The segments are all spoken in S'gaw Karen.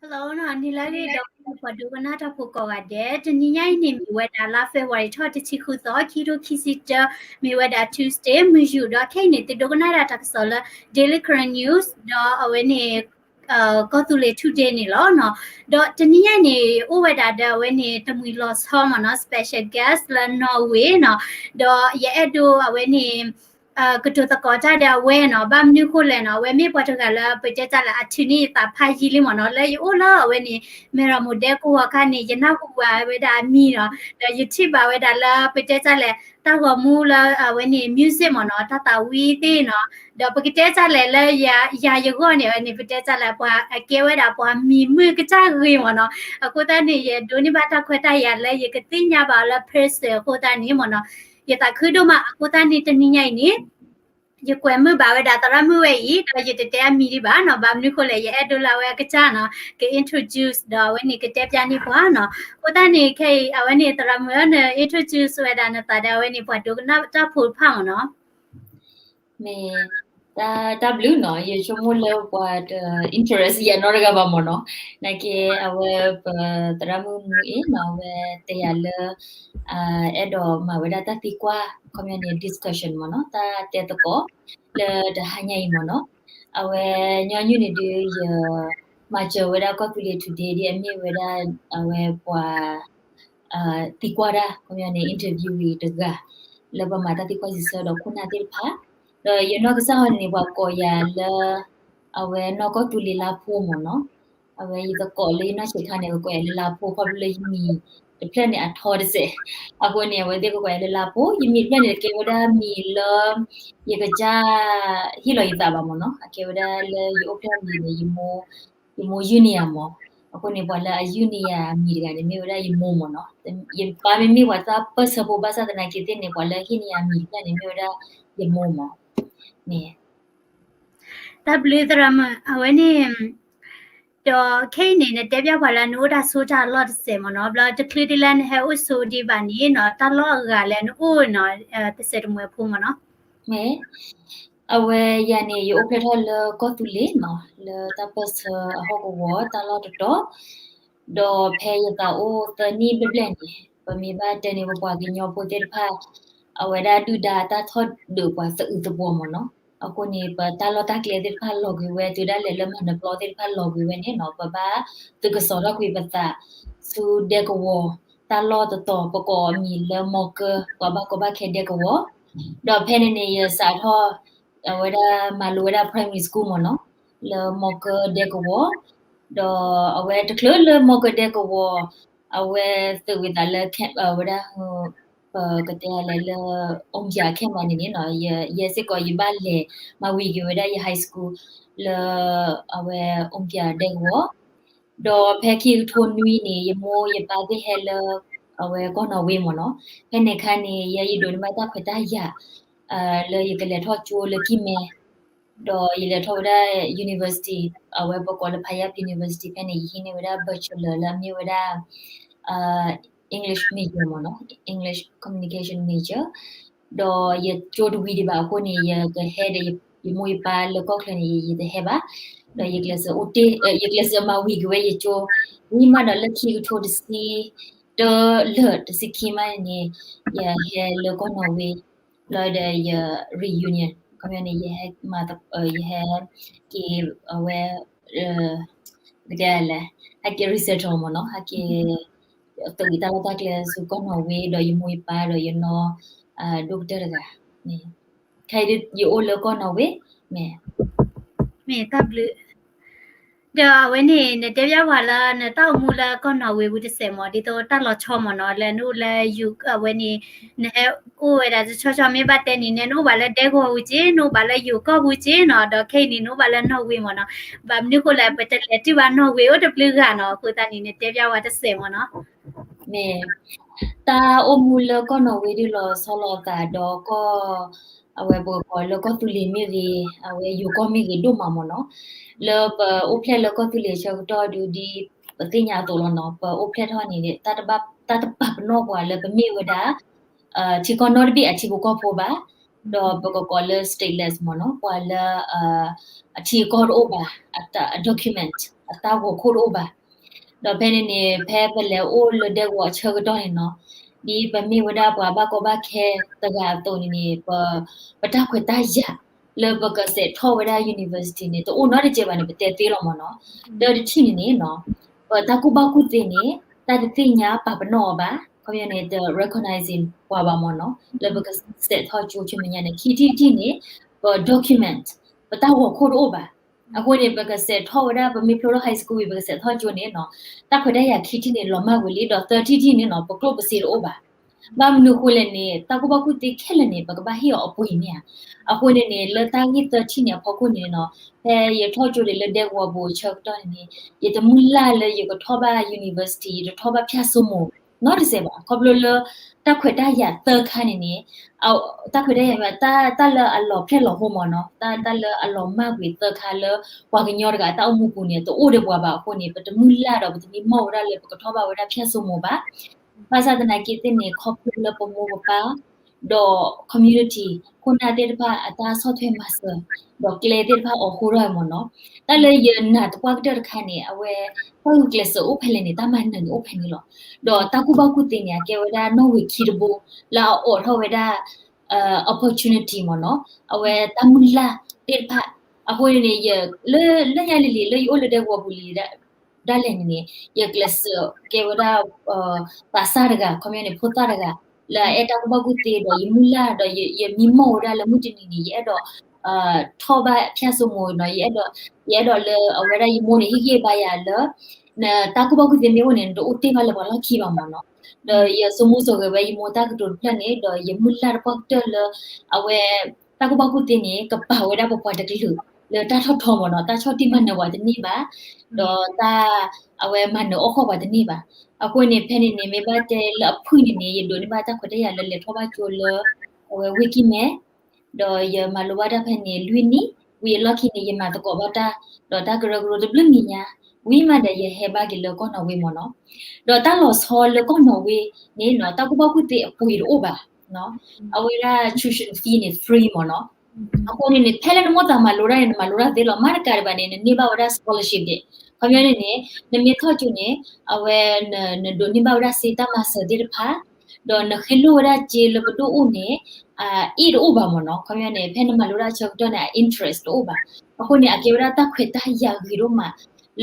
Hello နီၤ, နံၤလၢအဂ့ၤဒီး ပှၤဒိကနၣ်တၢ်ဖိကိးဂၤဒဲး, တနံၤညါအံၤန့ၣ် မ့ၢ်ဝဲဒၣ်လါ February ထီၣ်တဆံဃုသီ ခံထိခံဆံတၢ, မ့ၢ်ဝဲဒၣ် Tuesday မုၢ်ယူာ်ဒီး ခဲအံၤန့ၣ် သုဒိကနၣ်ဒၣ်တၢ်ကစီၣ်လၢ Daily Karen News ဒီးအဝဲန့ၣ် ကီၢ်သူလ့ၤ Today န့ၣ်လီၤနီၤ. ဒီးတနံၤညါအံၤန့ၣ် အိၣ်ဝဲဒၣ်ဒီးအဝဲန့ၣ် တမှံၤလီၤဆီမ့ၢ်နီၤ, special guest လၢ Norway နီၤ, ဒီးယအဲၣ်ဒိးအဝဲန့ၣ် ကတိၤသကိးတၢ်ဒီးအဝဲနီၤ, ဘၣ်မနုၤဃိလဲၣ်နီၤ, အဝဲမ့ၢ်ပှၤတဂၤလၢပတဲတၢ်လၢအထုးန့ၢ်ယသးဖးယံာ်လံမ့ၢ်နီၤ, လၢယအိၣ်လၢအဝဲန့ၣ် မဲၢ်ရမိၢ်ဒဲကဝီၤအခါန့ၣ် ယနၢ်ဟူဘၣ်ဝဲဒၣ်အမံၤနီၤ, ဒီးယထံၣ်ဘၣ်ဝဲဒၣ်လၢပတဲတၢ်လဲၣ် တၢ်ဂီၤမူလၢအဝဲန့ၣ် music မ့ၢ်နီၤ, တၢ်သးဝံၣ်သ့ၣ်နီၤ, ဒီးပကတဲတၢ်လဲၣ်လၢယၤယဂီၢ်န့ၣ် အဝဲန့ၣ် ပတဲတၢ်လဲၣ် ပှၤအကဲဝဲဒၣ်ပှၤမံၤမုာ်ကစၢ်ဂ့ၤမ့ၢ်နီၤ, အဃိသတးန့ၣ် ယဒိးန့ၢ်ဘၣ်တၢ်ခွဲးတၢ်ယာ်လၢယကသ့ၣ်ညါဘၣ်အီၤလၢ person အဃိသတးန့ၣ်မ့ၢ်နီၤ, ယသးခုဒိၣ်မး အဃိသတးန့ၣ် တနံၤညါအံၤန့ၣ် ယကွဲမုာ်ဘၣ်ဝဲဒၣ်သရၣ်မုၣ်ဝဲအံၤ ဒီးယတတဲအမံၤဒံးဘၣ်နီၤ, ဘၣ်မနုၤဃိလဲၣ် ယအဲၣ်ဒိးလၢအဝဲအကစၢ်နီၤ က introduce ဒီးအဝဲန့ၣ်ကတဲပျၢ်န့ၢ်ပှၤနီၤ, အဃိသတးန့ၣ် ခဲအံၤ အဝဲန့ၣ်သရၣ်မုၣ်ဧၢ န introduce ဝဲဒၣ်နသးဒီးအဝဲန့ၣ် ပှၤဒိကနၣ်တၢ်ဖိတဖၣ်မ့ၢ်နီၤ. မ့ၢ် တၢ်ဘျုးနီၤ, ယဆိကမိၣ်လၢပှၤတ interest ယၤနီတဂၤဘၣ်မ့ၢ်နီၤ, နာ်က့ အဝဲပသရၣ်မုၣ်မူအ့ၣ်နီၤ အဝဲတဲယၤလၢ အဲၣ်ဒိးမၤဝဲဒၣ်တၢ်သံကွၢ် ခီပညီန့ၣ် discussion မ့ၢ်နီၤ, တၢ်တဲသကိး လၢတဟါညါအံၤမ့ၢ်နီၤ, အဝဲညီနုၢ်န့ၣ်ဒုး ယမၤစၢၤဝဲဒၣ်ကီၢ်သူလ့ၤ Today ဒ်အမ့ၢ်ဝဲဒၣ် အဝဲပှၤ သံကွၢ်တၢ် ခီပညီန့ၣ် interviewee တဂၤ လၢပမၤတၢ်သံကွၢ်စံးဆၢဒီးခိၣ်နၢ်သ့ၣ်တဖၣ်, ဒီးယနီၢ်ကစၢ်ဟီန့ၣ် ပှၤကိးယၤလၢ အဝဲနီၢ်ကီၢ်သူလ့ၤလါဖိမ့ၢ်နီၤ, အဝဲယသကိးလၢယနီၢ်ဆံးခါန့ၣ် ကကိးယၤလၢလါဖိ ခီဖျိလၢယမံၤတဖျၢၣ်န့ၣ်အထီတစဲး, အဃိန့ၣ် အဝဲသ့ၣ်ကကိးယၤလၢလါဖိ, ယမံၤတဖျၢၣ်န့ၣ် ကဲဝဲဒၣ်မံၤလၢ ယကစၢ်ဟ့ၣ်လီၤယသးဘၣ်မ့ၢ်နီၤ, အကဲဝဲဒၣ်လၢယအိၣ်ဖျဲၣ်လံၤန့ၣ် ယမိၢ် ယမိၢ်ယုၢ်န့ၢ်ယၤမ့ၢ်, အဃိန့ၣ် ပှၤလၢအယုၢ်န့ၢ်ယၤအမံၤတဂၤန့ၣ် မ့ၢ်ဝဲဒၣ်ယမိၢ်မ့ၢ်နီၤ, ယပၢ်မ့မ့ၢ်ပှၤသးပၢၢ်ဆၢဖိဘၣ်ဆၣ်သနာ်က့သ့ၣ်န့ၣ် ပှၤလၢဟ့ၣ်န့ၢ်ယၤအမံၤတဖျၢၣ်န့ၣ် မ့ၢ်ဝဲဒၣ်ယမိၢ်မ့ၢ်, မ့ၢ် တၢ်ဘျုးသရၣ်မုၣ် အဝဲန့ၣ်, ဒီးခဲအံၤန့ၣ် နတဲပျၢ်ပှၤလၢနအိၣ်တၢ်ဆိးတၢ်အလီၢ်တစဲးမ့ၢ်နီၤ, ဘျီတချုးဒ်လၢနဟဲအိၣ်ဆိးဒံးဘၣ်န့ၣ်နီၤ, တၢ်လီၢ်အဂၤလၢနအိၣ်နီၤ, တစဲးတမှဲၤဖိမ့ၢ်နီၤ. မ့ၢ်, အဝဲယၤန့ၣ် ယအိၣ်ဖျဲၣ်ထီၣ်လၢကီၢ်သူလ့ၤနီၤ, လၢတၢ်ပၢၢ်ဆၢအဟီၣ်ကဝီၤ တၢ်လီၢ်တတီၤ, ဒီးဖဲယသးအိၣ်သၢနံၣ်ဘျဲၣ်ဘျဲၣ်န့ၣ် ပမ့ၢ်ဘၣ်တဲန့ၣ် ပပှၤကညီဖိသ့ၣ်တဖၣ် အဝဲဒၣ်ဒုၣ်ဒါတၢ်ထီၣ်ဒုးပှၤသအုးသပှီၤမ့ၢ်နီၤ. အဃိန့ၣ် ပတၢ်လီၢ်တၢ်ကျဲသ့ၣ်တဖၣ်လီၤကွံာ်ဝဲ, တုၤဒၣ်လဲာ်လၢမၤနၢၤပျီသ့ၣ်တဖၣ်လီၤကွံာ်ဝဲန့ၣ်နီၤ, ပဘၣ်သုးကစီၤထီၣ်ကွံာ်ပသး ဆူဒဲကဝီၤ တၢ်လီၢ်တတီၤ ပကိးအမံၤလၢမီကၢ ပှၤဘၣ်ကီဘၣ်ခဲဒဲကဝီၤ, ဒီးဖဲန့ၣ်န့ၣ် ယစးထီၣ် အဝဲဒၣ်မၤလိဝဲဒၣ် primary school မ့ၢ်နီၤ, လၢမီကၢဒဲကဝီၤ, ဒီးအဝဲတချုးလၢမီကၢဒဲကဝီၤ အဝဲသုးဝံၤသးလၢ camp အဝဲဒၣ် ပကတဲလဲၣ်လၢ အူပၠး camp ဘၣ်န့ၣ်န့ၣ်နီၤ, ယဲစ့ၢ်ကီးယဘၣ်လဲၤမၤဝံၤက့ၤဝဲဒၣ်ယ high school လၢ အဝဲ အူပၠးဒဲကဝီၤ, ဒီးဖဲခံကထိနွံန့ၣ် ယမိၢ်ယပၢ်သ့ၣ်ဟဲလၢ အဝဲကီၢ်နီၣ်ဝ့မ့ၢ်နီၤ, ဖဲန့ၣ်အခါန့ၣ် ယဲယဒိးန့ၢ်ဘၣ်တၢ်ခွဲးတၢ်ယာ် လၢယကလဲၤထီၣ်ကၠိလၢကံၢ်မဲ ဒီးယလဲၤထီၣ်ဝဲဒၣ် university အဝဲပကိးလၢ Payap University ဖဲန့ၣ် ယဟံးန့ၢ်ဝဲဒၣ် bachelor လၢအမ့ၢ်ဝဲဒၣ် English major မ့ၢ်နီၤ, English communication major, ဒီးယကၠိတဝံၤဒံးဘၣ်အဃိန့ၣ် ယကဟဲဒီး ယမိၢ်ယပၢ်လၢကီၢ်ချၢန့ၣ် ယတဟဲဘၣ်, ဒီးယကျဲးစၢးအိၣ်တ့ၢ် ယကျဲးစၢးမၤဝံၤက့ၤဝဲယကၠိ, ဝံၤမးဒီးလၢခံကထိတဆံတၢလၢာ်တဆံခံမးန့ၣ် ယဟဲလၢကီၢ်နီၣ်ဝ့ လီၤဒီးယ reunion ခီပညီန့ၣ် ယဟဲမၤ ယဟဲက့ၤအဝဲ ပတဲလဲၣ် ဟဲက့ၤ resettle မ့ၢ်နီၤ, ဟဲက့ၤ သုးက့ၤတၢ်လီၢ်တၢ်ကျဲဆူကီၢ်နီၣ်ဝ့ ဒီးယမိၢ်ယပၢ်ဒီးယနီၢ် ဒိၣ်ကတၢၢ်တဂၤန့ၣ်, ခဲအံၤဒုးယအိၣ်လၢကီၢ်နီၣ်ဝ့ မ့ၢ် မ့ၢ်တၢ်ဘျုး, ဒီးအဝဲန့ၣ် နတဲပျၢ်ပှၤလၢနတၢ်အိၣ်မူလၢကီၢ်နီၣ်ဝ့ပူၤတစဲးမ့ၢ် ဒ်သိးတၢ်လီၤဆီမ့ၢ်နီၤ လၢနအိၣ်လၢ အဝဲန့ၣ် နဟဲအိၣ်ဝဲဒၣ်တဆီဆီမ့ၢ်ဘၣ်တဲန့ၣ် နအိၣ်ဘၣ်လၢဒဲကဝီၤပူၤက့ နအိၣ်ဘၣ်လၢယိၤကီၢ်ပူၤက့နီၤ ဒီးခဲအံၤန့ၣ် နအိၣ်ဘၣ်လၢနီၣ်ဝ့မ့ၢ်နီၤ, ဘၣ်မနုၤဃိလဲၣ် ပတလဲၤတုၤဘၣ်နီၣ်ဝ့အိၣ်တဘျုးဂၤနီၤ အဃိသတးန့ၣ် နတဲပျၢ်ဝဲတစဲးမ့ၢ်နီၤ. မ့ၢ် တၢ်အိၣ်မူလၢကီၢ်နီၣ်ဝ့ဒုးလီၤဆီလိာ်အသးဒီးကီၢ် အဝဲပကကိးလၢကီၢ်သူလ့ၤမ့ၢ်ဂ့ၤ အဝဲယိၤကီၢ်မ့ၢ်ဂ့ၤဒိၣ်မးမ့ၢ်နီၤ, လၢပအိၣ်ဖျဲၣ်လၢကီၢ်သူလ့ၤဆၢကတီၢ်ဒုးဒ်ပသ့ၣ်ညါအသိးလီၤနီၤ ပအိၣ်ဖျဲၣ်ထီၣ်န့ၣ် တၢ်တပာ်ပနီၣ်ပှၤလၢပမ့ၢ်ဝဲဒၣ် ထံကီၢ်နီတဘ့ၣ်အထံဖိကီၢ်ဖိဘၣ်, ဒီးပကကိးလၢ stateless မ့ၢ်နီၤ ပှၤလၢ အထံအကီၢ်တအိၣ်ဘၣ် အ document အတၢ်ဂီၤခိၣ်တအိၣ်ဘၣ်. ဒီးဖဲန့ၣ်န့ၣ် ဖဲပလဲၤအိၣ်လၢဒဲကဝီၤအဆၢကတီၢ်န့ၣ်နီၤ, ဒ်ပမ့ၢ်ဝဲဒၣ်ပှၤဘၣ်ကီဘၣ်ခဲတဂၤအသိးန့ၣ်န့ၣ် ပ ပတၢ်ခွဲးတၢ်ယာ်လၢပကစးထီၣ်ဝဲဒၣ် university န့ၣ် တအိၣ်နီတစဲးဘၣ်န့ၣ် ပတဲသ့လီၤမ့ၢ်နီၤ. တၢ်တထံၣ်န့ၣ်န့ၣ်နီၤ, ပတၢ်ကူၣ်ဘၣ်ကူၣ်သ့န့ၣ် တၢ်တသ့ၣ်ညါပာ်ပနီၣ်အီၤဘၣ်, ခီပညီန့ၣ် တ recognizing ပှၤဘၣ်မ့ၢ်နီၤ, လၢပကစးထီၣ်ကၠိဆူမဲာ်ညါန့ၣ် ခံထံၣ်တထံၣ်န့ၣ် ပ document ပတၢ်ဂီၤခိၣ်တအိၣ်ဘၣ်. အဃိန့ၣ် ပကစးထီၣ်ဝဲဒၣ် ပမ့ၢ်ဖျိထီၣ် high school ဝံၤ ပကစးထီၣ်ကၠိန့ၣ်နီၤ, တၢ်ခွဲးတၢ်ယာ်ခံထံၣ်န့ၣ် လီၤမၢ်ဝံၤလံ, ဒီးသၢထံၣ်တထံၣ်န့ၣ်နီၤ ပကျိၣ်ပစ့တအိၣ်ဘၣ်. ဘၣ်မနုၤအဃိလဲၣ်န့ၣ် တၢ်ကူၣ်ဘၣ်ကူၣ်သ့ခဲလၢာ်န့ၣ် ပကဘၣ်ဟ့ၣ်အီၤအပှ့ၤမ့ၢ်ဧါ. အဃိန့ၣ်န့ၣ် လၢတၢ်ဂ့ၢ်သၢထံၣ်န့ၣ်အဖီခိၣ်န့ၣ်နီၤ, ဖဲယထီၣ်ကၠိဒံးလၢဒဲကဝီၤပူၤအဆၢကတီၢ်န့ၣ်န့ၣ် ယတမုၢ်လၢ်လၢယကထီၣ်ဘၣ် university, ယတထီၣ်ဘၣ်ဖၠၣ်စိမိၤ နီတစဲးဘၣ်. ခီဖျိလၢ တၢ်ခွဲးတၢ်ယာ်သၢခါန့ၣ်န့ၣ် တၢ်ခွဲးတၢ်ယာ် တၢ်လၢအလီၤဖျဲၣ်လီၤဟိမ့ၢ်နီၤ, တၢ် တၢ်လၢအလီၤမၢ်ကွံာ်သၢခါလၢ ပှၤကညီတဂၤအတၢ်အိၣ်မူပူၤန့ၣ် တအိၣ်ဒီးပှၤဘၣ်အဃိန့ၣ် ပတမုၢ်လၢ်ဒီးပတမံမီၢ်ဝဲဒၣ်လၢပကထီၣ်ဘၣ်ဝဲဒၣ်ဖၠၣ်စိမိၤဘၣ်. ဘၣ်ဆၣ်သနာ်က့သ့ၣ်န့ၣ် ခီဖျိလၢပမိၢ်ပပၢ် ဒီး community ခိၣ်နၢ်သ့ၣ်တဖၣ်အတၢ်ဆီၣ်ထွဲမၤစၢၤ ဒီးကျဲသ့ၣ်တဖၣ်အိၣ်ဃိထီၣ်ဝဲမ့ၢ်နီၤ. တၢ်လၢယနာ်သပှၢ်ကတၢၢ်တခါန့ၣ် အဝဲ တၢ်ဂုာ်ကျဲးစၢးအိၣ်ဖဲလဲၣ်န့ၣ် တၢ်မၤနၢၤန့ၣ်အိၣ်ဖဲန့ၣ်လီၤ. ဒီးတၢ်ကူၣ်ဘၣ်ကူၣ်သ့န့ၣ် အကဲဝဲဒၣ်နီၣ်ဂံၢ်ခံတဘိ လၢအအိးထီၣ်ဝဲဒၣ် opportunity မ့ၢ်နီၤ, အဝဲတၢ်မုၢ်လၢ်သ့ၣ်တဖၣ်. အဃိန့ၣ်န့ၣ် ယ လၢ လၢညါလံၤလံၤလၢယအိၣ်လၢဒဲကဝီၤပူၤလံ ဒၣ်လဲာ်န့ၣ်န့ၣ် ယကျဲးစၢးကဲဝဲဒၣ် သးစၢ်တဂၤ ခီပညီန့ၣ် ဖိသၣ်တဂၤ လၢအအဲၣ်တၢ်ကူၣ်ဘၣ်ကူၣ်သ့ဒီး ယမုၢ်လၢ်ဒီး ယမံမီၢ်ဝဲဒၣ်လၢမုၢ်တနံၤန့ၣ် ယအဲၣ်ဒိး ထီၣ်ဘၣ်ဖၠၣ်စိမိၤနီၤ, ယအဲၣ်ဒိး ယအဲၣ်ဒိးလၢအဝဲဒၣ်ယမိၢ်န့ၣ် ဟ့ၣ်ဂံၢ်ဘါယၤလၢ နတၢ်ကူၣ်ဘၣ်ကူၣ်သ့မ့ၢ်အိၣ်န့ၣ် နတအိၣ်တ့ၢ်ဘၣ်လၢပှၤလီၢ်ခံဘၣ်မ့ၢ်နီၤ. ဒီးယစိာ်မူစိာ်ဂဲၤဝဲယမိၢ်တၢ်ကတိၤတဖျၢၣ်န့ၣ် ဒီးယမုၢ်လၢ်တပှၢ်ကတၢၢ်လၢ အဝဲ တၢ်ကူၣ်ဘၣ်ကူၣ်သ့န့ၣ် ကပာ်ဝဲဒၣ်ပပှၤတကလုာ်လၢတၢ်ထီၣ်ထီမ့ၢ်နီၤ, တၢ်ဆီၣ်တံၢ်မၤနၢၤပှၤတန့ၢ်ဘၣ်, ဒီးတၢ် အဝဲမၤနၢၤအီၣ်ဃီၣ်ပှၤတန့ၢ်ဘၣ်. အဃိန့ၣ် ဖဲန့ၣ်န့ၣ် မ့ၢ်ဘၣ်တဲလၢအဖုၣ်န့ၣ်န့ၣ် ယဒိးန့ၢ်ဘၣ်တၢ်ခွဲးတၢ်ယာ်လၢလဲၤထီၣ်ဘၣ်ကၠိလၢ အဝဲဝ့ၢ်ကံၢ်မဲ ဒီးယမၤလိဘၣ်တၢ်ဖဲန့ၣ်လွံၢ်နံၣ်, ဝံၤအလီၢ်ခံန့ၣ် ယမၤသကိးဘၣ်တၢ် ဒီးတၢ်ကရၢကရိတဘျုးနံၤညါ, ဝံၤမးဒီးယဟဲဘၣ်က့ၤလၢကီၢ်နီၣ်ဝ့မ့ၢ်နီၤ. ဒီးတၢ်လီၤဆီလၢကီၢ်နီၣ်ဝ့န့ၣ်နီၤ တၢ်ကူၣ်ဘၣ်ကူၣ်သ့အပှ့ၤတအိၣ်ဘၣ်, အဝဲဒၣ် tuition fee န့ၣ် free မ့ၢ်နီၤ. အဃိန့ၣ်န့ၣ် ဖဲလၢနမိၣ်သးမၤလိတၢ်န့ၣ် နမၤလိတၢ်သ့လီၤ, မ့ၢ်တကးဒံးဘၣ်န့ၣ် နန့ၢ်ဘၣ်ဝဲဒၣ် scholarship ဒံး, ခီပညီန့ၣ်န့ၣ် နမ့ၢ်ထီၣ်ကၠိန့ၣ် အဝဲ နဒိးန့ၢ်ဘၣ်ဝဲဒၣ်စ့တၢ်မၤစၢၤသ့ၣ်တဖၣ်, ဒီးနဃ့လိၢ်ဝဲဒၣ်စ့လၢပဒိၣ်အိၣ်န့ၣ် အ့ၣ်တအိၣ်ဘၣ်မ့ၢ်နီၤ. ခီပညီန့ၣ် ဖဲနမၤလိတၢ်အဆၢကတီၢ်န့ၣ် အ interest တအိၣ်ဘၣ်. အဃိန့ၣ် အကဲဝဲဒၣ်တၢ်ခွဲးတၢ်ယာ်ဂ့ၤဒိၣ်မး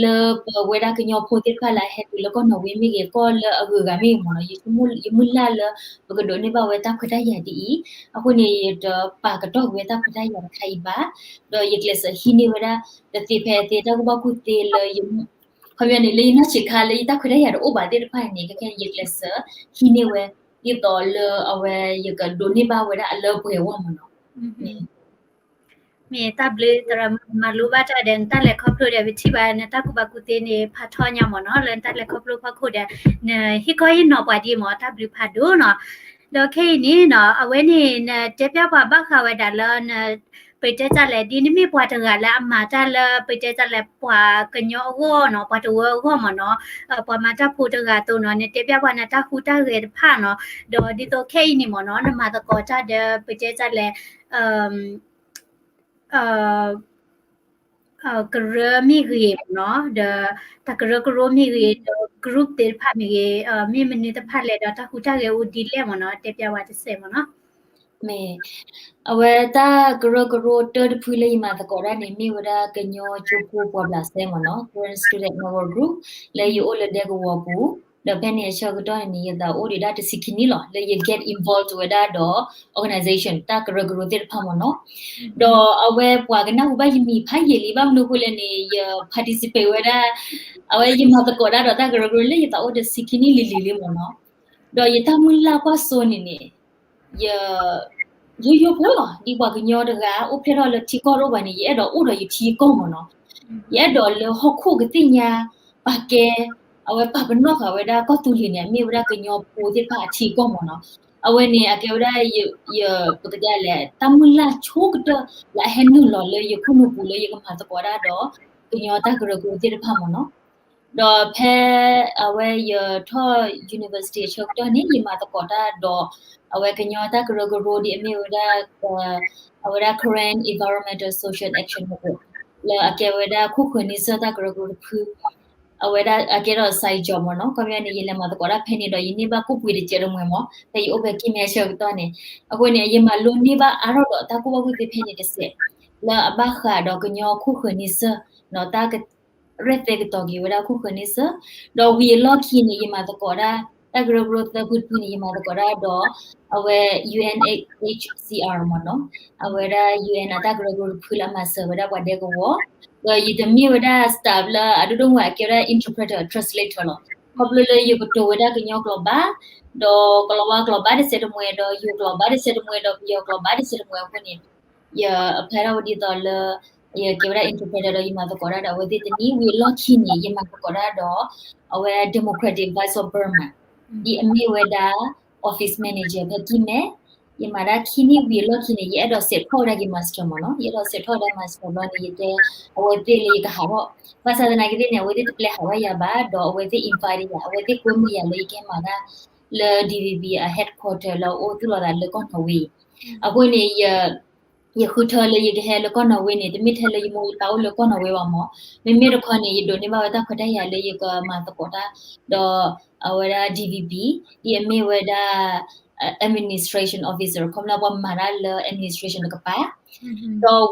လၢပဝဲဒၣ်ကညီဖိသ့ၣ်တဖၣ်လၢအဟဲတုၤလၢကီၢ်နီၣ်ဝ့မ့ၢ်ဂ့ၤ ကီၢ်လၢအဂုၤအဂၤမ့ၢ်ဂ့ၤမ့ၢ်နီၤ, ယမုၢ်လၢ်လၢ ပကဒိးန့ၢ်ဘၣ်ဝဲတၢ်ခွဲးတၢ်ယာ်ဒ်အံၤ, အဃိန့ၣ် ယတပာ်ကတီၢ်က့ၤဝဲတၢ်ခွဲးတၢ်ယာ်တခါအံၤဘၣ်, ဒီးယကျဲးစၢးဟံးန့ၢ်ဝဲဒၣ် တသ့ဖဲသ့တၢ်ကူၣ်ဘၣ်ကူၣ်သ့လၢ ခီပညီန့ၣ် လၢယနီၢ်ဆံးခါလၢယတၢ်ခွဲးတၢ်ယာ်တအိၣ်ဘၣ်သ့ၣ်တဖၣ်န့ၣ် ခဲခဲန့ၣ် ယကျဲးစၢးဟံးန့ၢ်ဝဲ ဒ်သိးလၢအဝဲယကဒိးန့ၢ်ဘၣ်ဝဲဒၣ်အလၢပှဲၤအဂီၢ်မ့ၢ်နီၤ. မ့ၢ်တၢ်ဘျုးသရၣ်မုၣ် မၤလိဘၣ်တၢ်ဒီး နတၢ်လဲၤခီဖျိဒီး ပထံၣ်ဘၣ်နတၢ်ကူၣ်ဘၣ်ကူၣ်သ့န့ၣ် ဖးထီညါမ့ၢ်နီၤ, လၢနတၢ်လဲၤခီဖျိဖီခိၣ်ဒီး နဟ့ၣ်ခီဟ့ၣ်နီၤပှၤဒ်မ့ၢ်တၢ်ဘျုးဖးဒိၣ်နီၤ. ဒီးခဲအံၤန့ၣ်နီၤ အဝဲန့ၣ် နတဲပျၢ်ပှၤဘၣ်ဃးဝဲဒၣ်လၢန ပတဲတၢ်လဲၣ် ဒ်နမ့ၢ်ပှၤတဂၤလၢအမၤတၢ်လၢ ပတဲတၢ်လဲၣ် ပှၤကညီအဂီၢ်နီၤ, ပှၤတဝၢအဂီၢ်မ့ၢ်နီၤ, ပှၤမၤတၢ်ဖိတဂၤအသိးနီၤ, နတဲပျၢ်ပှၤနတၢ်ဟူးတၢ်ဂဲၤတဖၣ်နီၤ, ဒီးဒ်သိးခဲအံၤန့ၣ်မ့ၢ်နီၤ နမၤသကိးတၢ်ဒီး ပတဲတၢ်လဲၣ် ကရၢမ့ၢ်ဂ့ၤမ့ၢ်နီၤ, ဒီးတၢ်ကရၢကရိမ့ၢ်ဂ့ၤ, ဒီး group သ့ၣ်တဖၣ်မ့ၢ်ဂ့ၤ, မ့ၢ်မနုၤတဖၣ်လဲၣ်ဒီး တၢ်ဟူးတၢ်ဂဲၤအိၣ်ဒ်လဲၣ်မ့ၢ်နီၤ, တဲပျၢ်ဝဲတစဲးမ့ၢ်နီၤ. မ့ၢ် အဝဲတၢ်ကရၢကရိတၢတဖုလၢယမၤသကိးတၢ်န့ၣ် မ့ၢ်ဝဲဒၣ်ကညီကၠိဖိပှၤဘျးစဲမ့ၢ်နီၤ, Karen Student Network Group လၢယအိၣ်လၢဒဲကဝီၤပူၤ, ဒီးဖဲန့ၣ်အဆၢကတီၢ်န့ၣ်န့ၣ် ယသးအိၣ်ဒံးဒၣ်တဆံခံနံၣ်လီၤ လၢယ get involved ဝဲဒၣ်ဒီး organization တၢ်ကရၢကရိသ့ၣ်တဖၣ်မ့ၢ်နီၤ. ဒီးအဝဲပှၤကနၢ်ဟူဘၣ်ယမံၤဖးယံာ်လံ ဘၣ်မနုၤအဃိလဲၣ်န့ၣ် ယ participate ဝဲဒၣ် အဝဲယမၤသကိးတၢ်ဒီးတၢ်ကရၢကရိလၢယသးအိၣ်တဆံခံနံၣ်လံၤလံၤလံမ့ၢ်နီၤ. ဒီးယတၢ်မုၢ်လၢ်ကွၢ်စိန့ၣ်န့ၣ် ယ ယိယိဖိလီၤ, ဒ်ပှၤကညီတဂၤ အိၣ်ဖျဲၣ်ထီၣ်လၢထံကီၢ်တအိၣ်ဘၣ်န့ၣ် ယအဲၣ်ဒိးအိၣ်ဒီးယထံကီၢ်မ့ၢ်နီၤ. ယအဲၣ်ဒိးလၢဟီၣ်ခိၣ်ကသ့ၣ်ညါ ပာ်ကဲ အဝဲပာ်ပနီၣ်ဃာ်ဝဲဒၣ်ကီၢ်သူလ့ၤန့ၣ် မ့ၢ်ဝဲဒၣ်ကညီဖိသ့ၣ်တဖၣ်အထံအကီၢ်မ့ၢ်နီၤ. အဝဲန့ၣ် အကဲဝဲဒၣ် ယ ပကတဲလဲၣ် တၢ်မုၢ်လၢ်ဆိကတၢၢ်လၢအဟဲနုာ်လီၤလၢယခိၣ်နူာ်ပူၤလၢယကမၤသကိးဒၣ်ဒီး ကညီတၢ်ကရၢကရိသ့ၣ်တဖၣ်မ့ၢ်နီၤ. ဒီးဖဲအဝဲယထီၣ် university အဆၢကတီၢ်န့ၣ် ယမၤသကိးတၢ်ဒီး အဝဲကညီတၢ်ကရၢကရိဒ်အမ့ၢ်ဝဲဒၣ် အဝဲဒၣ် Karen Environmental Social Action Network လၢအကဲဝဲဒၣ်ခိၣ်ဃၢၤန့ဆၢၣ်တၢ်ကရၢကရိတဖု အဝဲဒၣ်အကဲထီၣ် side job မ့ၢ်နီၤ. ခီပညီန့ၣ် ယလဲၤမၤသကိးတၢ်ဖဲန့ၣ်ဒီး ယန့ၢ်ဘၣ်ကိၣ်ပှ့ၤတစဲးတမှဲၤမ့ၢ် ဖဲယအိၣ်ဖဲကံၢ်မဲဆၢကတီၢ်န့ၣ်. အဃိန့ၣ် ယမၤလိန့ၢ်ဘၣ်အါထီၣ်ဒီးတၢ်ကူၣ်ဘၣ်ကူၣ်သ့ဖဲန့ၣ်တစဲး လၢအဘၣ်ဃးဒီးကညီခိၣ်ဃၢၤန့ဆၢၣ်နီၤ တၢ်က ရဲၣ်သဲကတီၤက့ၤဝဲဒၣ်ခိၣ်ဃၢၤန့ဆၢၣ်, ဒီးဝံၤအလီၢ်ခံန့ၣ် ယမၤသကိးဒၣ် တၢ်ကရၢကရိသၢဖုတဖုန့ၣ် ယမၤသကိးဒၣ်ဒီး အဝဲ U N H C R မ့ၢ်နီၤ, အဝဲဒၣ် U N အတၢ်ကရၢကရိတဖုလၢအမၤစၢၤဝဲဒၣ်ပှၤဒဲကဝီၤ, ဒီးယတမ့ၢ်ဝဲဒၣ် staff လၢအဒိၣ်ဒိၣ်မုၢ် အကဲဝဲဒၣ် interpreter translator လီၤ. ခီဖျိလၢယကတိၤဝဲဒၣ်ကညီကျိာ်ဘၣ်, ဒီးကလီၤဝါကျိာ်ဘၣ်တစဲးတမှဲၤ ဒီးယိၤကျိာ်ဘၣ်တစဲးတမှဲၤ ဒီးပယီၤကျိာ်ဘၣ်တစဲးတမှဲၤအဃိန့ၣ် ယ apply ဒၣ်ဝဲဒ်သိးလၢ ယကဲဝဲဒၣ် interpreter ဒီးယမၤသကိးတၢ်ဒီးအဝဲသ့ၣ်တနံၣ်, ဝံၤအလီၢ်ခံန့ၣ် ယမၤသကိးတၢ်ဒီး အဝဲ Democratic Voice of Burma ဒ်အမ့ၢ်ဝဲဒၣ် office manager ဖဲကံၢ်မဲ, ယမၤတၢ်ခံနံၣ်ဝံၤအလီၢ်ခံန့ၣ် ယအဲၣ်ဒိးစဲးထီၣ်ဝဲဒၣ်က့ၤ master မ့ၢ်နီၤ, ယအဲၣ်ဒိးစဲးထီၣ်ဝဲဒၣ် master ဘျီန့ၣ် ယတဲ အဝဲသ့ၣ်လၢယကဟးထီၣ်, ဘၣ်ဆၣ်သနာ်က့သ့ၣ်န့ၣ် အဝဲသ့ၣ်တပျဲဟးဝဲယၤဘၣ်, ဒီးအဝဲသ့ၣ် invite ယၤ, အဝဲသ့ၣ်ကွဲမုာ်ယၤလၢယကဟဲမၤတၢ်လၢ D V B အ headquarter လၢအအိၣ်သူၣ်လီၤသးလၢကီၢ်နီၣ်ဝ့, အဃိန့ၣ် ယဃုထၢလၢယကဟဲလၢကီၢ်နီၣ်ဝ့န့ၣ် တမ့ၢ်ထဲလၢယမိၢ်ယပၢ်အိၣ်လၢကီၢ်နီၣ်ဝ့ဘၣ်မ့ၢ်, မ့မ့ၢ်တခီန့ၣ် ယဒိးန့ၢ်ဘၣ်ဝဲတၢ်ခွဲးတၢ်ယာ်လၢယကမၤသကိးတၢ် ဒီးအဝဲဒၣ် D V B ဒ်အမ့ၢ်ဝဲဒၣ် administration officer ခီဖျိပှၤမၤတၢ်လၢ administration တကပၤ,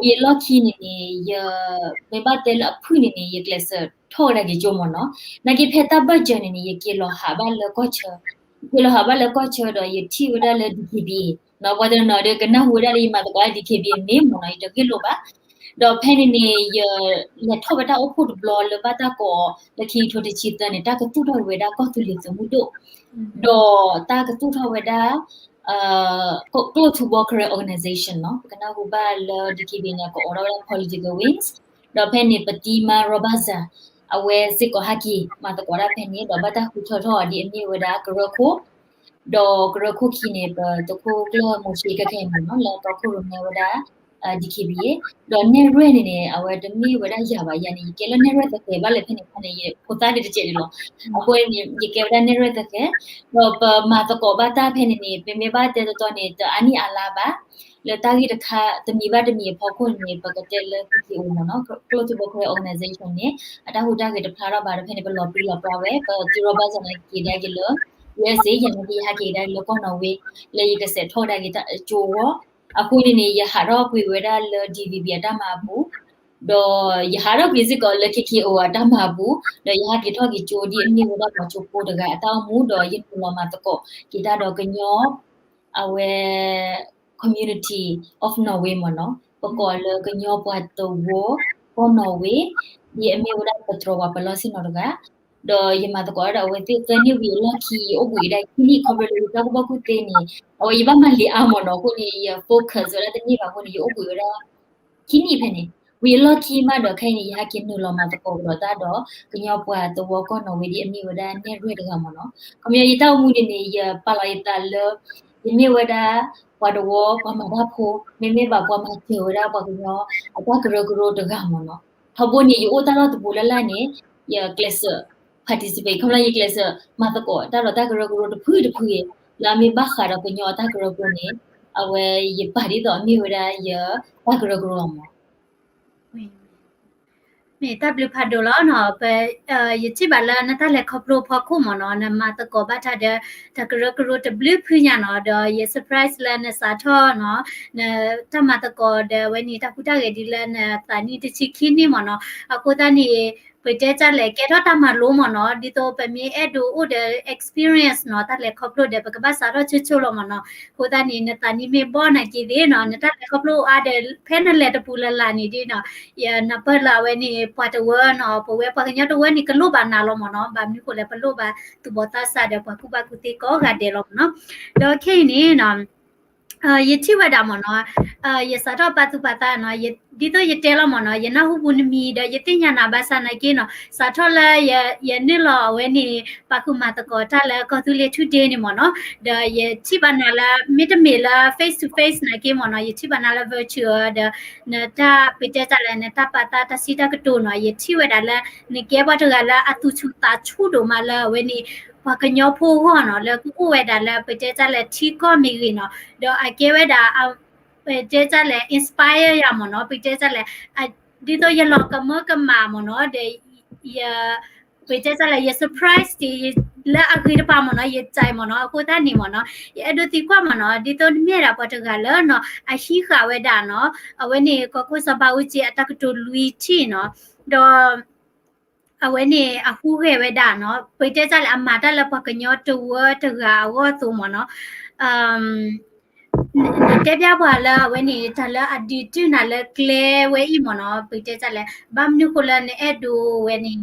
ဒီးဝံၤအလီၢ်ခံန့ၣ်န့ၣ် ယမ့ၢ်ဘၣ်တဲလၢအဖုၣ်န့ၣ်န့ၣ် ယကျဲးစၢးထီၣ်ဝဲဒၣ်က့ၤကၠိမ့ၢ်နီၤ, နာ်က့ဖဲတၢ်ဘၢၣ်စၢၤန့ၣ်န့ၣ် ယက့ၤလီၤဟးဘၣ်လၢကီၢ်ဆၢ, ယက့ၤလီၤဟးဘၣ်လၢကီၢ်ဆၢဒီးယထံၣ်ဝဲဒၣ်လၢ D K B A နီၤ, ပှၤတနီၤဒီးကနၢ်ဟူဝဲဒၣ်လၢယမၤသကိး D K B A မ့ၢ်မ့ၢ်နီၤ, ယတဂ့ၢ်လိာ်ဘၣ်, ဒီးဖဲန့ၣ်န့ၣ် ယလဲၤထီၣ်ဝဲတၢ်အိၣ်ဖှိၣ်တဘျီလၢဘၣ်တၢ်ကိးအီၤလၢခံကထိတဆံသၢန့ၣ် တၢ်ကသူၣ်ထီၣ်က့ၤဝဲဒၣ်ကီၢ်သူလ့ၤသုးမုၢ်ဒိၣ်, ဒီးတၢ်ကသူၣ်ထီၣ်ဝဲဒၣ် ကျိၣ်ထူဘီ Karen organization နီၤ, ပကနၢ်ဟူဘၣ်လၢ D K B A န့ၣ် ကအိးထီၣ်ဝဲဒၣ် political wings, ဒီးဖဲန့ၣ် ပတံၤမါ Robertson အဝဲစ့ၢ်ကီးဟဲက့ၤမၤသကိးတၢ်ဖဲန့ၣ် ဒီးဘၣ်တၢ်ဃုထၢထီၣ်အီၤဒ်အမ့ၢ်ဝဲဒၣ်ကရၢခိၣ်, ဒီးကရၢခိၣ်ခံန့ၣ် ပသုးခိၣ်ကျၢၢ်မိၤၡ့ခဲခဲအံၤမ့ၢ်နီၤ လၢတီခိၣ်ရိၣ်မဲဝဲဒၣ် D K B A, ဒီးနဲၣ်ရွဲၣ်န့ၣ်န့ၣ် အဝဲတမ့ၢ်ဝဲဒၣ်ယၤဘၣ်, ယၤန့ၣ် ယကဲလၢနဲၣ်ရွဲၣ်သဃဲၤဘၣ်လဲၣ်ဖဲန့ၣ်ခါန့ၣ် ယဖိသၣ်ဒ်တကဲးဒ်လီၤ. အဃိန့ၣ် ယကဲဝဲဒၣ်နဲၣ်ရွဲၣ်သဃဲၤ, ဒီးပမၤသကိးဘၣ်တၢ်ဖဲန့ၣ်န့ၣ် မ့မ့ၢ်ဘၣ်တဲတီတီန့ၣ် တအါနံၣ်အါလါဘၣ်, လၢတၢ်ဂ့ၢ်တခါတမံၤဘၣ်တမံၤအဖီခိၣ်န့ၣ် ပကတဲလၢ K K O မ့ၢ်နီၤ, ကျိၣ်ထူဘီ Karen organization န့ၣ် အတၢ်ဟူးတၢ်ဂဲၤတဖျါထီၣ်ဘၣ်ဒီး ဖဲန့ၣ် ပလီၤပြံလီၤပြါဝဲ, ပတံၤ Robertson န့ၣ်က့ၤကဒါက့ၤလၢ U S A, ယၤန့ၣ်က့ၤယဟဲက့ၤကဒါက့ၤလၢကီၢ်နီၣ်ဝ့ လၢယကစဲးထီၣ်ကဒါက့ၤကၠိအဂီၢ်, အဃိန့ၣ်န့ၣ် ယဟးထီၣ်ကွံာ်ဝဲဒၣ်လၢ D V B အတၢ်မၤအပူၤ, ဒီးယဟးထီၣ်ကွံာ်စ့ၢ်ကီးလၢ K K O အတၢ်မၤအပူၤ, ဒီးယဟးက့ၤထီၣ်က့ၤကၠိဒ်အမ့ၢ်ဝဲဒၣ်ပှၤကၠိဖိတဂၤအတၢ်အိၣ်မူ, ဒီးယနုာ်လီၤမၤသကိးက့ၤတၢ်ဒီးကညီ အဝဲ community of Norway မ့ၢ်နီၤ, ပကိးလၢကညီပှၤသဝီ ကီၢ်နီၣ်ဝ့ ဒ်အမ့ၢ်ဝဲဒၣ်ပတြီၤပှၤပလီၢ်ဆ့ၣ်နီၤတဂၤ, ဒီးယမၤသကိးဒီးအဝဲသ့ၣ်သၢနံၣ်ဝံၤအလီၢ်ခံ ယအိၣ်ဘှံးဝဲဒၣ်ခံနံၣ် ခီဖျိလၢယတၢ်ကူၣ်ဘၣ်ကူၣ်သ့န့ၣ် အဝဲယဘၣ်မၤလံာ်အါမ့ၢ်နီၤ, အဃိန့ၣ် ယ focus ဝဲဒၣ်တန့ၢ်ဘၣ်အဃိန့ၣ် ယအိၣ်ဘှံးဝဲဒၣ် ခံနံၣ်ဖဲန့ၣ်, ဝံၤအလီၢ်ခံမးဒီးခဲအံၤန့ၣ် ယဟဲက့ၤနုာ်လီၤမၤသကိးကဒီးတၢ်ဒီး ကညီပှၤသဝီကီၢ်နီၣ်ဝ့ဒ်အမ့ၢ်ဝဲဒၣ်နဲၣ်ရွဲၣ်တဂၤမ့ၢ်နီၤ. ခီပညီယတၢ်အိၣ်မူန့ၣ်န့ၣ် ယပာ်လီၤယသးလၢ ယမ့ၢ်ဝဲဒၣ် ပှၤတဝီပှၤမၤတၢ်ဖိ, မ့မ့ၢ်ဘၣ်ပှၤမၤစၢၤဝဲဒၣ်ပှၤကညီအတၢ်ကရၢကရိတဂၤမ့ၢ်နီၤ. ထီဘိန့ၣ် ယအိၣ်တၢ်လီၢ်တပူၤလၢ်လၢ်န့ၣ် ယကျဲးစၢး participate ခီပညီယကျဲးစၢးမၤသကိးတၢ်ဒီးတၢ်ကရၢကရိတဖုတဖုအံၤ လၢအမ့ၢ်ဘၣ်ဃးဒီးကညီအတၢ်ကရၢကရိန့ၣ် အဝဲယပာ်ဒ်သိးအမ့ၢ်ဝဲဒၣ်ယတၢ်ကရၢကရိလီၤမ့ၢ် မ့ၢ်တၢ်ဘျုးဖးဒိၣ်လီၤနီၤ, ပ ယထံၣ်ဘၣ်လၢနတၢ်လဲၤခီဖျိအဖီခိၣ်မ့ၢ်နီၤ, နမၤသကိးဘၣ်တၢ်ဒီး တၢ်ကရၢကရိတဘျုးဖုညါနီၤ, ဒီးယ surprise လၢနစးထီၣ်နီၤ, နတၢ်မၤသကိးဒီးဝဲန့ၣ် တၢ်ဟူးတၢ်ဂဲၤဒ်လၢနသးနံၣ်တဆံခံနံၣ်မ့ၢ်နီၤ, အဃိသတးန့ၣ် ပတဲတၢ်လဲၣ် ကဲထီၣ်တၢ်မၤလိမ့ၢ်နီၤ, ဒ်သိးပမ့ၢ်အဲၣ်ဒိးအိၣ်ဒီး experience နီၤ, တၢ်လဲၤခီဖျိဒီး ပကဘၣ်စးထီၣ်ဆိဆိလီၤမ့ၢ်နီၤ, အဃိသတးန့ၣ် နသးနံၣ်မ့ၢ်ဘီနာ်က့သ့ၣ်နီၤ, နတၢ်လဲၤခီဖျိအါဒီး ဖဲနလဲၤတပူၤလၢ်လၢ်န့ၣ်ဒ်နီၤ ယနၢ်ပၢၢ်လၢအဝဲန့ၣ် ပှၤတဝၢနီၤ, ပဝဲပှၤကညီတဝၢန့ၣ် ကလိၣ်ဘၣ်နၤလီၤမ့ၢ်နီၤ, ဘၣ်မနုၤဃိလဲၣ် ပလိၣ်ဘၣ်သူၣ်ဘီၣ်သးစၢ်ဒီးပှၤကူၣ်ဘၣ်ကူၣ်သ့ကိးဂၤဒဲးလီၤမ့ၢ်နီၤ, ဒီးခဲအံၤန့ၣ်နီၤ ယထံၣ်ဝဲဒၣ်မ့ၢ်နီၤ, ယစးထီၣ်ပာ်သူၣ်ပာ်သးနီၤ, ဒ်သိးယတဲလီၤမ့ၢ်နီၤ, ယနၢ်ဟူပူၤနမံၤဒီး ယသ့ၣ်ညါနၤဘၣ်ဆၣ်နာ်က့နီၤ, စးထီၣ်လၢယနုာ်လီၤအဝဲန့ၣ် ပာ်ဃုာ်မၤသကိးတၢ်လၢကီၢ်သူလ့ၤ Today န့ၣ်မ့ၢ်နီၤ, ဒီးယထံၣ်ဘၣ်နၤလၢ မ့တမ့ၢ်လၢ face to face နာ်က့မ့ၢ်နီၤ, ယထံၣ်ဘၣ်နၤလၢ virtual ဒီး နတၢ်ပတဲတၢ်လဲၣ် နတၢ်ပာ်သးတၢ်စံးတၢ်ကတိၤနီၤ, ယထံၣ်ဝဲဒၣ်လၢ နကဲပှၤတဂၤလၢအသူၣ်ဆူၣ်သးဆူၣ်ဒိၣ်မးလၢအဝဲန့ၣ် ပှၤကညီဖိအဂီၢ်နီၤ, လၢကအိၣ်ဝဲဒၣ်လၢပတဲတၢ်လဲၣ်ထံကီၢ်မ့ၢ်ဂ့ၤနီၤ, ဒီးအကဲဝဲဒၣ် ပတဲတၢ်လဲၣ် inspire ယၤမ့ၢ်နီၤ, ပတဲတၢ်လဲၣ် အ ဒ်သိးယလီၤကမၢကမၣ်မ့ၢ်နီၤ, ဒီးယ ပတဲတၢ်လဲၣ် ယ surprise တ့ၢ် လၢအဂ့ၤတပၤမ့ၢ်နီၤ, ယစဲးမ့ၢ်နီၤ, အဃိသတးန့ၣ်မ့ၢ်နီၤ, ယအဲၣ်ဒိးသံကွၢ်မ့ၢ်နီၤ, ဒ်သိးနမ့ၢ်ဒၣ်ပှၤတဂၤလၢနီၤ အဟံးဃာ်ဝဲဒၣ်နီၤ, အဝဲန့ၣ် ကီၢ်ခိၣ်စီၤဘးအူကၠံအတၢ်ကတိၤလွံၢ်ထံၣ်နီၤ, ဒီး အဝဲန့ၣ် အဟူးဂဲၤဝဲဒၣ်နီၤ, ပတဲတၢ်လဲၣ် အမၤတၢ်လၢပှၤကညီတဝၢတဂၤအဂီၢ်အသိးမ့ၢ်နီၤ, နတဲပျၢ်ပှၤလၢအဝဲန့ၣ် တၢ်လၢအဒုးတုၢ်နၤလၢကျဲဝဲအံၤမ့ၢ်နီၤ, ပတဲတၢ်လဲၣ် ဘၣ်မနုၤဃိလၢနအဲၣ်ဒိးဝဲန့ၣ်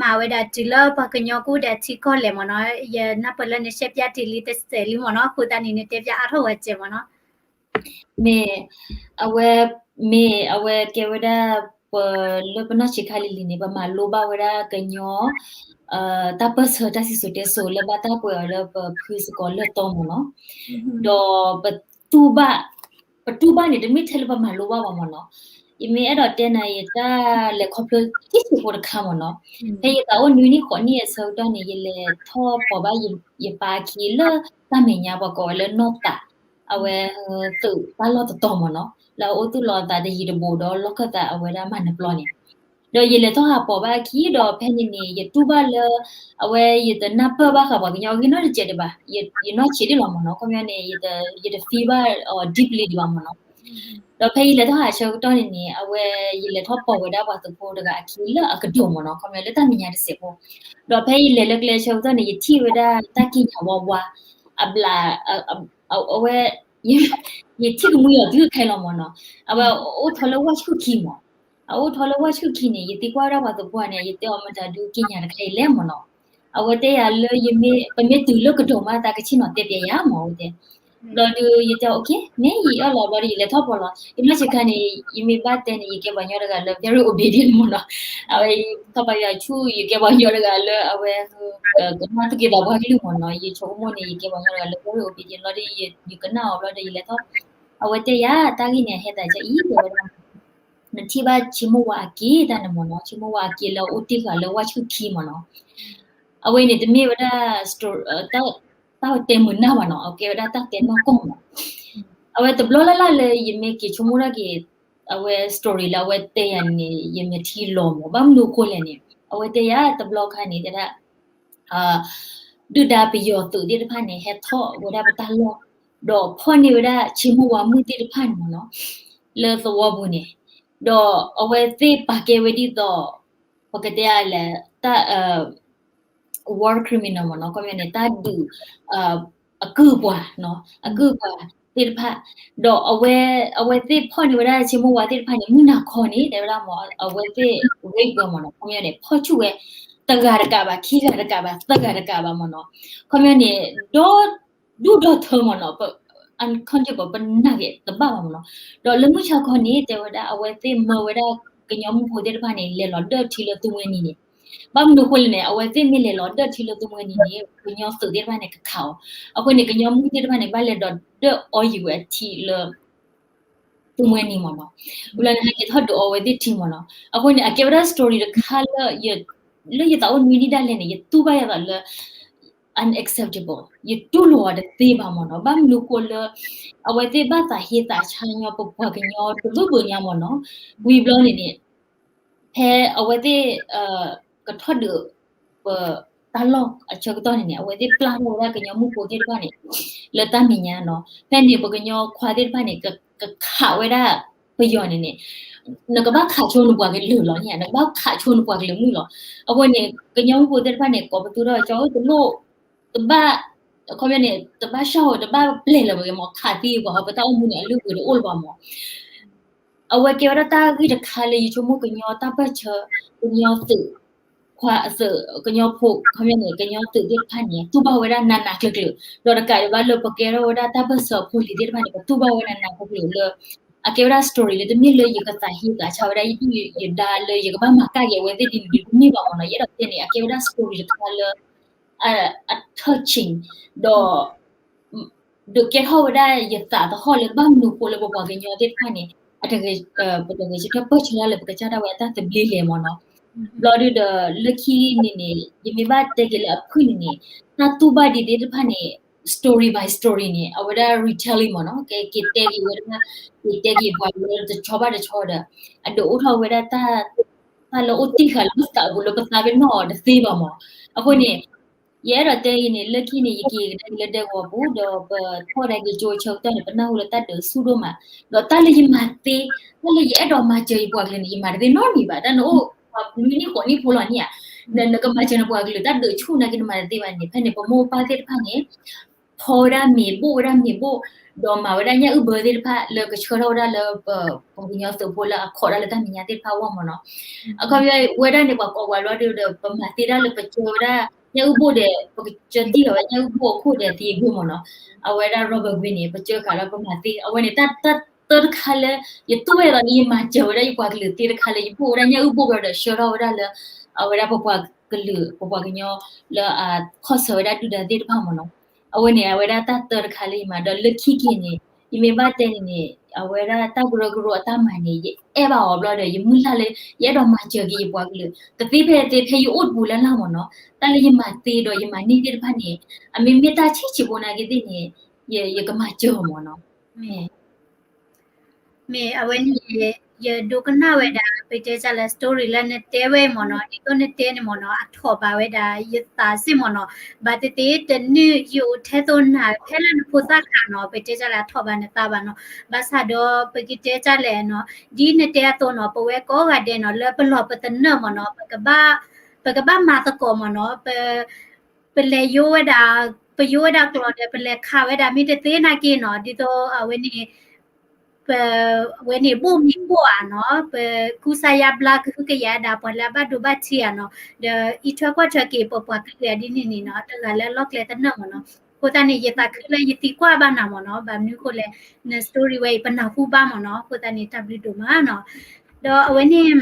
မၤဝဲဒၣ်တုၤလၢပှၤကညီကအိၣ်ဒီးအထံကီၢ်လဲၣ်မ့ၢ်နီၤ, ယနၢ်ပၢၢ်လၢနရှဲပျၢ်တ့ၢ်လံတစဲးလံမ့ၢ်နီၤ, အဃိသတးန့ၣ် နတဲပျၢ်အါထီၣ်ဝဲစဲးမ့ၢ်နီၤ. မ့ၢ် အဝဲ မ့ၢ်အဝဲကဲဝဲဒၣ် ပလၢပနီၢ်ဆံးခါလံၤလံၤန့ၣ် ပမၤလိဘၣ်ဝဲဒၣ်ကညီ တၢ်ပၢၢ်ဆၢတၢ်စံၣ်စိၤတဲစိၤလၢဘၣ်တၢ်ပှဲၤအီၤလၢပဖုသကိးလၢတီမ့ၢ်နီၤ, ဒီးပတူၢ်ဘၣ် ပတူၢ်ဘၣ်န့ၣ် တမ့ၢ်ထဲလၢပမၤလိဘၣ်ဘၣ်မ့ၢ်နီၤ, ယမ့ၢ်အဲၣ်ဒိးတဲနၤ ယတၢ်လဲၤခီဖျိတစဲးဖိတခါမ့ၢ်နီၤ, ဖဲယသးအိၣ်နွံနံၣ်ဃိးနံၣ်အဆၢကတီၢ်န့ၣ် ယလဲၤထီၣ်ပိာ်ဘၣ်ယပၢ်အခံလၢတၢ်မဲာ်ညါပှၤကိးဝဲလၢနီၢ်သး အဝဲ သုးတၢ်လီၢ်တတီၤမ့ၢ်နီၤ, လၢအအိၣ်သူၣ်လီၤအသးတယံၤတဘူးဒီးလီၢ်ခၢၣ်သးအဝဲဒၣ်မၤနၢၤပျီန့ၣ်, ဒီးယလဲၤထီၣ်ဟးပိာ်ဘၣ်အခံဒီးဖဲန့ၣ်န့ၣ် ယတူၢ်ဘၣ်လၢ အဝဲယတနၢ်ပၢၢ်ဘၣ်ဃးပှၤကညီအဂ့ၢ်နီတစဲးဒံးဘၣ်, ယနီၢ်ဆံးဒံးလီၤမ့ၢ်နီၤ, ခီပညီန့ၣ် ယတ feel ဘၣ်အီၤ deeply ဒံးဘၣ်မ့ၢ်နီၤ. ဒီးဖဲယလဲၤထီၣ်ဟးဆၢကတီၢ်န့ၣ်န့ၣ် အဝဲ ယလဲၤထီၣ်ပိာ်ဝဲဒၣ်ပှၤသုးဖိတဂၤအခံလၢအကဒိၣ်မ့ၢ်နီၤ, ခီပညီလၢတၢ်မဲာ်ညါတစဲးဖိ, ဒီးဖဲယလဲၤလၢကျဲဆၢကတီၢ်န့ၣ် ယထံၣ်ဝဲဒၣ်တၢ်ကံၣ်ညါဝါဝါ အဘျး အဝဲ ယထံၣ်ကမှံအီၤတုၤခဲလီၤမ့ၢ်နီၤ, အဝဲအိၣ်ထီၣ်လၢဝၣ်ဆူၣ်ခံမ့ၢ်, အအိၣ်ထီၣ်လၢဝၣ်ဆူၣ်ခံန့ၣ် ယသံကွၢ်ဝဲဒၣ်ပှၤသုးဖိန့ၣ် ယတဲအီၤမတၤဒုးကံၣ်ညါတခါအံၤလဲၣ်မ့ၢ်နီၤ, အဝဲတဲယၤလၢ ပမ့ၢ်တုၤလၢကဒိၣ်မး သးကဆ့ၣ်နီၤတဲပျဲယၤမ့ၢ် အဝဲတဲ, ဘျီဒီးယတဲ okay မ့ၢ်ယအၢၣ်လီၤ ဘျီဒီးယလဲၤထီၣ်ပိာ်လီၤ, ယနီၢ်ဆံးခါန့ၣ် ယမ့ၢ်ဘၣ်တဲန့ၣ် ယကဲပှၤကညီတဂၤလၢ very obedient မ့ၢ်နီၤ, အဝဲထီၣ်ပာ်ယွၤဆူၣ် ယကဲပှၤကညီတဂၤလၢအဝဲ ကနၣ်သူၣ်က့သးပှၢ်ကလုၢ်မ့ၢ်နီၤ, ယဆိကမိၣ်န့ၣ် ယကဲပှၤကညီတဂၤလၢ very obedient ဘျီဒီး ယကနၣ်အီၤဘျီဒီး ယလဲၤထီၣ်, အဝဲတဲယၤ တၢ်ဂ့ၢ်န့ၣ် အဟဲသးကအံၤ တဲဝဲဒၣ် နထံၣ်ဘၣ်ဆ့မိၢ်ဝါအက့ၢ်တၢ်န့ၣ်မ့ၢ်နီၤ, ဆ့မိၢ်ဝါအက့ၢ်လၢအအိၣ်တ့ၢ်ဃာ်လၢဝၣ်ဆူၣ်ခံမ့ၢ်နီၤ, အဝဲန့ၣ်တမ့ၢ်ဝဲဒၣ် တၢ်တဲမုာ်နၢ်ဘၣ်နီၤ, အကဲဝဲဒၣ်တၢ်တဲနီၢ်ကီၢ်မ့ၢ်နီၤ, အဝဲတဘျီလၢ်လၢ်လၢယမ့ၢ်က့ၤဆိကမိၣ်ထီၣ်က့ၤ အဝဲ story လၢအဝဲတဲယၤန့ၣ် ယမဲာ်ထံလီၤမ့ၢ်, ဘၣ်မနုၤအဃိလဲၣ်န့ၣ် အဝဲတဲယၤတဘျီခါန့ၣ် တဲဒၣ် ဒုၣ်ဒါပယီၤသုးသ့ၣ်တဖၣ်န့ၣ် ဟဲထီၣ်ဝဲဒၣ်ပတၢ်လီၢ်, ဒီးဖီၣ်န့ၢ်ဝဲဒၣ်ဆ့မိၢ်ဝါမုၣ်သ့ၣ်တဖၣ်န့ၣ်မ့ၢ်နီၤ, လၢသဝီပူၤန့ၣ်, ဒီးအဝဲသ့ၣ်ပာ်ကဲဝဲဒ်သိး ပကတဲလဲၣ် တၢ် war criminal မ့ၢ်နီၤ, ခီပညီန့ၣ် တၢ်ဒုး အကုၢ်ပှၤ အကုၢ်ပှၤသ့ၣ်တဖၣ်, ဒီးအဝဲသ့ၣ်ဖီၣ်န့ၢ်ဝဲဒၣ်ဆ့မိၢ်ဝါသ့ၣ်တဖၣ်န့ၣ် မုၢ်နၤခီန့ၣ် တဲဝဲဒၣ်မ့ၢ် အဝဲသ့ၣ် rape ဝဲမ့ၢ်နီၤ, ခီပညီန့ၣ် ဖီၣ်ဆူၣ်ဝဲ တဂၤတကးဘၣ် ခံဂၤတကးဘၣ် သၢဂၤတကးဘၣ်မ့ၢ်နီၤ, ခီပညီန့ၣ် ဒီဒူၣ်ဒီထၢမ့ၢ်နီၤ, uncountable ပနာ်က့ၤတဘၣ်ဘၣ်မ့ၢ်နီၤ, ဒီးလၢမုၢ်ဆါခီန့ၣ် တဲဝဲဒၣ် အဝဲသ့ၣ်မၢဝဲဒၣ်ကညီမုၢ်ဖိသ့ၣ်တဖၣ်န့ၣ် လဲၤလီၤဒၢၣ်ထံလၢသူမှဲနံၤန့ၣ်, ဘၣ်မနုၤအဃိလဲၣ်န့ၣ် အဝဲသ့ၣ်မ့ၢ်လဲၤလီၤဒၢၣ်ထံလၢသူမှဲနံၤန့ၣ် ကညီသုးသ့ၣ်တဖၣ်န့ၣ် ကခးအီၤ, အဃိန့ၣ် ကညီမုၢ်သ့ၣ်တဖၣ်န့ၣ် ဘၣ်လဲၤဒီးဒၢၣ်အီယူၤဝဲအထံလၢ သူမှဲနံၤမ့ၢ်နီၤ, ဝံၤလီၤန့ၣ်ဟဲက့ၤထီၣ်ဒုးအီဝဲသ့ၣ်ထံမ့ၢ်နီၤ, အဃိန့ၣ် အကဲဝဲဒၣ် story တခါလၢ လၢယသးအိၣ်နွံနံၣ်ဒၣ်လဲာ်န့ၣ် ယတူၢ်ဘၣ်ယသးလၢ unacceptable ယတူၢ်လိာ်အီၤတသ့ဘၣ်မ့ၢ်နီၤ, ဘၣ်မနုၤဃိလၢ အဝဲသ့ၣ်ဘၣ်သးဟ့သးဆါညီ ပပှၤကညီတဘျုးဘျုးညါမ့ၢ်နီၤ, ဝံၤဘျီန့ၣ်န့ၣ် ဖဲအဝဲသ့ၣ် ကထီၣ်ဒုး ပတၢ်လီၢ်အဆၢကတီၢ်န့ၣ်န့ၣ် အဝဲသ့ၣ်ပျၢ်ထီၣ်ဝဲဒၣ်ကညီမုၢ်ဖိသ့ၣ်တဖၣ်န့ၣ် လၢတၢ်မဲာ်ညါနီၤ, ဖဲန့ၣ် ပကညီခွါသ့ၣ်တဖၣ်န့ၣ် ကခးဝဲဒၣ်ပယီၤန့ၣ်န့ၣ် နကဘၣ်ခးဆိနပှၤကလုာ်လီၤန့ၣ် နကဘၣ်ခးဆိနပှၤကလုာ်မုၣ်လီၤ, အဃိန့ၣ် ကညီမုၢ်ဖိသ့ၣ်တဖၣ်န့ၣ် ကိးပသူထီၣ်ကၠီတလိၣ် တဘၣ် ခီပညီန့ၣ် တဘၣ်ဆှၢဝဲ တဘၣ်ပျဲလၢၤဝဲမ့ၢ် ခးသံပှၤဟီ ပတၢ်အိၣ်မူန့ၣ် အလုၢ်အပှ့ၤတအိၣ်လၢၤဘၣ်မ့ၢ် အဝဲကဲဝဲဒၣ်တၢ်ဂ့ၢ်တခါလၢယဆိကမိၣ်ကညီတၢ်ပၢၢ်ဆၢ ကညီသုး ခွါအသုး ကညီဖိ ခီပညီန့ၣ် ကညီသုးသ့ၣ်တဖၣ်န့ၣ် တူၢ်ဘၣ်ဝဲဒၣ်နးနးကျၢၤကျၢၤ ဒီးတကးဒံးဘၣ်လၢပကဲထီၣ်ဝဲဒၣ်တၢ်ပၢၢ်ဆၢအဖိလံၤသ့ၣ်တဖၣ်န့ၣ် ပတူၢ်ဘၣ်ဝဲနးနးကျၢၤကျၢၤလၢ အကဲဝဲဒၣ် story လၢတမ့ၢ်လၢယကသးဟ့သးဆါဝဲဒၣ် ယဒုၣ်ယဒါလၢယကဘၣ်မၤကၣ်က့ၤအဝဲသ့ၣ်ဒ်န့ၣ်ဒ်တမ့ၢ်ဘၣ်မ့ၢ်နီၤ ယအဲၣ်ဒိးတဲန့ၣ် အကဲဝဲဒၣ် story တခါလၢ အ touching ဒီး ဒုးကဲထီၣ်ဝဲဒၣ်ယသးသဟီၣ်လၢဘၣ်မနုၤဃိလၢပပှၤကညီသ့ၣ်တဖၣ်န့ၣ် အတဂဲၤ ပတဂဲၤဆၢထၢၣ်ပၢၢ်ဆၢတၢ်လၢပကစၢ်ဒၣ်ဝဲအတၢ်သဘျ့လဲၣ်မ့ၢ်နီၤ. ဘျီဒုဒီး လၢခံန့ၣ်န့ၣ် ယမ့ၢ်ဘၣ်တဲက့ၤလၢအဖုၣ်န့ၣ်န့ၣ် တၢ်တူၢ်ဘၣ်ဒ်သ့ၣ်တဖၣ်န့ၣ် story by story န့ၣ် အဝဲဒၣ် retelling မ့ၢ်နီၤ, ကက့ၤတဲက့ၤဝဲဒၣ်, က့ၤတဲက့ၤပှၤလၢတဆီဘၣ်တဆီဒီး အဒုးအိၣ်ထီၣ်ဝဲဒၣ်တၢ်, တၢ်လၢအိၣ်တံၢ်ဃာ်လၢပသးပူၤလၢပသးပ့ၤနီၣ်အီၤတသ့ဘၣ်မ့ၢ်. အဃိန့ၣ် ယအဲၣ်ဒိးတဲအံၤန့ၣ် လၢခံန့ၣ် ယက့ၤကဒါက့ၤလၢဒဲကဝီၤပူၤ ဒီးပထီၣ်ဒါက့ၤကၠိအဆၢကတီၢ်န့ၣ် ပနၢ်ဟူလၢတၢ်ဒုးဆူၣ်ဒိၣ်မး, ဒီးတၢ်လၢယမၤသ့, တၢ်လၢယအဲၣ်ဒိးမၤစၢၤယပှၤကလုာ်န့ၣ် ယမၤတသ့နီတမံၤဘၣ်. တၢ်နအိၣ်ပှၤနွံနံၣ်ဃိးနံၣ်ဖိလီၤန့ၣ်ဧါ, နကမၤစၢၤနပှၤကလုာ် တၢ်ဒုးဆူၣ်နာ်က့နမၤတသ့ဘၣ်န့ၣ် ဖဲန့ၣ် ပမိၢ်ပပၢ်သ့ၣ်တဖၣ်န့ၣ် ဖီဝဲဒၣ်မ့ၤဘိၣ်ဝဲဒၣ်မ့ၤဘိၣ်, ဒီးမၤဝဲဒၣ်ညၣ်အုၣ်ဘၢသ့ၣ်တဖၣ်လၢကဆှၢထီၣ်ဝဲဒၣ်လၢပ, ပှၤကညီသုးဖိလၢအခီးတၢ်လၢတၢ်မဲာ်ညါသ့ၣ်တဖၣ်အဂီၢ်မ့ၢ်နီၤ. အခီပညီဝဲဒၣ်န့ၣ် ပှၤကိးပှၤဘျီဒီး ပမၤသ့ဒၣ်လၢပကၢဝဲဒၣ်ညၣ်အုၣ်ဘိၣ်ဒီး ပကစၢတံၢ်ဃာ်ဝဲညၣ်အုၣ်ဘိၣ်အခိၣ်ဒီးသံအဘိၣ်မ့ၢ်နီၤ. အဝဲဒၣ် rubber green န့ၣ် ပကၢဃာ်လၢပမၤသ့ အဝဲန့ၣ် တၢ်, တၢ်တခါလၢ ယတူၢ်ဝဲလီၤလၢယမၤစၢၤဝဲဒၣ်ယပှၤကလုာ်သ့တခါလၢ ယဘိၣ်ဝဲဒၣ်ညၣ်အုၣ်ဘိၣ်ဘျီဒီး ဆှၢထီၣ်ဝဲဒၣ်လၢ အဝဲဒၣ်ပပှၤကလုာ် ပပှၤကညီလၢအခီၣ်ဆၢဝဲဒၣ်ဒုၣ်ဒါသ့ၣ်တဖၣ်မ့ၢ်နီၤ. အဝဲန့ၣ် အဝဲဒၣ်တၢ်တၢတခါလၢယမၤ ဒီးလၢခံက့ၤန့ၣ် ယမ့ၢ်ဘၣ်တဲန့ၣ်န့ၣ် အဝဲဒၣ်တၢ်ကရၢကရိအတၢ်မၤန့ၣ် ယအဲၣ်ဘၣ်အီၤဘျီဒီး ယမုၢ်လၢ်လၢ ယအဲၣ်ဒိးမၤစၢၤက့ၤယပှၤကလုာ် တသ့ဖဲသ့ဖဲယအိၣ်တပူၤလၢ်လၢ်မ့ၢ်နီၤ. တၢ်လၢယမၤသ့ဒီးယမၤန့ၢ်သ့ၣ်တဖၣ်န့ၣ် အမ့မ့ၢ်တၢ်ဆံးဆံးဖိနာ်က့သ့ၣ်န့ၣ် ယကမၤစၢၤမ့ၢ်နီၤ. မ့ၢ်အဝဲန့ၣ် ယဒိကနၣ်ဝဲဒၣ် ပတဲတၢ်လၢ story လၢနတဲဝဲမ့ၢ်နီၤ, ဒ်သိးနတဲန့ၣ်မ့ၢ်နီၤ အထီၣ်ဘၣ်ဝဲဒၣ်ယသးစ့ၢ်မ့ၢ်နီၤ. ဘၣ်သ့ၣ်သ့ၣ် တနုာ်ယအိၣ်ထဲသိးနၤဖဲလၢနဖိသၣ်ခါနီၤ, ပတဲတၢ်လၢအထီၣ်ဘၣ်နသးဘၣ်နီၤ. ဘၣ်ဆၣ်ဒီး ပကတဲတၢ်လဲၣ်နီၤ, ဒ်နတဲအသိးနီၤ, ပဝဲကိးဂၤဒဲးနီၤ လၢပလီၢ်ပသနၢၣ်မ့ၢ်နီၤ, ပကဘၣ်မၤသကိးမ့ၢ်နီၤ, ပလဲၤယိဝဲဒၣ်, ပယိဝဲဒၣ်ကျိာ်ဒီး ပလဲၤခးဝဲဒၣ်မ့ၢ်တသ့နာ်က့နီၤ, ဒ်သိးအဝဲန့ၣ် ပ, ဝဲန့ၣ်ဘိၣ်မ့ၤဘိၣ်ဧါနီၤ, ပကူစါယါဘျါကဟုကယာ်ဒၣ်ပှၤလၢအဘၣ်ဒိဘၣ်ထံးဧါနီၤ, ဒီးအံးထွဲကွၢ်ထွဲက့ၤပပှၤကလုာ်ဒ်န့ၣ်န့ၣ်နီၤ, တဂၤလၢလီၢ်ကျဲသနၢၣ်မ့ၢ်နီၤ. အဃိသတးန့ၣ် ယသးခုလၢယသံကွၢ်ဘၣ်နၤမ့ၢ်နီၤ, ဘၣ်မနုၤအဃိလဲၣ်, န story ဝဲအံၤ ပနၢ်ဟူဘၣ်မ့ၢ်နီၤ, အဃိသတးန့ၣ် တၢ်ဘျုးဒိၣ်မးနီၤ. ဒီးအဝဲန့ၣ်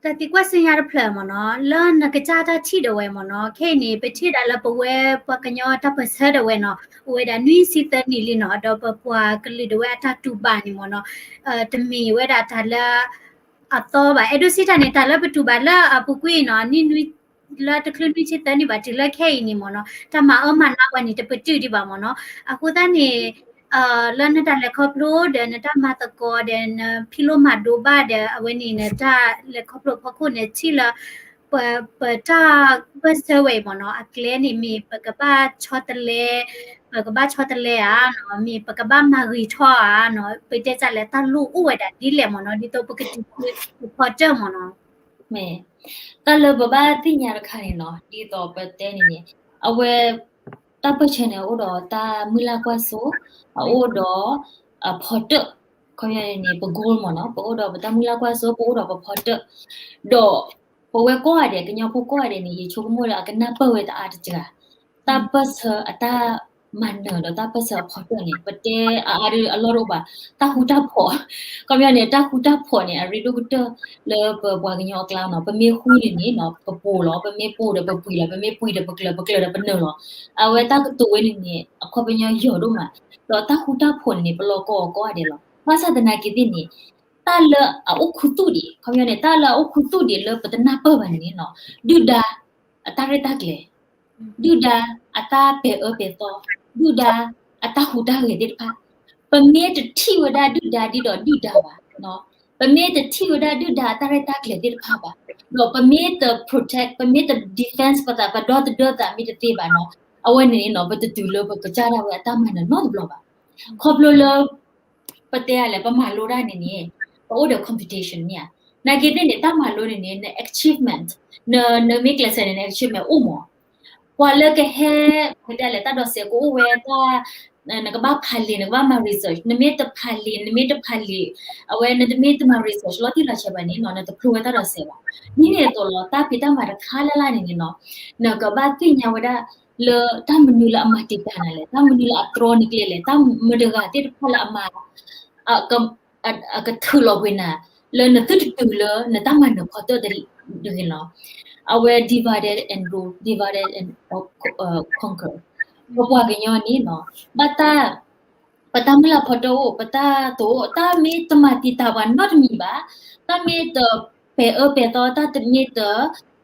တၢ်သံကွၢ်စံညါတဖျၢၣ်မ့ၢ်နီၤ, လၢနကစၢ်တၢ်ထံၣ်ဒၣ်ဝဲမ့ၢ်နီၤ, ခဲအံၤန့ၣ် ပထံၣ်ဒၣ်လၢပဝဲပှၤကညီတၢ်ပၢၢ်ဆၢဒၣ်ဝဲနီၤ, အိၣ်ဝဲဒၣ်နွံဆံသၢနံၣ်လံနီၤ, ဒီးပပှၤကလုာ်ဒၣ်ဝဲအတၢ်တူၢ်ဘၣ်န့ၣ်မ့ၢ်နီၤ, တမ့ၢ်ဝဲဒၣ်တၢ်လၢအသီဘၣ်, အဲၣ်ဒိးစံးတၢ်န့ၣ် တၢ်လၢပတူၢ်ဘၣ်လၢအပူၤကွံာ်နီၤ, နံၣ်နွံ လၢတချုးနွံဆံသၢနံၣ်ဘၣ် တုၤလၢခဲအံၤန့ၣ်မ့ၢ်နီၤ, တၢ်မၤအၢမၤနးပှၤန့ၣ် တပတုာ်ဒံးဘၣ်မ့ၢ်နီၤ. အဃိသတးန့ၣ် လၢနတၢ်လဲၤခီဖျိဒီးနတၢ်မၤသကိးဒီးနဖံးလိမၤဒိးဘၣ်ဒီး အဝဲန့ၣ် နတၢ်လဲၤခီဖျိအဖီခိၣ်န့ၣ် ထံၣ်လၢ ပ, ပတၢ်ပၢၢ်ဆၢဝဲအံၤမ့ၢ်နီၤ, အကျဲန့ၣ်မ့ၢ်ပကဘၣ်ဆီတလဲ, ပကဘၣ်ဆီတလဲဧါ, မ့ၢ်ပကဘၣ်မၤဂ့ၤထီၣ်ဧါနီၤ, ပတဲတၢ်လဲၣ် တၢ်လိၣ်အိၣ်ဝဲဒၣ်ဒ်လဲၣ်မ့ၢ်နီၤ, ဒ်သိးပကတုၤဖီတၢၢ်မ့ၢ်နီၤ. မ့ၢ်တၢ်လၢပဘၣ်သ့ၣ်ညါတခါန့ၣ်နီၤ, ဒ်သိးပတဲန့ၣ်န့ၣ်, အဝဲ တၢ်ပၢၢ်ဆၢန့ၣ် အအိၣ်ဒီးတၢ်မုၢ်လၢ်ကွၢ်စိ, အအိၣ်ဒီးအဖီတၢၢ်, ခီပညီန့ၣ် ပ goal မ့ၢ်နီၤ, ပအိၣ်ဒီးပတၢ်မုၢ်လၢ်ကွၢ်စိ, ပအိၣ်ဒီးပဖီတၢၢ်, ဒီးပဝဲကိးဂၤဒဲး ကညီဖိကိးဂၤဒဲးန့ၣ် ယဆိကမိၣ်လၢအကနၢ်ပၢၢ်ဝဲတအါတစှၤ, တၢ်ပၢၢ်ဆၢအတၢ်မၤနၢၤဒီးတၢ်ပၢၢ်ဆၢအဖီတၢၢ်န့ၣ် ပတဲအါအါဒ်အလီၢ်တအိၣ်ဘၣ်, တၢ်ဃူတၢ်ဖိး, ခီပညီန့ၣ် တၢ်ဃူတၢ်ဖိးန့ၣ် အရ့ဒိၣ်ကတၢၢ်လၢပပှၤကညီအကျါနီၤ, ပမ့ၢ်ဃူန့ၣ်န့ၣ်နီၤ ပပိာ်လီၤ, ပမ့ၢ်ပိာ်ဒီးပပှံၤလီၤ, ပမ့ၢ်ပှံၤဒီးပကျၢၤ, ပကျၢၤဒီးပနၢၤလီၤ. အဝဲတၢ်ကတိၤဝဲန့ၣ်န့ၣ် အခီပညီယိာ်ဒိၣ်မး, ဒီးတၢ်ဃူတၢ်ဖိးန့ၣ်န့ၣ် ပလီၢ်ကီအီၤကိးဂၤဒဲးလီၤ. ဘၣ်ဆၣ်သနာ်က့သ့ၣ်န့ၣ် တၢ်လၢအအိၣ်ခူသူၣ်ဒံး, ခီပညီန့ၣ် တၢ်လၢအအိၣ်ခူသူၣ်ဒံးလၢပတနၢ်ပၢၢ်ဘၣ်န့ၣ်န့ၣ်နီၤ, ဒုၣ်ဒါအတၢ်ရဲၣ်တၢ်ကျဲၤ, ဒုၣ်ဒါအတၢ်ပဲာ်အၢပဲာ်သီ, ဒုၣ်ဒါအတၢ်ဟူးတၢ်ဂဲၤသ့ၣ်တဖၣ်, ပမ့ၢ်တထံၣ်ဝဲဒၣ်ဒုၣ်ဒါဒ်ဒီးဒုၣ်ဒါဘၣ်, ပမ့ၢ်တထံၣ်ဝဲဒၣ်ဒုၣ်ဒါအတၢ်ရဲၣ်တၢ်ကျဲၤသ့ၣ်တဖၣ်ဘၣ်, ဒီးပမ့ၢ်တ protect, ပမ့ၢ်တ defense ပသး ပဒီသဒၢသးမ့ၢ်တသ့ဘၣ်နီၤ, အဝဲန့ၣ်န့ၣ်နီၤ ပတတုၤလၢပကစၢ်ဒၣ်ဝဲအတၢ်မၤနၢၤနီတဘျီဘၣ်. ခီဖျိလၢ ပတဲလဲၣ် ပမၤလိတၢ်န့ၣ်န့ၣ် ပအိၣ်ဒီး competition န့ၣ်ဧါ. နာ်က့သ့ၣ်န့ၣ် တၢ်မၤလိန့ၣ်န့ၣ် န achievement, နမ့ၢ်ကျဲးစၢးန့ၣ် န achievement အိၣ်မး. ပှၤလၢကဟဲ ပတဲလဲၣ် တၢ်ဒိးစဲးကအိၣ်ဝဲတၢ်, နကဘၣ်ဖးလံာ် နကဘၣ်မၤ research, နမ့ၢ်တဖးလံာ် နမ့ၢ်တဖးလံာ်, အဝဲနတမ့ၢ်တမၤ research လီၤတံၢ်လီၤဆဲးဘၣ်န့ၣ်နီၤ နတဖျိဝဲတၢ်ဒိးစဲးဘၣ်. ဒ်န့ၣ်အသိးလီၤ တၢ်ဖံးတၢ်မၤတခါလၢ်လၢ်န့ၣ်န့ၣ်နီၤ နကဘၣ်သ့ၣ်ညါဝဲဒၣ် လၢတၢ်မနုၤလၢအမၤတံာ်တာ်နၤလဲၣ်, တၢ်မနုၤလၢအတြီနကျဲလဲၣ်, တၢ်မတဂၤသ့ၣ်တဖၣ်လၢအမၤ အကထုးလီၤပှ့ၤနၤ လၢနသုတတုၤလၢနတၢ်မၤနၢၤခီတၢၢ်တဂ့ၤနီၤ. အဝဲ divide and rule, divide and conquer. ပပှၤကညီန့ၣ်နီၤ ဘၣ်တၢ် ပတၢ်မုၢ်လၢ်ဖီတၢၣ်အိၣ်, ပတၢ်တိာ်အိၣ်, တၢ်မ့ၢ်တမၤတံာ်တာ်ပှၤနီတမံၤဘၣ်, တၢ်မ့ၢ်တပဲာ်အၢပဲာ်သီ, တၢ်တမ့ၢ်တ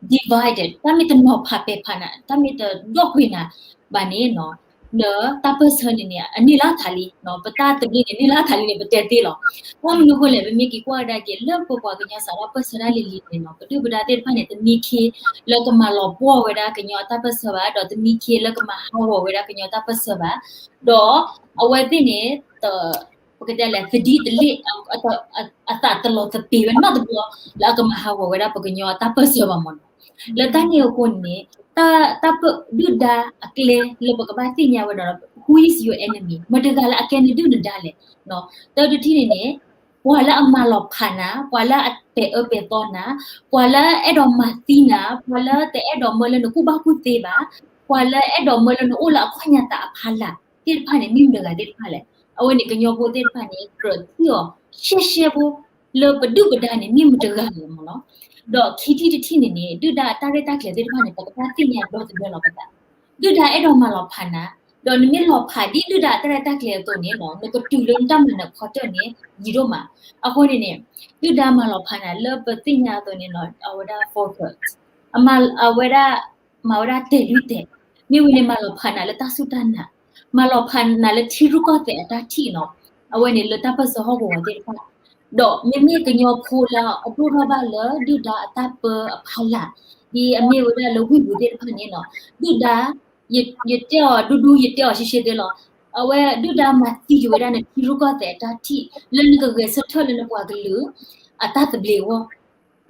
divided, တၢ်မ့ၢ်တနီၤဖးပဲာ်ဖးနၤ, တၢ်မ့ၢ်တဒီကွံာ်နၤဘၣ်န့ၣ်နီၤ, လၢတၢ်ပၢၢ်ဆၢန့ၣ်န့ၣ် အန့ၢ်လၢထးလံ, ပတၢ်သဘျ့န့ၣ် န့ၢ်လၢထးလံန့ၣ် ပတဲသ့လီၤ. ဘၣ်မနုၤအဃိလဲၣ်, ပမ့ၢ်က့ၤကွၢ်ကဒါက့ၤ လၢပပှၤကညီစးထီၣ်ပၢၢ်ဆၢတၢ်လံၤလံၤန့ၣ်နီၤ, ပဒုၣ်ပဒါသ့ၣ်တဖၣ်န့ၣ် တမံခ့လၢကမၤလီၤပှီၢ်ဝဲဒၣ်ကညီအတၢ်ပၢၢ်ဆၢဘၣ်, ဒီးတမံခ့လၢကမၤဟးဂီၤဝဲဒၣ်ကညီတၢ်ပၢၢ်ဆၢဘၣ်, ဒီးအဝဲသ့ၣ်န့ၣ် ပကတဲလဲၣ် သဒံတလ့ၣ်, အသးတလီၤသပ့ၤဝဲနီတဘျီ လၢအကမၤဟးဂီၤဝဲဒၣ်ပကညီအတၢ်ပၢၢ်ဆၢဘၣ်မ့ၢ်နီၤ. လၢတၢ်န့ၣ်အဃိန့ၣ် တၢ်ပၢၢ်ဒုၣ်ဒါအကျဲလၢပကဘၣ်သ့ၣ်ညါဝဲဒီး who is your enemy, မတၤတဂၤလၢအကဲနဒုၣ်နဒါလဲၣ်. တၢ်တထံၣ်န့ၣ်န့ၣ် ပှၤလၢအမၤလီၤဖးနၤ, ပှၤလၢအပဲာ်အၢပဲာ်သီနၤ, ပှၤလၢအအဲၣ်ဒိးမၤသံနၤ, ပှၤလၢတအဲၣ်ဒိးမၢလၢနကူၣ်ဘၣ်ကူၣ်သ့ဘၣ်, ပှၤလၢအအဲၣ်ဒိးမၢလၢနအိၣ်လၢအခိၣ်ညါသးအဖီလာ်သ့ၣ်တဖၣ်န့ၣ် မ့ၢ်မတၤတဂၤသ့ၣ်တဖၣ်လဲၣ်. အဝဲန့ၣ်ကညီဖိသ့ၣ်တဖၣ်န့ၣ် ကြၢးထံၣ်အီၤရှဲရှဲဖိ လၢပဒုၣ်ပဒါန့ၣ် မ့ၢ်မတၤတဂၤလဲၣ်မ့ၢ်နီၤ. ဒီးခံထံၣ်တထံၣ်န့ၣ်န့ၣ် ဒုၣ်ဒါအတၢ်ရဲၣ်တၢ်ကျဲၤသ့ၣ်တဖၣ်န့ၣ် ပကဘၣ်သ့ၣ်ညါဒီသဒၢလီၤပသး. ဒုၣ်ဒါအဲၣ်ဒိးမၤလီၤဖးနၤ, ဒီးနမ့ၢ်လီၤဖးဒ်ဒုၣ်ဒါအတၢ်ရဲၣ်တၢ်ကျဲၤအသိးန့ၣ်နီၤ, နကတုၤလၢနတၢ်မၤနၢၤဖီတၢၢ်န့ၣ် ယံၤဒိၣ်မး. အဃိန့ၣ်န့ၣ် ဒုၣ်ဒါမၤလီၤဖးနၤလၢပသ့ၣ်ညါအသိးန့ၣ်နီၤ, အဝဲဒၣ် focus, အဝဲဒၣ် မၤဝဲဒၣ်တဲာ်လွံၢ်တဲာ်, မ့ၢ်ဝံၤန့ၣ် မၤလီၤဖးနၤလၢတၢ်စူၢ်တၢ်နာ်, မၤလီၤဖးနၤလၢထံရူၢ်ကီၢ်သဲးအတၢ်ထံၣ်နီၤ, အဝဲန့ၣ်လၢတၢ်ပၢၢ်ဆၢဟီၣ်ကဝီၤသ့ၣ်တဖၣ်, ဒီးမ့မ့ၢ်ကညီဖိလၢအဒိၣ်ထီၣ်ဘၣ်လၢဒုၣ်ဒါအတၢ်ပၢအဖီလာ်, ဒ်အမ့ၢ်ဝဲဒၣ်လၢဝ့ၢ်ပူၤသ့ၣ်တဖၣ်န့ၣ်နီၤ, ဒုၣ်ဒါ ယတဲအီၤဒူဒူ ယတဲအီၤရှဲရှဲသ့လီၤ. အဝဲဒုၣ်ဒါမၤသံက့ၤဝဲဒၣ်နထံရူၢ်ကီၢ်သဲးအတၢ်ထံၣ် လၢနကဂဲၤဆၢထၢၣ်လၢနပှၤကလုာ် အတၢ်သဘျ့အဂီၢ်,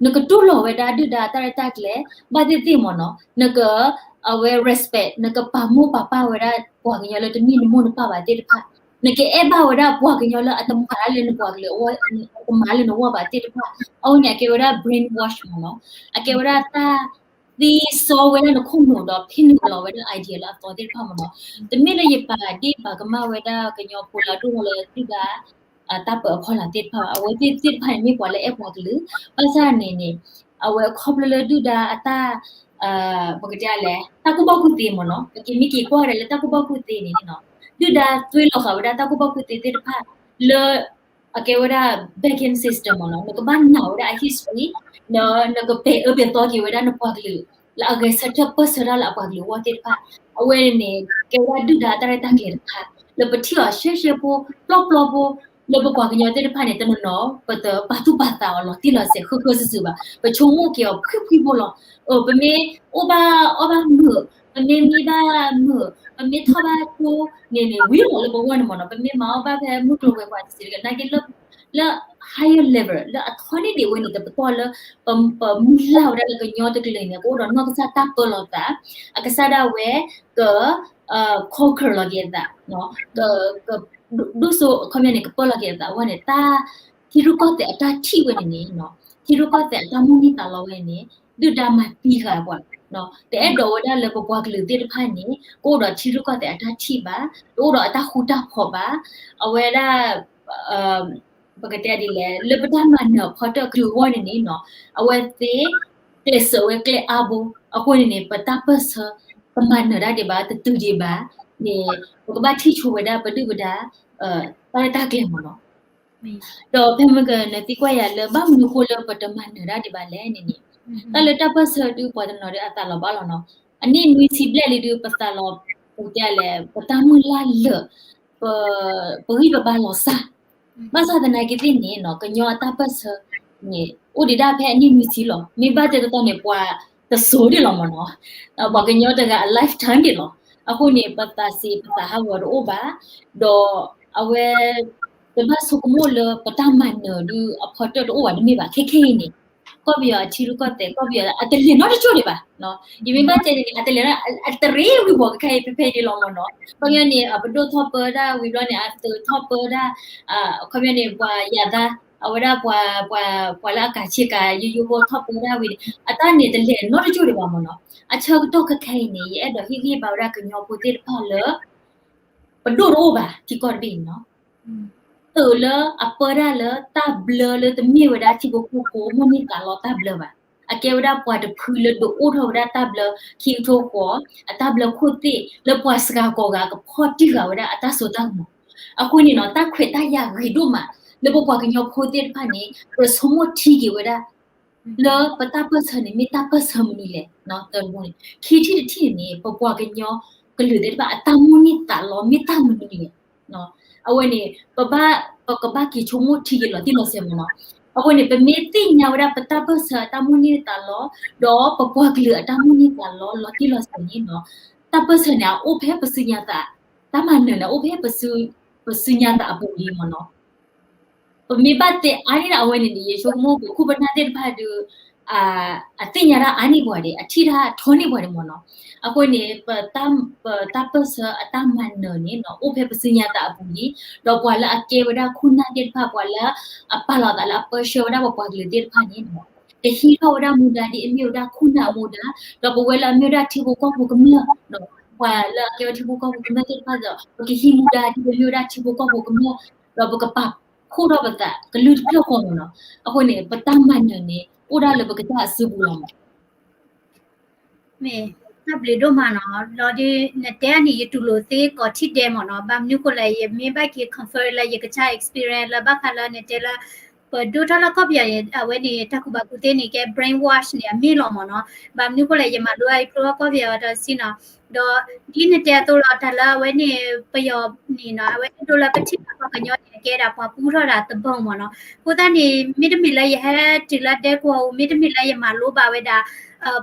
နကတူၢ်လိာ်ဝဲဒၣ်ဒုၣ်ဒါအတၢ်ရဲၣ်တၢ်ကျဲၤ ဘၣ်သ့ၣ်သ့ၣ်မ့ၢ်နီၤ, နက အဝဲ respect, နကပာ်မိၢ်ပာ်ပၢ်ဝဲဒၣ်ပှၤကညီလၢတမ့ၢ်နမိၢ်နပၢ်ဘၣ်သ့ၣ်တဖၣ်, နကအဲၣ်ဘၣ်ဝဲဒၣ်ပှၤကညီလၢအတမၤတၢ်လၢနပှၤကလုာ်အဂီၢ်, အတမၤလၢနဂီၢ်ဘၣ်သ့ၣ်တဖၣ်, အဝဲန့ၣ်အကဲဝဲဒၣ် brainwash မ့ၢ်နီၤ, အကဲဝဲဒၣ်တၢ် သ့စီဝဲဒၣ်နခိၣ်နူာ်ဒီး ဖံးနုာ်လီၤဝဲဒၣ် idea လၢအသီသ့ၣ်တဖၣ်မ့ၢ်နီၤ. တမ့ၢ်လၢယပာ်ဒ့ၣ်ပာ်ကမၣ်ဝဲဒၣ်ကညီဖိလၢအဒိၣ်ထီၣ်လၢဒုၣ်ဒါ တၢ်ပၢအဖီလာ်သ့ၣ်တဖၣ်ဘၣ်, အဝဲသ့ၣ်တဖၣ်န့ၣ်မ့ၢ်ပှၤလၢအဲၣ်ပှၤကလုာ်, ဘၣ်ဆၣ်န့ၣ်န့ၣ် အဝဲခီဖျိလၢဒုၣ်ဒါအတၢ် ပကတဲလဲၣ် တၢ်ကူၣ်ဘၣ်ကူၣ်သ့မ့ၢ်နီၤ, ပကမ့ၢ်က့ၤကွၢ်ဝဲဒၣ်လၢတၢ်ကူၣ်ဘၣ်ကူၣ်သ့န့ၣ်နီၤ, ဒုၣ်ဒါသွ့လီၤဃာ်ဝဲဒၣ်တၢ်ကူၣ်ဘၣ်ကူၣ်သ့သ့ၣ်တဖၣ်လၢ အကဲဝဲဒၣ် banking system မ့ၢ်နီၤ, နကဘၣ်နာ်ဝဲဒၣ်အ history, ဒီးနကပဲာ်အၢပဲာ်သီက့ၤဝဲဒၣ်နပှၤကလုာ် လၢအဂဲၤဆၢထၢၣ်ပၢၢ်ဆၢတၢ်လၢအပှၤကလုာ်အဂီၢ်သ့ၣ်တဖၣ်, အဝဲန့ၣ် ကဲဝဲဒၣ်ဒုၣ်ဒါအတၢ်ရဲၣ်တၢ်ကျဲၤတခါ လၢပထံၣ်အီၤရှဲရှဲဖိ ပျီပျီဖိ လၢပပှၤကညီသ့ၣ်တဖၣ်န့ၣ် တနီၤနီၤ ပတပာ်သူၣ်ပာ်သးအီၤလီၤတံၢ်လီၤဆဲး ဃုာ်ဃုာ်စုာ်စုာ်ဘၣ်, ပဆိကမိၣ်က့ၤအီၤဖှံဖှံဖိလီၤ. ပမ့ၢ်အိၣ်ဘၣ်အီၣ်ဘၣ်မုာ်, ပမ့ၢ်မံဘၣ်မုာ်, ပမ့ၢ်ထီၣ်ဘၣ်ကၠိန့ၣ်န့ၣ် ဝံၤလီၤလၢပဂီၢ်န့ၣ်မ့ၢ်နီၤ, ပမ့ၢ်မၤအီၣ်ဘၣ်ဖဲမုၢ်ကျိၤဝဲၤကွာ်တစဲးတဂ့ၤ နာ်က့လၢ လၢ higher level လၢအထီန့ၢ်ဒံးဝဲန့ၣ် တပတီၢ်လၢ ပမုၢ်လၢ်ဝဲဒၣ်လၢကညီတကလုာ်န့ၣ် ကအိၣ်ဒီးနီၢ်ကစၢ်တၢ်ပၢလီၤသး, အကစၢ်ဒၣ်ဝဲ က conquer လီၤက့ၤအသး, က ဒိၣ်စိ အခီပညီန့ၣ် ကပၢလီၤက့ၤအသးအဂီၢ်န့ၣ် တၢ်ထံရူၢ်ကီၢ်သဲးအတၢ်ထံၣ်ဝဲန့ၣ်န့ၣ်, ထံရူၢ်ကီၢ်သဲးအတၢ်မိၣ်န့ၢ်သးလီဝဲန့ၣ် ဒုၣ်ဒါမၤသံဃာ်ပှၤ, တအဲၣ်ဒိးဝဲဒၣ်လၢပပှၤကလုာ်သ့ၣ်တဖၣ်န့ၣ် ကအိၣ်ဒီးထံရူၢ်ကီၢ်သဲးအတၢ်ထံၣ်ဘၣ်, တအိၣ်ဒီးအတၢ်ဃူတၢ်ဖိးဘၣ်, အဝဲဒၣ် ပကတဲဒ်လဲၣ် လၢပတၢ်မၤနၢၤအဖီတၢၣ်ကလုာ်အဂီၢ်န့ၣ်န့ၣ်နီၤ, အဝဲသ့ၣ် ကျဲးစၢးဝဲကျဲအါဘိ, အဃိန့ၣ်န့ၣ် ပတၢ်ပၢၢ်ဆၢ တမၤနၢၤဒၣ်ဒံးဘၣ် တတုၤဒံးဘၣ်န့ၣ် ပကဘၣ်ထံၣ်ဆိဝဲဒၣ်ပဒုၣ်ပဒါ တၢ်ရဲၣ်တၢ်ကျဲၤမ့ၢ်နီၤ. ဒီးဖဲမ့ၢ်ကနသံကွၢ်ယၤလၢ ဘၣ်မနုၤဃိလၢပတမၤနၢၤဒၣ်ဒံးဘၣ်လဲၣ်န့ၣ်န့ၣ်, တၢ်လၢတၢ်ပၢၢ်ဆၢဒုးပှၤတနီၤဒီးအသးလီၤဘၣ်လီၤနီၤ, အနံၣ်နွံဆံဘျဲၣ်လံဒုးပသးလီၤ, ပတဲလဲၣ် ပတၢ်မုၢ်လၢ်လၢာ်, ပ ပဂံၢ်ပဘါလီၤစၢ်, ဘၣ်ဆၣ်သနာ်က့သ့ၣ်န့ၣ်နီၤ ကညီအတၢ်ပၢၢ်ဆၢန့ၣ် အိၣ်ဒံးဒၣ်ဖဲအနံၣ်နွံဆံလီၤ. မ့ၢ်ဘၣ်တဲတီတီန့ၣ် ပှၤတစိၤဒံးလီၤမ့ၢ်နီၤ, ပှၤကညီတဂၤအ lifetime ဒံးလီၤ. အဃိန့ၣ် ပသးစ့ၤပသးဟးဂီၤတအိၣ်ဘၣ်, ဒီးအဝဲ တဘၣ်ဆိကမိၣ်လၢပတၢ်မၤနၢၤဒုးအဖီတၢၣ်တအိၣ်ဘၣ်တမ့ၢ်ဘၣ်. ခဲခဲအံၤန့ၣ် ကီၢ်ပယီၤအထံရူၢ်ကီၢ်သဲး ကီၢ်ပယီၤအတလဲၤနီတကၠိၢ်ဒံးဘၣ်. ယမ့ၢ်ဘၣ်တဲန့ၣ် အတလဲၤနီတကၠိၢ်ဒံးဘၣ်, အတရ့ဝံၤဝီၤကခါအံၤ ဖဲဖဲဒံးလီၤမ့ၢ်နီၤ. ခီပညီန့ၣ် အပဒိၣ်ထီၣ်ပၢဒၣ်ဝံၤဘျီန့ၣ် အသုးထီၣ်ပၢဒၣ်, ခီပညီန့ၣ် ပှၤယၤသး အဝဲဒၣ်ပှၤ ပှၤလၢအကးဆ့ကၤယိယိဖိထီၣ်ပၢဒၣ်ဝံၤန့ၣ် အတၢ်န့ၣ်တလဲၤနီတကၠိၢ်ဒံးဘၣ်မ့ၢ်နီၤ. အဆၢကတီၢ်ခဲခဲအံၤန့ၣ် ယအဲၣ်ဒိးဟ့ၣ်ဂံၢ်ဘါဝဲဒၣ်ကညီဖိသ့ၣ်တဖၣ်လၢ ပဒိၣ်တအိၣ်ဘၣ် ထံကီၢ်တဘ့ၣ်န့ၣ်နီၤ. သုးလၢအပၢတၢ်လၢတၢ်ဘျၢလၢတမ့ၢ်ဝဲဒၣ်ထံဖိကီၢ်ဖိမိၣ်န့ၢ်သးလီတၢ်ဘျၢဘၣ်. အကဲဝဲဒၣ်ပှၤတဖုလၢဒုးအိၣ်ထီၣ်ဝဲဒၣ်တၢ်ဘျၢခံကထိဃီ, အတၢ်ဘျၢခိၣ်သ့ၣ်လၢပှၤစှၤကီးဂၤကဖီၣ်တံၢ်ဃာ်ဝဲဒၣ်အတၢ်စိတၢ်ကမီၤ. အဃိန့ၣ်နီၤ တၢ်ခွဲးတၢ်ယာ်ဂ့ၤဒိၣ်မး လၢပပှၤကညီဖိသ့ၣ်တဖၣ်န့ၣ် ပဆိကမိၣ်ထံက့ၤဝဲဒၣ် လၢပတၢ်ပၢၢ်ဆၢန့ၣ် မ့ၢ်တၢ်ပၢၢ်ဆၢမနုၤလဲၣ်, တၢ်တဘိန့ၣ်. ခံထံၣ်တထံၣ်န့ၣ် ပပှၤကညီကလုာ်သ့ၣ်တဖၣ် အတၢ်မိၣ်န့ၢ်သးလီ မ့ၢ်တၢ်မနုၤလဲၣ်. အဝဲန့ၣ် ပဘၣ်, ပကဘၣ်က့ၤဆိကမိၣ်ထံက့ၤလီၤတံၢ်လီၤဆဲးမ့ၢ်နီၤ. အဃိန့ၣ် ပမ့ၢ်သ့ၣ်ညါဝဲဒၣ်ပတၢ်ပၢၢ်ဆၢအတၢ်မိၣ်န့ၢ်သးလီ ဒီးပပှၤကလုာ်အတၢ်မိၣ်န့ၢ်သးလီ လီၤတံၢ်လီၤဆဲးန့ၣ်နီၤ, တၢ်ပၢၢ်ဆၢန့ၣ် အအိၣ်ဖဲပစုညါသး, တၢ်မၤနၢၤန့ၣ် အအိၣ်ဖဲပစုညါသးအပူၤလံမ့ၢ်နီၤ. ပမ့ၢ်ဘၣ်တဲအါန့ၢ်ဒၣ်အဝဲန့ၣ်န့ၣ် ယဆိကမိၣ်ပခိၣ်ပနၢ်သ့ၣ်တဖၣ်ဒီး အသ့ၣ်ညါတၢ်အါန့ၢ်ပှၤဒီး အထံၣ်တၢ်ထီန့ၢ်ပှၤဒံးမ့ၢ်နီၤ. အဃိန့ၣ် ပတၢ်ပၢၢ်ဆၢအတၢ်မၤနၢၤန့ၣ်နီၤ အိၣ်ဖဲပစုညါသးအပူၤလံ, ဒီးပှၤလၢအကဲဝဲဒၣ်ခိၣ်နၢ်သ့ၣ်တဖၣ် ပှၤလၢအပာ်လီၤသးလၢအပၢဆှၢဝဲဒၣ်ပပှၤကလုာ်သ့ၣ်တဖၣ်န့ၣ်နီၤ ကဟံးထီၣ်ဝဲဒၣ်မူဒါဒ်အမ့ၢ်ဝဲဒၣ်ခိၣ်နၢ်အမူဒါ, ဒီးပဝဲလၢအမ့ၢ်ဝဲဒၣ်ထံဖိကီၢ်ဖိကမျၢၢ်, ပှၤလၢအကဲဝဲထံဖိကီၢ်ဖိကမျၢၢ်သ့ၣ်တဖၣ်ဒီး ပကဟံးမူဒါဒ်ပမ့ၢ်ဝဲဒၣ်ထံဖိကီၢ်ဖိကမျၢၢ်, ဒီးပကပာ်ဖှိၣ်ထီၣ်ပသးကလုၢ်တဖျၢၣ်ဃီမ့ၢ်နီၤ. အဃိန့ၣ် ပတၢ်မၤနၢၤန့ၣ် အိၣ်ဒၣ်လၢပကစၢ်အစုပူၤလီၤမ့ၢ် မ့ၢ်, တၢ်ဘျုးဒိၣ်မးနီၤ, လီၤဒုးနတဲန့ၣ် ယတူၢ်လိာ်သ့ကိးထံၣ်ဒဲးမ့ၢ်နီၤ, ဘၣ်မနုၤဃိလဲၣ် ယမ့ၢ်ဘၣ်က့ၤ confirm လၢယကစၢ် experience လၢဘၣ်ဃးလၢနတဲလၢ ပဒိၣ်ထီၣ်လၢကီၢ်ပယီၤန့ၣ် အဝဲန့ၣ် တၢ်ကူၣ်ဘၣ်ကူၣ်သ့န့ၣ် ကဲ brainwash န့ၣ် အမ့ၢ်လီၤမ့ၢ်နီၤ, ဘၣ်မနုၤဃိလဲၣ် ယမၤလိအံၤဖျိထီၣ်ကီၢ်ပယီၤအံၤ ဒီးစံၣ်နီၤ, ဒီးဒ်နတဲအသိးလီၤ တၢ်လၢအဝဲန့ၣ် ပယီၤန့ၣ်နီၤ အဝဲဒိလၢပထံၣ်ဘၣ်ပှၤကညီန့ၣ် ကဲဒၣ်ပှၤပူထီၣ်ဒၣ်တဘီမ့ၢ်နီၤ, အဃိသတးန့ၣ် မ့တမ့ၢ်လၢယဟဲတုၤလၢဒဲကဝီၤဧိၤ မ့တမ့ၢ်လၢယမၤလိဘၣ်ဝဲဒၣ်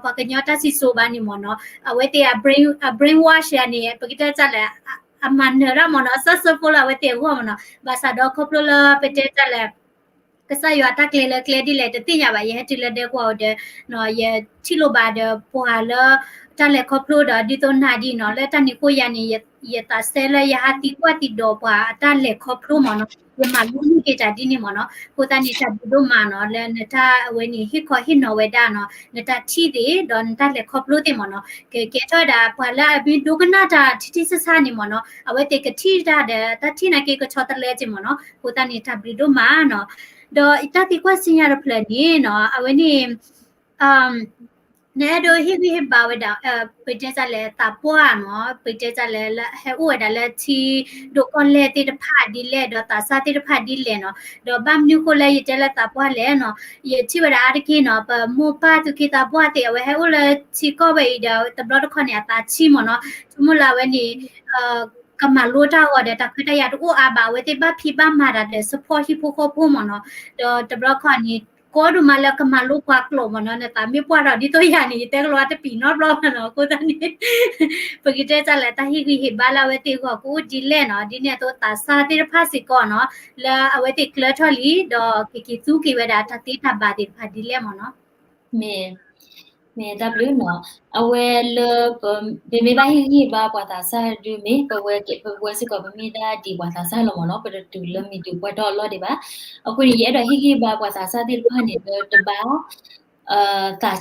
ပှၤကညီတၢ်စံၣ်စိၤဘၣ်န့ၣ်မ့ၢ်နီၤ, အဝဲသ့ၣ်အ brain, အ brainwash ယၤန့ၣ် ပကတဲတၢ်လဲၣ် အမၤနၢၤဒၣ်မ့ၢ်နီၤ အစၢ်စၢဖိလၢအဝဲသ့ၣ်အဂီၢ်မ့ၢ်နီၤ, ဘၣ်ဆၣ်ဒီးခီဖျိလၢပတဲတၢ်လဲၣ် ကစၢ်ယွၤတၢ်ကျဲလၢကျဲဒ်လဲၣ် တသ့ၣ်ညါဘၣ်, ယဟဲတုၤလၢဒဲကဝီၤဧိၤဒီး ယထံၣ်လိာ်ဘၣ်ဒီးပှၤလၢ တၢ်လဲၤခီဖျိဒီး ဒ်သိးနၤဒ်နီၤ လၢတၢ်န့ၣ်အဃိယၤန့ၣ် ယသးစဲလၢယဟးသံကွၢ်သံဒိးပှၤအတၢ်လဲၤခီဖျိမ့ၢ်နီၤ, ယမၤလိန့ၢ်က့ၤတၢ်ဒ်န့ၣ်မ့ၢ်နီၤ, အဃိသတးန့ၣ် တၢ်ဘျုးဒိၣ်မးနီၤ လၢနတၢ်အဝဲန့ၣ် ဟ့ၣ်ခီဟ့ၣ်နီၤဝဲဒၣ်နီၤ နတၢ်ထံၣ်သ့ၣ် ဒီးနတၢ်လဲၤခီဖျိသ့ၣ်မ့ၢ်နီၤ, ကကဲထီၣ်ဝဲဒၣ် ပှၤလၢအမ့ၢ်ဒိကနၣ်တၢ်ထံထံဆးဆးန့ၣ်မ့ၢ်နီၤ အဝဲသ့ၣ်ကထံၣ်တၢ်ဒီး တၢ်ထံၣ်နာ်က့ကဆီတလဲက့ၤမ့ၢ်နီၤ, အဃိသတးန့ၣ် တၢ်ဘျုးဒိၣ်မးနီၤ, ဒီးတၢ်သံကွၢ်စံညါတဖျၢၣ်န့ၣ်နီၤ အဝဲန့ၣ် နအဲၣ်ဒိးဟ့ၣ်ဂံၢ်ဟ့ၣ်ဘါဝဲဒၣ် ပတဲတၢ်လဲၣ်သးပှၢ်နီၤ ပတဲတၢ်လဲၣ် ဟဲအိၣ်ဝဲဒၣ်လၢထံဒိၣ်ကီၢ်လဲၢ်သ့ၣ်တဖၣ်ဒ်လဲၣ် ဒီးသးစၢ်သ့ၣ်တဖၣ်ဒ်လဲၣ်နီၤ, ဒီးဘၣ်မနုၤဃိလၢယတဲလၢသးပှၢ်လဲၣ်နီၤ, ယထံၣ်ဝဲဒၣ်အါတက့ၢ်နီၤ ပမိၢ်ပၢ်သူၣ်က့သးပှၢ်သ့ၣ် အဝဲဟဲအိၣ်လၢထံကီၢ်ဝဲအံၤဒီး တဘျီတခီၣ်န့ၣ် အသးဆံးမ့ၢ်နီၤ, ဆိကမိၣ်လၢအဝဲန့ၣ် ကမၤလိတၢ်အဂီၢ်ဒီး တၢ်ခွဲးတၢ်ယာ်တအိၣ်အါဘၣ် အဝဲသ့ၣ်ဘၣ်ဖံးဘၣ်မၤတၢ်ဒီး support ဟံၣ်ဖိဃီဖိမ့ၢ်နီၤ, ဒီးတဘျီခီၣ်န့ၣ် ကီဒိၣ်မးလၢကမၤလိပှၤကျိာ်မ့ၢ်နီၤ, နသးမ့ၢ်ပှၢ်ထီၣ်ဒ်သိးယၤန့ၣ် ယတဲကလီၤတပံာ်နီတဘျီဘၣ်နီၤ, အဃိသတးန့ၣ် ပကတဲတၢ်လဲၣ် တၢ်ဟ့ၣ်ဂံၢ်ဟ့ၣ်ဘါလၢအဝဲသ့ၣ်အဂီၢ်ကအိၣ်ဒ်လဲၣ်နီၤ, ဒ်န့ၣ်အသိးသးစၢ်သ့ၣ်တဖၣ်စ့ၢ်ကီးနီၤ လၢအဝဲသ့ၣ်ကျၢၤထီၣ်လံ ဒီးကက့ၤသူက့ၤဝဲဒၣ်တၢ်သ့တၢ်ဘၣ်သ့ၣ်တဖၣ်ဒ်လဲၣ်မ့ၢ်နီၤ. မ့ၢ်, မ့ၢ်တၢ်ဘျုးနီၤ, အဝဲလၢ ပမ့ၢ်ဘၣ်ဟ့ၣ်ဂံၢ်ဟ့ၣ်ဘါပှၤသးစၢ်ဒုးမ့ၢ် ပဝဲ ပဝဲစ့ၢ်ကီး ပမ့ၢ်ဒၣ်ဒံးပှၤသးစၢ်လီၤမ့ၢ်နီၤ, ပတတုၤလၢမံၤဒုးပှဲၤထီၣ်အလီၢ်ဒံးဘၣ်. အဃိန့ၣ် ယအဲၣ်ဒိးဟ့ၣ်ဂံၢ်ဟ့ၣ်ဘါပှၤသးစၢ်သ့ၣ်တဖၣ်န့ၣ် လၢတဘၣ် သး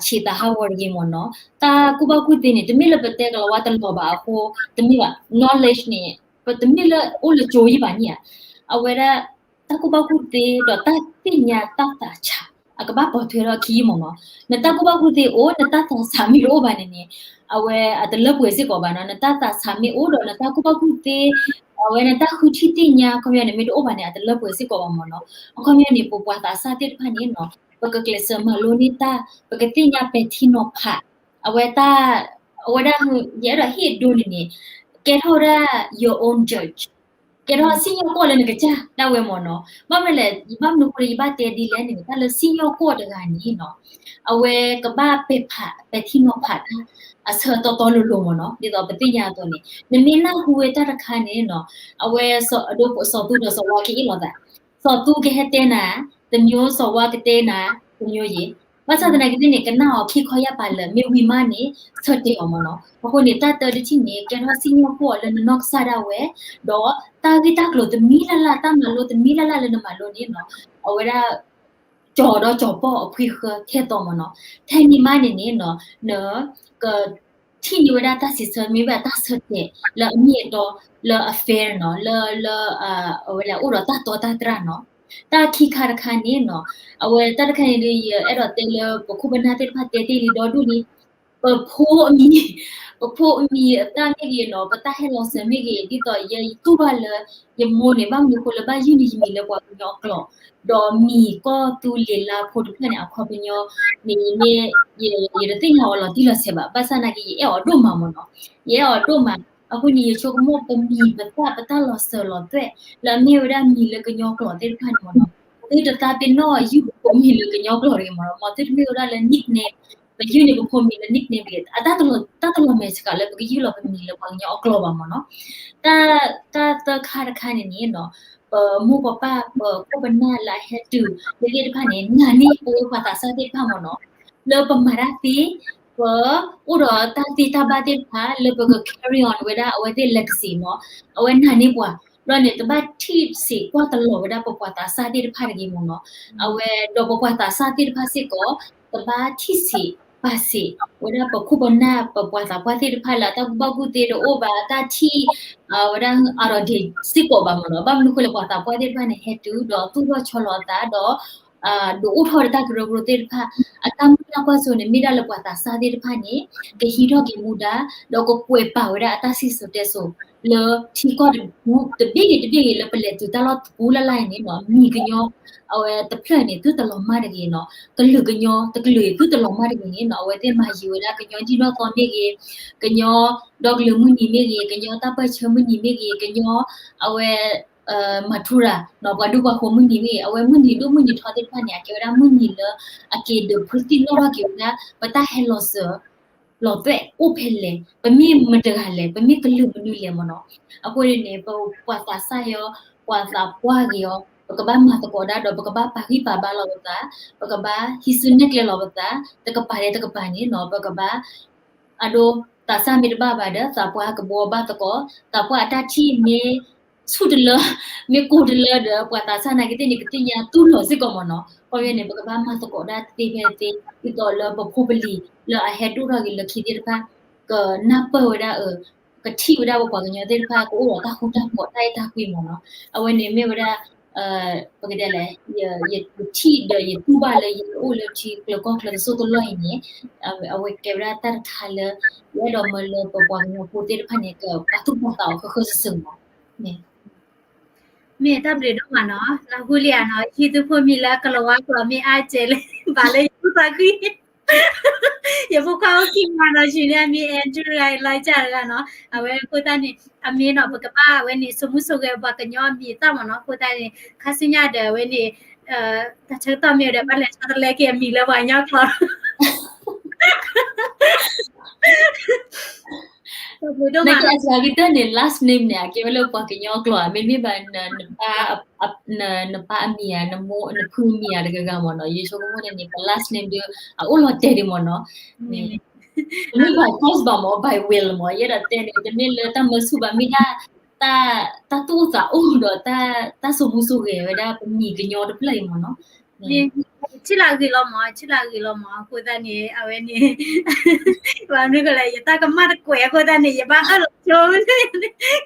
ဆံးသးဟးဂီၤတဂ့ၤမ့ၢ်နီၤ, တၢ်ကူၣ်ဘၣ်ကူၣ်သ့န့ၣ် တမ့ၢ်လၢပတဲကလီၤဝါတလီၤဘၣ်အဃိ တမ့ၢ်ဘၣ်, knowledge န့ၣ် ပတမ့ၢ်လၢအိၣ်လၢကၠိယံၤဘၣ်န့ၣ်ဧါ, အဝဲဒၣ် တၢ်ကူၣ်ဘၣ်ကူၣ်သ့ဒီးတၢ်သ့ၣ်ညါတၢ်သးဆး အကဘၣ်ပိာ်ထွဲထီၣ်ခံမ့ၢ်နီၤ, နတၢ်ကူၣ်ဘၣ်ကူၣ်သ့အိၣ် နတၢ်သးဆးမ့ၢ်တအိၣ်ဘၣ်န့ၣ်န့ၣ် အဝဲအတလၢပှဲၤစ့ၢ်ကီးဘၣ်နီၤ, နတၢ်သးဆးမ့ၢ်အိၣ်ဒီးနတၢ်ကူၣ်ဘၣ်ကူၣ်သ့ အဝဲနတၢ်ဃုထံၣ်သ့ၣ်ညါခီပညီန့ၣ် မ့ၢ်တအိၣ်ဘၣ်န့ၣ် အတလၢပှဲၤစ့ၢ်ကီးဘၣ်မ့ၢ်နီၤ, အခီပညီန့ၣ် ပပှၤသးစၢ်သ့ၣ်တဖၣ်န့ၣ်နီၤ ပကကျဲးစၢးမၤလိန့ၢ်တၢ် ပကသ့ၣ်ညါပဲာ်ထံနီၤဖး အဝဲတၢ် အဝဲဒၣ် ယအဲၣ်ဒိးဟ့ၣ်ဒိန့ၣ်န့ၣ် ကဲထီၣ်ဝဲဒၣ် your own judge, ကဲထီၣ်စံၣ်ညီၣ်ကွီၢ်လၢနကစၢ်ဒၣ်ဝဲမ့ၢ်နီၤ, ဘၣ်မနုၤလဲၣ် ဘၣ်မနုၤဃိလၢယဘၣ်တဲဒ်လဲၣ်န့ၣ် တၢ်လၢစံၣ်ညီၣ်ကွီၢ်တဂၤန့ၣ်နီၤ အဝဲကဘၣ်ပဲာ်ဖး ပဲာ်ထံနီၤဖးတၢ် အဆၢတီတီလိၤလိၤမ့ၢ်နီၤ, ဒ်သိးပသ့ၣ်ညါအသိးန့ၣ် နမ့ၢ်နၢ်ဟူဝဲတၢ်တခါန့ၣ်နီၤ အဝဲ အဒိစီၤသူဒီးစီၤဝါကအ့ၣ်လိာ်သး, စီၤသူကဟဲတဲနၤ တမျိုး စီၤဝါကတဲနၤ တမျိုးယဲၢ်, ဘၣ်ဆၣ်သနာ်က့န့ၣ် ကနၣ်အီၤခံခီယၢ်ပၤလၢာ် မ့ၢ်ဝံၤမးန့ၣ် ဆၢတဲာ်အီၤမ့ၢ်နီၤ, အဃိန့ၣ် တၢ်တၢတထံၣ်န့ၣ် ကဲထီၣ်စံၣ်ညီၣ်ကွီၢ်လၢနနီၢ်ကစၢ်ဒၣ်ဝဲ, ဒီးတၢ်ဂ့ၢ်တၢ်ကျိၤတမံၤလၢ်လၢ် တၢ်မၤလိတမံၤလၢ်လၢ်လၢနမၤလိန့ၣ်နီၤ အဝဲဒၣ် ကၠီၤဒီးကၠီၤပီၢ်အဖှံဃၢခဲသိးမ့ၢ်နီၤ, ထဲန့ၣ်မးန့ၣ်န့ၣ်နီၤ နက ထံၣ်န့ၢ်ဝဲဒၣ်တၢ်စံးဆၢ မ့ၢ်ဝဲဒၣ်တၢ်ဆၢတဲာ်လၢအမ့ၢ်အတီလၢအ fair နီၤ လၢ လၢ အဝဲဒၣ်အိၣ်ဒီးတၢ်တီတၢ်တြၢ်နီၤ, တၢ်ခံခါတခါန့ၣ်နီၤ အဝဲတၢ်တခါန့ၣ်ဒီး ယအဲၣ်ဒိးတဲလၢပခိၣ်ပနၢ်သ့ၣ်တဖၣ်တဲတ့ၢ်လံဒီဒူၣ်လံ ပဖိအမံၤ, ပဖိအမံၤအတၢ်မ့ၢ်ဂ့ၤနီၤ, ပတၢ်ဟဲလီၤစၢၤမ့ၢ်ဂ့ၤ, ဒ်သိးယဲယတူၢ်ဘၣ်လၢ ယမိၢ်န့ၣ် ဘၣ်မနုၤအဃိလၢဘၣ်ယုၢ်န့ၢ်ယမံၤလၢပှၤကညီအကျိာ်, ဒီးမံၤကီၢ်သူလ့ၤလါဖိတဖျၢၣ်န့ၣ် အခီပညီန့ၣ် ယမ့ၢ် ယတသ့ၣ်ညါအီၤလီၤတံၢ်လီၤဆဲးဘၣ်, ဘၣ်ဆၣ်နာ်က့ ယအဲၣ်အီၤဒိၣ်မးမ့ၢ်နီၤ, ယအဲၣ်အီၤဒိၣ်မး, အဃိန့ၣ် ယဆိကမိၣ်ပမံၤပသၣ်ပတၢ်လီၤစၢၤလီၤသွဲၣ် လၢအမ့ၢ်ဝဲဒၣ်မံၤလၢကညီကျိာ်သ့ၣ်တဖၣ်န့ၣ်မ့ၢ်နီၤ, သုတသးပ့ၤနီၣ်ယုၢ်ပဖိမံၤလၢကညီကျိာ်တဂ့ၤမ့ၢ်နီၤ, မ်သုတမ့ၢ်ဝဲဒၣ်လၢ nickname, ပယုၢ်န့ၢ်ပဖိမံၤလၢ nickname တဂ့ၤ, အတၢ်တလီၤမဲာ်ဆှးလၢပကယုၢ်လီၤပမံၤလၢပှၤကညီအကျိာ်ဘၣ်မ့ၢ်နီၤ, တၢ် တၢ်သၢခါတခါန့ၣ်န့ၣ်နီၤ, ပမိၢ်ပပၢ် ပခိၣ်ပနၢ်လၢအဟဲတုၤလၢဂ့ၢ်တဖၣ်န့ၣ် နာ်န့ၢ်ပဝဲပှၤသးစၢ်သ့ၣ်တဖၣ်မ့ၢ်နီၤ, လၢပမၤတၢ်သ့, ပအိၣ်ဒီးတၢ်သ့တၢ်ဘၣ်သ့ၣ်တဖၣ် လၢပက carry on ဝဲဒၣ်အဝဲသ့ၣ် legacy နီၤ, အဝဲနာ်န့ၢ်ပှၤ, ဘျီန့ၣ် တဘၣ်ထံၣ်ဆံးကွၢ်တလီၤဝဲဒၣ်ပပှၤသးစၢ်သ့ၣ်တဖၣ်တဂ့ၤမ့ၢ်နီၤ, အဝဲဒီးပပှၤသးစၢ်သ့ၣ်တဖၣ်စ့ၢ်ကီး တဘၣ်ထံၣ်ဆံးပာ်ဆံး ဝဲဒၣ်ပခိၣ်ပနၢ် ပပှၤသးပှၢ်သ့ၣ်တဖၣ်လၢအတၢ်ကူၣ်ဘၣ်ကူၣ်သ့တအိၣ်ဘၣ် တၢ်ထံၣ် ဝဲဒၣ် out of date စ့ၢ်ကီးဘၣ်မ့ၢ်နီၤ, ဘၣ်မနုၤအဃိလဲၣ် ပှၤသးပှၢ်သ့ၣ်တဖၣ်န့ၣ် ဟဲတုၤဒီးသူၣ်ထီၣ်ဆီလီၤအသး ဒီး ဒုးအိၣ်ထီၣ်ဒီးတၢ်ကရၢကရိသ့ၣ်တဖၣ်, အတၢ်မုၢ်လၢ်ကွၢ်စိန့ၣ် မ့ၢ်ဒၣ်လၢပှၤသးစၢ်သ့ၣ်တဖၣ်န့ၣ် ကဟံးထီၣ်က့ၤမူဒါ ဒီးကကွဲးပာ်ဝဲဒၣ်အတၢ်စံၣ်စိၤတဲစိၤ လၢထံကီၢ်တဘ့ၣ်ဂ့ၤတဘ့ၣ်ဂ့ၤလၢပလဲၤတုၤတၢ်လီၢ်တပူၤလၢ်လၢ်အံၤန့ၣ်နီၤ, မံၤကညီ အဝဲတဖျၢၣ်န့ၣ် သုတလီၤမၢ်တဂ့ၤနီၤ, ကလုာ်ကညီတကလုာ်အံၤ သုတလီၤမၢ်တဂ့ၤန့ၣ်နီၤ, အဝဲသ့ၣ်မၤယံၤဝဲဒၣ် ကညီဒံၣ်နီၢ်သီမ့ၢ်ဂ့ၤ, ကညီဒီကလုာ်မုၢ်နံၤမ့ၢ်ဂ့ၤ, ကညီတၢ်ပၢၢ်ဆၢမုၢ်နံၤမ့ၢ်ဂ့ၤ, ကညီ အဝဲ မၤထူရၤနီၤ ပှၤဒူပှၤဃိၤမုၢ်နံၤမ့ၢ်ဂ့ၤ, အဝဲမုၢ်နံၤဒိၣ်မုၢ်နံၤထီသ့ၣ်တဖၣ်န့ၣ် အကဲဝဲဒၣ်မုၢ်နံၤလၢ အက့ၤဒုးဖုသံၣ်နီၣ်ထီၣ်က့ၤဝဲဒၣ် ပတၢ်ဟဲလီၤစၢၤလီၤသွဲၣ်အိၣ်ဖဲလဲၣ်, ပမ့ၢ်မတဂၤလဲၣ်, ပမ့ၢ်ကလုာ်မနုၤလဲၣ်မ့ၢ်နီၤ, အဃိန့ၣ် ပပှၤသးစၢ်အံၤ ပှၤသးပှၢ်ဂ့ၤအံၤ ပကဘၣ်မၤသကိးဒၣ်ဒီး ပကဘၣ်ပာ်ဂံၢ်ပာ်ဘါလီၤပသး, ပကဘၣ်ဟံးစုနဲၣ်ကျဲလီၤပသး, တကပၤဒဲးတကပၤန့ၣ်နီၤ ပကဘၣ် အဒိ သးစၢ်မ့ၢ်တဘၣ်ဘၣ်ဒီး သးပှၢ်ကဘှီဘၣ်သကိး, သးပှၢ်အတၢ်ထံၣ်မ့ၢ်ဆူၣ်တလၢ မ့ၢ်ကိၢ်တလၢဒီး ပှၤသးစၢ်နာ်က့သ့ၣ်န့ၣ် ကသ့ၣ်ညါတူၢ်လိာ်စ့ၢ်ကီးမ့ၢ်နီၤ, ခီဖျိန့ၣ် ပကဘၣ်မၤသကိးဒၣ်သ့ဖဲသ့ ဒ်သိးလၢပဖိပလံၤလၢအဟဲဒိၣ်ထီၣ်က့ၤလၢခံသ့ၣ်တဖၣ် ကနၢ်ပၢၢ်ဝဲဒၣ်အ ကထံၣ်ဝဲဒၣ်ပပှၤကညီသ့ၣ်တဖၣ် ကအိၣ်ဒီးတၢ်ဃူတၢ်ဖိးတၢ်အဲၣ်တၢ်ကွံမ့ၢ်နီၤ, အဝဲန့ၣ်မ့ၢ်ဝဲဒၣ် ပကတဲလဲၣ် ယထံၣ်ဒီးယတူၢ်ဘၣ်လၢယအိၣ်လၢထံကျၢၤကီၢ်ချၢတစိၢ်တလီၢ်အံၤန့ၣ် အဝဲကဲဝဲဒၣ်တၢ်တခါလၢ ယအဲၣ်ဒိးမၢလၢပပှၤကညီဖိသ့ၣ်တဖၣ်န့ၣ် ကပာ်သူၣ်ပာ်သးအီၤဃၢဃၢစၢၤစၢၤမ့ၢ်နီၤ, မ့ၢ်တၢ်ဘျုးဒိၣ်မးနီၤ, နၢ်ဟူလံဧါနီၤ, ဟံးသုဖိမံၤလၢကလီၤဝါကျိာ်မ့ၢ်အါကဲးလၢ ဘၣ်လၢယဖိသၣ်ခွံ ယဖိခွါအိၣ်ခံဂၤနီၤ, ဆံးန့ၣ်အမံၤ Andrew တဂၤ Elijah တဂၤနီၤ, အဝဲအဃိသတးန့ၣ် အမ့ၢ်နီၤ ပကဘၣ်အဝဲန့ၣ် စိာ်မူစိာ်ဂဲၤပှၤကညီအမံၤအသၣ်မ့ၢ်နီၤ, အဃိသတးန့ၣ် ခါဆူညါဒီးအဝဲန့ၣ် တၢ်ဆၢကတီၢ်မ့ၢ်ဝဲဒီး ဘၣ်လဲၤဆီတလဲက့ၤအမံၤလၢပှၤကညီကျိာ် နကဲအစှၤကတၢၢ်န့ၣ် last name န့ၣ် အကဲဝဲလၢပှၤကညီကျိာ်ဧါ, မ့တမ့ၢ်ဘၣ် နပၢ်အမံၤဧါ, နဖုအမံၤဧါတဂၤဂၤမ့ၢ်နီၤ, ယဆိကမိၣ်န့ၣ်န့ၣ် ပ last name ဒီး အအိၣ်လီၤတဲာ်ဒံးမ့ၢ်နီၤ, တမ့ၢ် by force ဘၣ်မ့ၢ် by will မ့ၢ်, ယအဲၣ်ဒိးတဲန့ၣ် တမ့ၢ်လၢတၢ်မၢဆူၣ်ဘၣ်, မ့ၢ်ဒၣ် တၢ်သူၣ်အိၣ်သးအိၣ်ဒီး တၢ်စိာ်မူစိာ်ဂဲၤဝဲဒၣ်ပမံၤကညီတဖျၢၣ်အံၤမ့ၢ်နီၤ, ထံၣ်လၢအဂ့ၤလီၤမ့ၢ်, ထံၣ်လၢအဂ့ၤလီၤမ့ၢ်, အဃိသတးန့ၣ် အဝဲန့ၣ် ဘၣ်မနုၤဃိလဲၣ် ယတၢ်ကမၣ်တကွဲးအဃိသတးန့ၣ် ယဘၣ်အၢၣ်လီၤဆိ,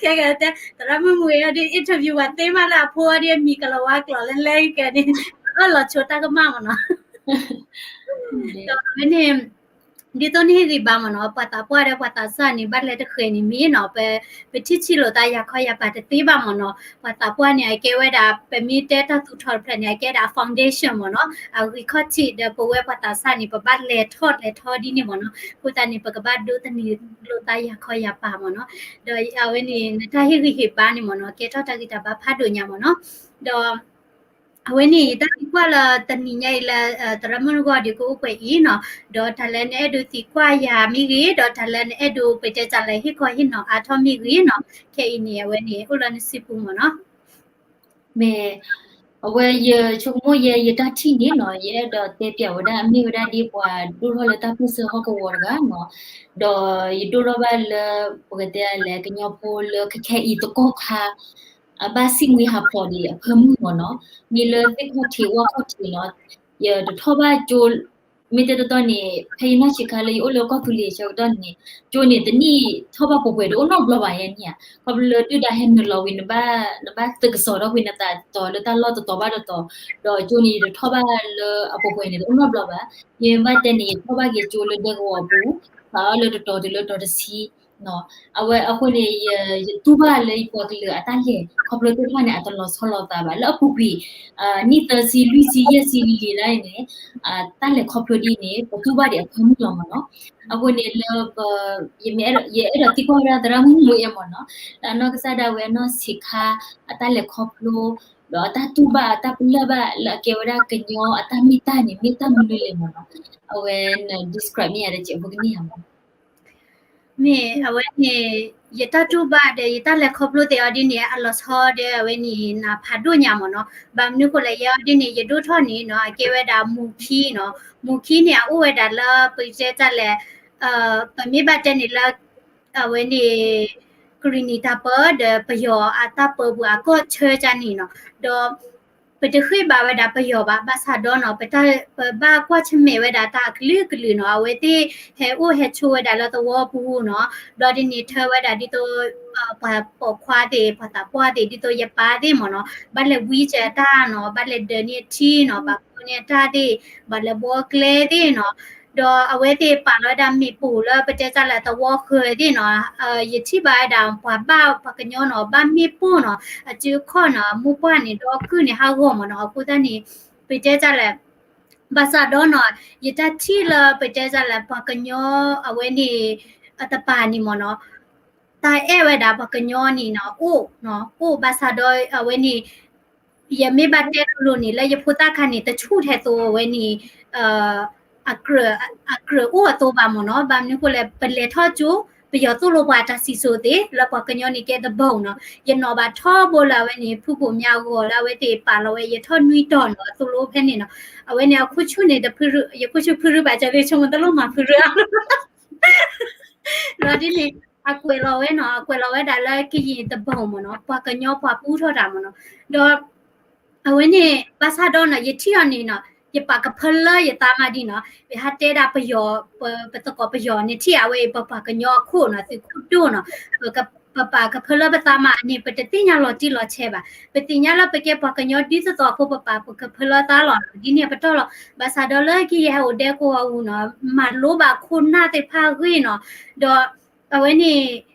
ခဲကတဲ သရၣ်မုၣ်မုၢ်ဂ့ၤအီၤဒ် interview ပှၤသ့မးလၢအဖိအီၤဒ်အမံၤကလီၤဝါကျိာ်လဲၣ်လဲၣ်ကဲန့ၣ် အၢၣ်လီၤဆိတၢ်ကမၣ်မ့ၢ်နီၤ, ဒီးအဝဲန့ၣ် ဒ်သိးနဟ့ၣ်ဂံၢ်ဘါမ့ၢ်နီၤ, ပှၤသးပှၢ်ဒီးပှၤသးစၢ်န့ၣ် ဘၣ်လဲၤတဃဲၤန့ၣ်မ့ၢ်နီၤ, ပ ပထံၣ်ဆံးလိာ်သးယၤခီယၤပၤတသ့ဘၣ်မ့ၢ်နီၤ, ပှၤသးပှၢ်န့ၣ် အကဲဝဲဒၣ် ပမ့ၢ်တဲတၢ်သူၣ်ထီၣ်တဖျၢၣ်န့ၣ် အကဲဒၣ် foundation မ့ၢ်နီၤ, အဂံၢ်ခီၣ်ထံးဒီးပဝဲပှၤသးစၢ်န့ၣ် ပဘၣ်လဲၤထီၣ်လဲၤထီဒ်န့ၣ်မ့ၢ်နီၤ, အဃိသတးန့ၣ် ပကဘၣ်ဒိးသန့ၤလိာ်သးယၤခီယၤပၤမ့ၢ်နီၤ, ဒီးအဝဲန့ၣ် နတၢ်ဟ့ၣ်ဂံၢ်ဟ့ၣ်ဘါန့ၣ်မ့ၢ်နီၤ ကဲထီၣ်တၢ်ဂံၢ်တၢ်ဘါဖးဒိၣ်ညါမ့ၢ်နီၤ, ဒီး အဝဲန့ၣ် ယတၢ်သံကွၢ်လၢတနံၤညါအံၤလၢ သရၣ်မုၣ်နဂီၢ်ဒံးကအိၣ်ပှဲၤအံၤနီၤ, ဒီးတၢ်လၢနအဲၣ်ဒိးသံကွၢ်ယၤမ့ၢ်ဂ့ၤ, ဒီးတၢ်လၢနအဲၣ်ဒိးပတဲတၢ်လၢဟ့ၣ်ခီဟ့ၣ်နီၤအါထီၣ်မ့ၢ်ဂ့ၤနီၤ, ခဲအံၤန့ၣ် အဝဲန့ၣ် အိၣ်လၢနစုပူၤမ့ၢ်နီၤ. မ့ၢ် အဝဲယဆိကမိၣ်ယဲ ယတၢ်ထံၣ်န့ၣ်နီၤ ယအဲၣ်ဒိးတဲပျးဝဲဒၣ် အမ့ၢ်ဝဲဒၣ်ဒ်ပှၤဒိၣ်ထီၣ်လၢတၢ်ပၢၢ်ဆၢဟီၣ်ကဝီၤတဂၤနီၤ, ဒီးယဒိၣ်ထီၣ်ဘၣ်လၢ ပကတဲလဲၣ် ကညီဖိလၢခဲခဲအံၤသကိးခါ အဘၣ်စံၣ်မှံဟးဖျိးဒံးအဖၢမုၢ်မ့ၢ်နီၤ, မ့ၢ်လၢသ့ၣ်ခီၣ်ထံးဝၣ်ခီၣ်ထံးနီၤ, ယတထီၣ်ဘၣ်ကၠိ မ့ၢ်တဲတတီန့ၣ် ဖဲယနီၢ်ဆံးခါလၢယအိၣ်လၢကီၢ်သူလ့ၤဆၢကတီၢ်န့ၣ် ကၠိန့ၣ် တနံၣ်ထီၣ်ဘၣ်ပှဲၤပှဲၤတအိၣ်နီတဘျီဘၣ်ယဲန့ၣ်ဧါ, ခီဖျိလၢဒုၣ်ဒါဟဲနုာ်လီၤဝံၤ နဘၣ် နဘၣ်သုးကစီၤထီၣ်ကွံာ်နသးတီၤလၢတၢ်လီၢ်တတီၤဘၣ်တတီၤ, ဒီးကၠိန့ၣ် ယတထီၣ်ဘၣ်လၢအပှဲၤပှဲၤန့ၣ် တအိၣ်နီတဘျီဘၣ်. ယမ့ၢ်ဘၣ်တဲန့ၣ် ယထီၣ်ဘၣ်က့ၤကၠိလၢဒဲကဝီၤအပူၤ ပာ်အီၤလၢတတီၤတုၤလၢတီၤတဆံနီၤ. အဝဲအဃိန့ၣ် ယ ယတူၢ်ဘၣ်လၢယပှၤကလုာ်အတၢ်လဲၤခီဖျိသ့ၣ်တဖၣ်န့ၣ် အတလီၤဆီလိာ်သးဘၣ်. လၢအပူၤကွံာ် နံၣ်သၢဆံ လွံၢ်ဆံ ယဲၢ်ဆံလံၤလံၤလၢန့ၣ် တၢ်လဲၤခီဖျိဒ်န့ၣ် ပတူၢ်ဘၣ်ဒံးအဖၢမုၢ်လီၤမ့ၢ်နီၤ. အဃိန့ၣ်လၢပ ယမ့ၢ်အဲၣ်ဒိး ယအဲၣ်ဒိးသံကွၢ်ဝဲဒၣ်သရၣ်မုၣ်မူအဲၣ်မ့ၢ်နီၤ, လၢအနီၢ်ကစၢ်ဒၣ်ဝဲအနီၢ်ဆံးခါ အတၢ်လဲၤခီဖျိ ဒီးအတၢ်တူၢ်ဘၣ်အတၢ်ပလၢၢ်ဘၣ်လၢအကဲဝဲဒၣ်ကညီအတၢ်မ့ၢ်တၢ်န့ၣ် မ့ၢ်တၢ်မနုၤလဲၣ်မ့ၢ်နီၤ. အဝဲန describe မ့ၢ်ယၤဒီးကဲဖိကနံၣ်ဧါမ့ၢ်. မ့ၢ်အဝဲန့ၣ် ယတၢ်တူၢ်ဘၣ်ဒီး ယတၢ်လဲၤခီဖျိသ့ၣ်အီၤဒ်န့ၣ် အလီၤဆီဒီးအဝဲန့ၣ် နဖးဒိၣ်ညါမ့ၢ်နီၤ. ဘၣ်မနုၤဃိလဲၣ် ယဲအီၤဒ်န့ၣ် ယဒိၣ်ထီၣ်န့ၣ်နီၤ အကဲဝဲဒၣ်မူၤခံနီၤ. မူၤခံန့ၣ် အအိၣ်ဝဲဒၣ်လၢပတဲတၢ်လဲၣ် ပမ့ၢ်ဘၣ်တဲန့ၣ်လၢ အဝဲန့ၣ် ကရံၣ်နံၣ်တၢ်ပၢဒီးပယီၤအတၢ်ပၢပူၤအကီၢ်ဆၢကၢ်န့ၣ်နီၤ. ဒီး ပတဃ့ဘါဝဲဒၣ်ပယီၤဘၣ်, ဘၣ်ဆၣ်ဒီးနီၤ ပဘၣ်ကွၢ်ဆၢၣ်မဲာ်ဝဲဒၣ်တၢ်အကလုာ်ကလုာ်နီၤ, အဝဲသ့ၣ်ဟဲအိၣ်ဟဲဆိးဝဲဒၣ်လၢသဝီပူၤနီၤ, ဘျီဒ်န့ၣ်ထၢဝဲဒၣ်ဒ်သိး ပှၤပိာ်ခွါသ့ၣ် ပှၤသးပှၢ်သ့ၣ် ဒ်သိးယပၢ်သ့ၣ်မ့ၢ်နီၤ, ဘၣ်လဲၤဝံကၢအတၢ်နီၤ, ဘၣ်လဲၤဒၢးန့ၢ်အထံနီၤ, ဘၣ်ဖီန့ၢ်အတၢ်သ့ၣ်, ဘၣ်လဲၤဘှီကျဲသ့ၣ်နီၤ, ဒီးအဝဲသ့ၣ်ပာ်လီၤဝဲဒၣ်မ့ၣ်ပိၢ်လၢပတဲတၢ်လၢသဝီဃၢၤသ့ၣ်နီၤ, ယထံၣ်ဘၣ်ဝဲဒၣ်ပှၤဘၣ်ပှၤကညီနီၤ, ဘၣ်မ့ၣ်ပိၢ်နီၤ, အစုအခီၣ်နီၤ, အမိၢ်ပှၢ်န့ၣ် ဒီကုၢ်န့ၣ်ဟးဂီၤမ့ၢ်နီၤ, အဃိသတးန့ၣ် ပတဲတၢ်လၢ ဘၣ်ဆၣ်ဒီးနီၤ, ယတၢ်ထံၣ်လၢပတဲတၢ်လၢပှၤကညီ အဝဲန့ၣ် အတပၤန့ၣ်မ့ၢ်နီၤ, တၢ်အဲၣ်ဝဲဒၣ်ပှၤကညီန့ၣ်နီၤ, အိၣ်နီၤ, အိၣ်ဘၣ်ဆၣ်ဒီးအဝဲန့ၣ် ယမ့ၢ်ဘၣ်တဲတလိၤန့ၣ် လၢယဖိသၣ်ခါန့ၣ် တဆူၣ်ထဲသိးအဝဲန့ၣ် အကြၢးအိၣ်အသိးဘၣ်မ့ၢ်နီၤ, ဘၣ်မနုၤဃိလဲၣ် ပလဲၤထီၣ်ကၠိ ပယီၤသိၣ်လိပှၤတၢ်စံၣ်စိၤသ့ၣ် လၢပှၤကညီန့ၣ်ကဲတဘီနီၤ, ယနီၣ်ဘၣ်ထီဘိလၢအဝဲန့ၣ် ဖုဘိၣ်မၠါအဂီၢ်လၢအဝဲသ့ၣ်ပာ်လီၤဝဲ ယထီၣ်နွံတီၤနီၤ, အသိၣ်လိဖဲန့ၣ်နီၤ, အဝဲန့ၣ်အခိၣ်ဆူၣ်န့ၣ် ယခိၣ်ဆူၣ်ဖုရူဘၣ်ကၢလံ ဆိကမိၣ်တလိၣ်မၤဖုရူအါ လီၤဒ်န့ၣ် အကွဲးလီၤဝဲနီၤ, အကွဲးလီၤဝဲဒၣ်လၢကယံာ်တဘီမ့ၢ်နီၤ, ပှၤကညီပှၤပူထီၣ်တၢ်မ့ၢ်နီၤ, ဒီး အဝဲန့ၣ် ဘၣ်ဆၣ်ဒီးနီၤ ယထံၣ်အီၤန့ၣ်နီၤ ယပာ်ကဖၢလၢယသးမးဒ်နီၤ, ပဟးတဲဒၣ်ပယီၤ ပသကိးပယီၤန့ၣ် ထံၣ်အဝဲအံၤ ပပှၤကညီအခိၣ်နီၤ သုးခိၣ်ဒိၣ်နီၤ, ပပာ်ကဖၢလၢပသးမးန့ၣ် ပတသ့ၣ်ညါလီၤတံၢ်လီၤဆဲးဘၣ်, ပသ့ၣ်ညါလၢပကဲပှၤကညီဒ်သိးသိးအဃိ ပပာ်ကဖၢလၢသးလီၤ, ဒ်န့ၣ်ပတီၢ်လီၤ, ဘၣ်ဆၣ်ဒီးလၢကယဲၢ်ဟဲအိၣ်ဒဲကဝီၤပူၤနီၤ မၤလိဘၣ်ခိၣ်နၢ်သ့ၣ်တဖၣ်အဂ့ၢ်နီၤ, ဒီး အဝဲန့ၣ်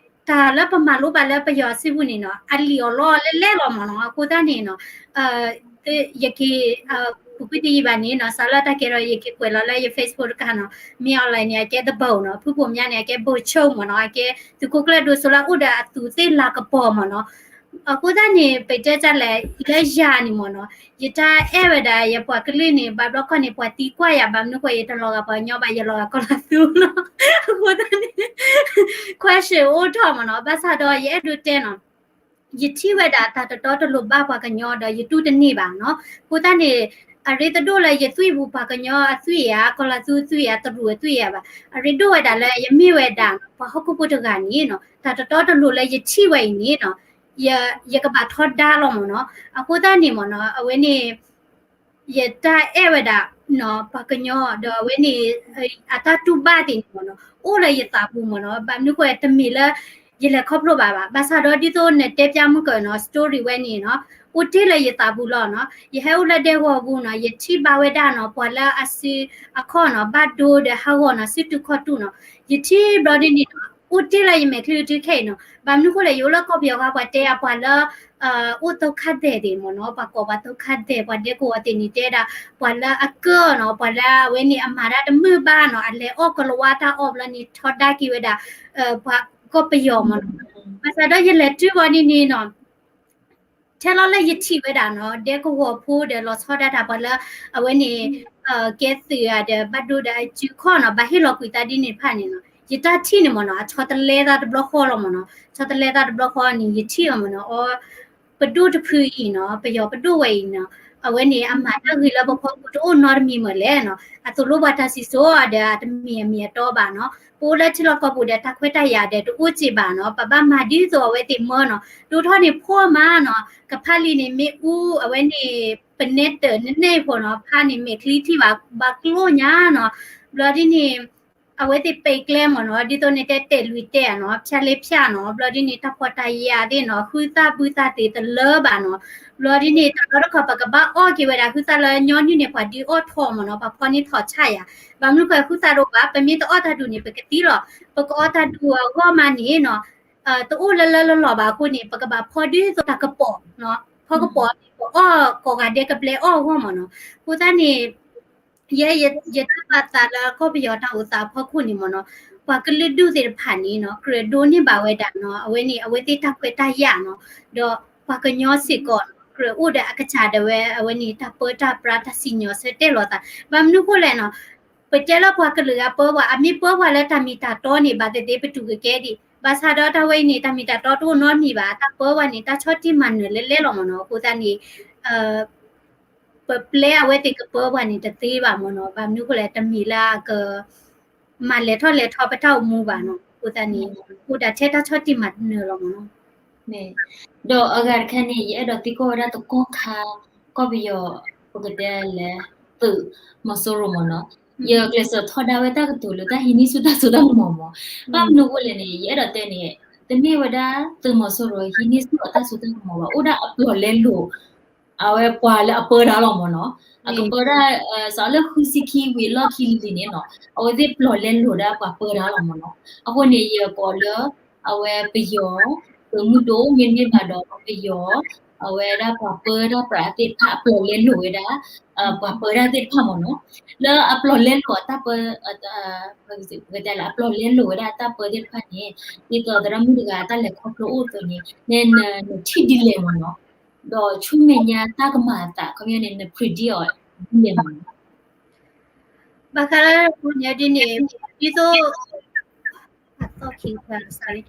တၢ်လၢပမၤလိဘၣ်လၢပယီၤအစုပူၤန့ၣ်နီၤ အလံာ်အီၤလီအီၤလဲၣ်လဲၣ်လီၤမ့ၢ်နီၤ, အဃိသတးန့ၣ်နီၤ ယက့ၤ ပူၤကွံာ်တယံာ်ဘၣ်န့ၣ်နီၤ စးလၢတၢ်ကဲထီၣ် ယက့ၤကွဲးလီၤလၢယ Facebook တကးနီၤ, မ့ၢ် online န့ၣ် အကဲတဘီနီၤ, ဖုဘိၣ်မၠါန့ၣ် အကဲဘိၣ်ဆိၣ်မ့ၢ်နီၤ, အကဲသုးခိၣ်ကျၢၢ်ဒိၣ်စိလၢအအိၣ်ဒီးအသူးသ့ၣ်လၤကပီၤမ့ၢ်နီၤ, အဃိသတးန့ၣ် ပတဲတၢ်လဲၣ် လၢယၤန့ၣ်မ့ၢ်နီၤ, ယတၢ်အဲၣ်ဝဲဒၣ်ယပှၤကလုာ်န့ၣ် ဘၣ်ဘျီခီန့ၣ် ပှၤသံကွၢ်ယၤ ဘၣ်မနုၤဃိ ယတလီၤဂာ်ပှၤကညီဘၣ် ယလီၤဂာ်ကီၢ်လီၤသူလီၤ, အဃိသတးန့ၣ် question အိၣ်ထီၣ်မ့ၢ်နီၤ, ဘၣ်ဆၣ်ဒီးယအဲၣ်ဒိးတဲနီၤ ယထံၣ်ဝဲဒၣ်တၢ်တတီတလိၤဘၣ်ပှၤကညီဒီးယတူၢ်တန့ၢ်ဘၣ်နီၤ, အဃိသတးန့ၣ် အရ့တဒိၣ်လၢယသွံၣ်ပူၤပှၤကညီအသွံၣ်ဧါ, ကီၢ်လီၤသူအသွံၣ်ဧါ, တရူးအသွံၣ်ဧါဘၣ်, အရ့ဒိၣ်ဝဲဒၣ်လၢယမ့ၢ်ဝဲဒၣ် ပှၤဟီၣ်ခိၣ်ဖိတဂၤန့ၣ်နီၤ, တၢ်တတီတလိၤလၢယထံၣ်ဝဲအံၤန့ၣ်နီၤ, ယကဘၣ်ထီဒါလီၤမ့ၢ်နီၤ, အဃိသတးန့ၣ်မ့ၢ်နီၤ အဝဲန့ၣ် ယတၢ်အဲၣ်ဝဲဒၣ် ပှၤကညီ ဒီးအဝဲန့ၣ် အတၢ်တူၢ်ဘၣ်သ့ၣ်န့ၣ်မ့ၢ်နီၤ အိၣ်လၢယသးပူၤမ့ၢ်နီၤ, ဘၣ်မနုၤဃိတမ့ၢ်လၢ ယလဲၤခီဖျိဘၣ်ဘၣ်, ဘၣ်ဆၣ်ဒီးဒ်သိးနတဲပျၢ်မုၢ်ကနီၤ story ဝဲန့ၣ်နီၤ အိၣ်တ့ၢ်လၢယသးပူၤလီၤနီၤ, ယဟဲအိၣ်လၢဒဲကဝီၤပူၤနီၤ ယထံၣ်ဘၣ်ဝဲဒၣ်နီၤ ပှၤလၢအစုအခီၣ်နီၤ ဘၣ်ဒိဒီးဟးဂီၤနီၤ စုတူာ်ခီၣ်တူာ်နီၤ, ယထံၣ်ဘျီဒ်န့ၣ်နီၤ အိၣ်တ့ၢ်လၢယမဲာ်ချံကထုခဲအံၤနီၤ, ဘၣ်မနုၤဃိလဲၣ် ယအိၣ်လၢကီၢ်ပယီၤဃီ ပှၤတဲအပှၤလၢ အိၣ် ဒုက္ခသည် သ့ၣ်မ့ၢ်နီၤ, ပှၤကိးပှၤ ဒုက္ခသည် ပှၤဒဲကဝီၤသ့ၣ်န့ၣ် တဲဒၣ် ပှၤလၢအကၢၣ်နီၤ ပှၤလၢအဝဲန့ၣ် အမၤတၢ်တမုာ်ဘၣ်နီၤ အလဲၤအီၣ်ကလၤဝါတၢ်အီၣ်ဘျီန့ၣ် ထီဒါက့ၤဝဲဒၣ် ပှၤကီၢ်ပယီၤမ့ၢ်နီၤ, ဘၣ်ဆၣ်ဒီးယလဲၤတုၤဘၣ်န့ၣ်န့ၣ်နီၤ ထဲလီၤလၢယထံၣ်ဝဲဒၣ်နီၤ ဒဲကဝီၤဖိဒီးလီၤဆီဒၣ်တၢ်ပှၤလၢ အဝဲန့ၣ် ကဲသုးဧါဒီး ဘၣ်ဒိဒီးအစုခီၣ်နီၤ ဘၣ်ဟ့ၣ်လီၤကွံာ်သးဒ်န့ၣ်တဖၣ်န့ၣ်နီၤ ယတၢ်ထံၣ်န့ၣ်မ့ၢ်နီၤ အဆီတလဲသးတဘျီဃီလီၤမ့ၢ်နီၤ, ဆီတလဲသးတဘျီဃီန့ၣ် ယထံၣ်အီၤမ့ၢ်နီၤ အီ ပဒိၣ်တဖုအံၤနီၤ ပယီၤပဒိၣ်ဝဲအံၤနီၤ အဝဲန့ၣ် အမၤတၢ်ဂ့ၤလၢပဖီခိၣ်တအိၣ်နီတမံၤမ့ၢ်လဲၣ်နီၤ, အသိၣ်လိပှၤတၢ်စံၣ်စိၤဒီးအတမ့ၢ်အမ့ၢ်အတီဘၣ်နီၤ, ပအိၣ်လၢထံလီၢ်ကီၢ်ပူၤဒီးတၢ်ခွဲးတၢ်ယာ်ဒီးတအိၣ်စ့ၢ်ဘၣ်နီၤ, ပဘၣ်မၤဒ်သိးအဝဲသ့ၣ်မၢနီၤ, ဒိၣ်ထီၣ်န့ၣ်ဖှီၣ်မးနီၤ, ကဖးလံာ်န့ၣ်မ့ၣ်အူ အဝဲန့ၣ် ပနဲတၢၢ်နနဲၣ်ဖိနီၤ, ဖးန့ၣ်မဲာ်ချံထံၣ်ဘၣ် ဘၣ်ကျိၣ်ညါနီၤ, ဘျီဒ်န့ၣ် အဝဲသ့ၣ်ပဲာ်ကျဲမ့ၢ်နီၤ, ဒ်သိးန့ၣ်တဲတဲာ်လွံၢ်တဲာ်နီၤ, ဖၠါလ့ဖၠါနီၤ, ဘျီဒ်န့ၣ် တၢ်ဖှီၣ်တၢ်ယာ်သ့ၣ်နီၤ, ဃုသၣ်ဘုသၣ်သ့ၣ်တလၢဘၣ်နီၤ. ဘျီဒ်န့ၣ် တၢ်လီတခီ ပကဘၣ်အီၣ်က့ၤဝဲဒၣ် ဃုသၣ်လၢညီနုၢ်န့ၣ် ပှၤဒုးအီၣ်ထီၣ်မ့ၢ်နီၤ, ပှၤဖီန့ၢ်ထီၣ်ဆၣ်ယၤ, ဘၣ်မနုၤဃိ ဃုသၣ်တအိၣ်ဘၣ်, ပမ့ၢ်တအီၣ်တၢ်ဒူၣ်န့ၣ် ပကသံလီၤ. ပကအီၣ်တၢ်ဒူၣ်အဂီၢ်မးန့ၣ်နီၤ, တအိၣ်လၢလၢလီၤလီၤဘၣ်အဃိန့ၣ် ပကဘၣ်ဖီဒ်သိးတၢ်ကပီၤနီၤ, ဖီကပီၤ ပအီၣ်ကိးဂၤဒဲးကဘျဲးအီၣ်အဂီၢ်မ့ၢ်နီၤ. အဃိသတးန့ၣ် ယဲ ယ ယတၢ်ဘၣ်သးလၢကီၢ်ပယီၤတၢ်အိၣ်သးအဖီခိၣ်န့ၣ်မ့ၢ်နီၤ, ပှၤကလုာ်ဒူၣ်သ့ၣ်တဖၣ်န့ၣ်နီၤ ကြၢးဒိးန့ၢ်ဘၣ်ဝဲဒၣ်နီၤ, အဝဲန့ၣ် အဝဲသ့ၣ်တၢ်ခွဲးတၢ်ယာ်နီၤ, ဒီးပှၤကညီစ့ၢ်ကီးနီၤ ကြၢးအိၣ်ဒီးအကစၢ်ဒၣ်ဝဲ အဝဲန့ၣ် တၢ်ပၢတၢ်ပြးတၢ်စံၣ်ညီၣ်ဆၢတဲာ်လိာ်သး, ဘၣ်မနုၤဃိလဲၣ်နီၤ, ပတဲလၢပှၤကလုာ်ဂၤပၢပှၤ အမ့ၢ်ပၢပှၤလၢတၢ်မ့ၢ်တၢ်တီန့ၣ် ဘၣ်သ့ၣ်သ့ၣ်ပတူၢ်ကကဲဒံး, ဘၣ်ဆၣ်ဒီးတၢ်ဝဲအံၤန့ၣ် တၢ်မ့ၢ်တၢ်တီတအိၣ်နီတမံၤဘၣ်, တၢ်ပၢပှၤန့ၣ် တၢ်ဆီၣ်တံၢ်မၤနၢၤလဲၣ်လဲၣ်လီၤမ့ၢ်နီၤ. အဃိသတးန့ၣ် ပပျဲအဝဲသ့ၣ်ကပၢပှၤန့ၣ်တသ့ဘၣ်မ့ၢ်နီၤ, ဘၣ်မနုၤဃိလဲၣ် တမ့ၢ်လၢအက မၤလဲၤထီၣ်လဲၤထီပတၢ်အိၣ်မူဘၣ်နီၤ, အဃိသတးန့ၣ် အိၣ်ဒၣ်ထဲတၢ်ဆီၣ်တံၢ်မၤနၢၤလီၤမ့ၢ်နီၤ. ဒီးအဂၤတခါန့ၣ် ယအဲၣ်ဒိးသံကွၢ်ဝဲဒၣ်သကိးခါ ကီၢ်ပယီၤ ပကတဲလဲၣ် သုးမီၤစိရိၤမ့ၢ်နီၤ, ယကျဲးစၢးထီဒါဝဲတၢ်ကတိၤလၢတၢ်ဟံးန့ၢ်ဆူၣ်တၢ်စိတၢ်ကမီၤမ့ၢ်, ဘၣ်မနုၤအဃိလဲၣ်န့ၣ် ယအဲၣ်ဒိးတဲန့ၣ် တမ့ၢ်ဝဲဒၣ်သုးမီၤစိရိၤဟံးန့ၢ်ဆူၣ်အတၢ်စိတၢ်ကမီၤဘၣ်, အိၣ်ဒၣ်အပျီၢ်လဲလိာ် အဝဲပှၤလၢအပၢတၢ်လီၤမ့ၢ်နီၤ, အကပၢဒၣ် စးလၢဃုဆံခံဝံၤအလီၢ်ခံလံၤလံၤန့ၣ်နီၤ, အဝဲသ့ၣ်ပျီၢ်လဲလိာ်ဒၣ်ပှၤပၢတၢ်လီၤမ့ၢ်နီၤ. အဃိန့ၣ် ယကိးလၢ အဝဲပယီၤ သုးမုၢ်ဒိၣ်မ့တမ့ၢ်ဘၣ်ဒီး ပယီၤ အဝဲဒၣ်ပှၤပၢတၢ်ပြးသ့ၣ်တဖၣ်အပျီၢ်လဲလိာ်ဝဲဒၣ် ပှၤပၢတၢ်သ့ၣ်တဖၣ်မ့ၢ်နီၤ, လၢအပျီၢ်လဲလိာ်အတၢ်ပၢ ပကတဲလၢအပျီၢ်လဲလိာ်ဝဲဒၣ်အတၢ်ပၢသ့ၣ်တဖၣ်န့ၣ် ဒ်သိးသရၣ်မုၣ်တဂၤတၢ်လဲၤခီဖျိအိၣ်အသိးန့ၣ် န နထံၣ်ဒ်လဲၣ်မ့ၢ်နီၤ, ဒီးဆူမဲာ်ညါတၢ်ကမၤအသးခီပညီန့ၣ် န predict အီၤဒ်လဲၣ်မ့ၢ်နီၤ. ဘၣ်ဃးလၢပူၤန့ၣ်ဒ်န့ၣ် ဒ်သိး အသီၣ်ခံ sorry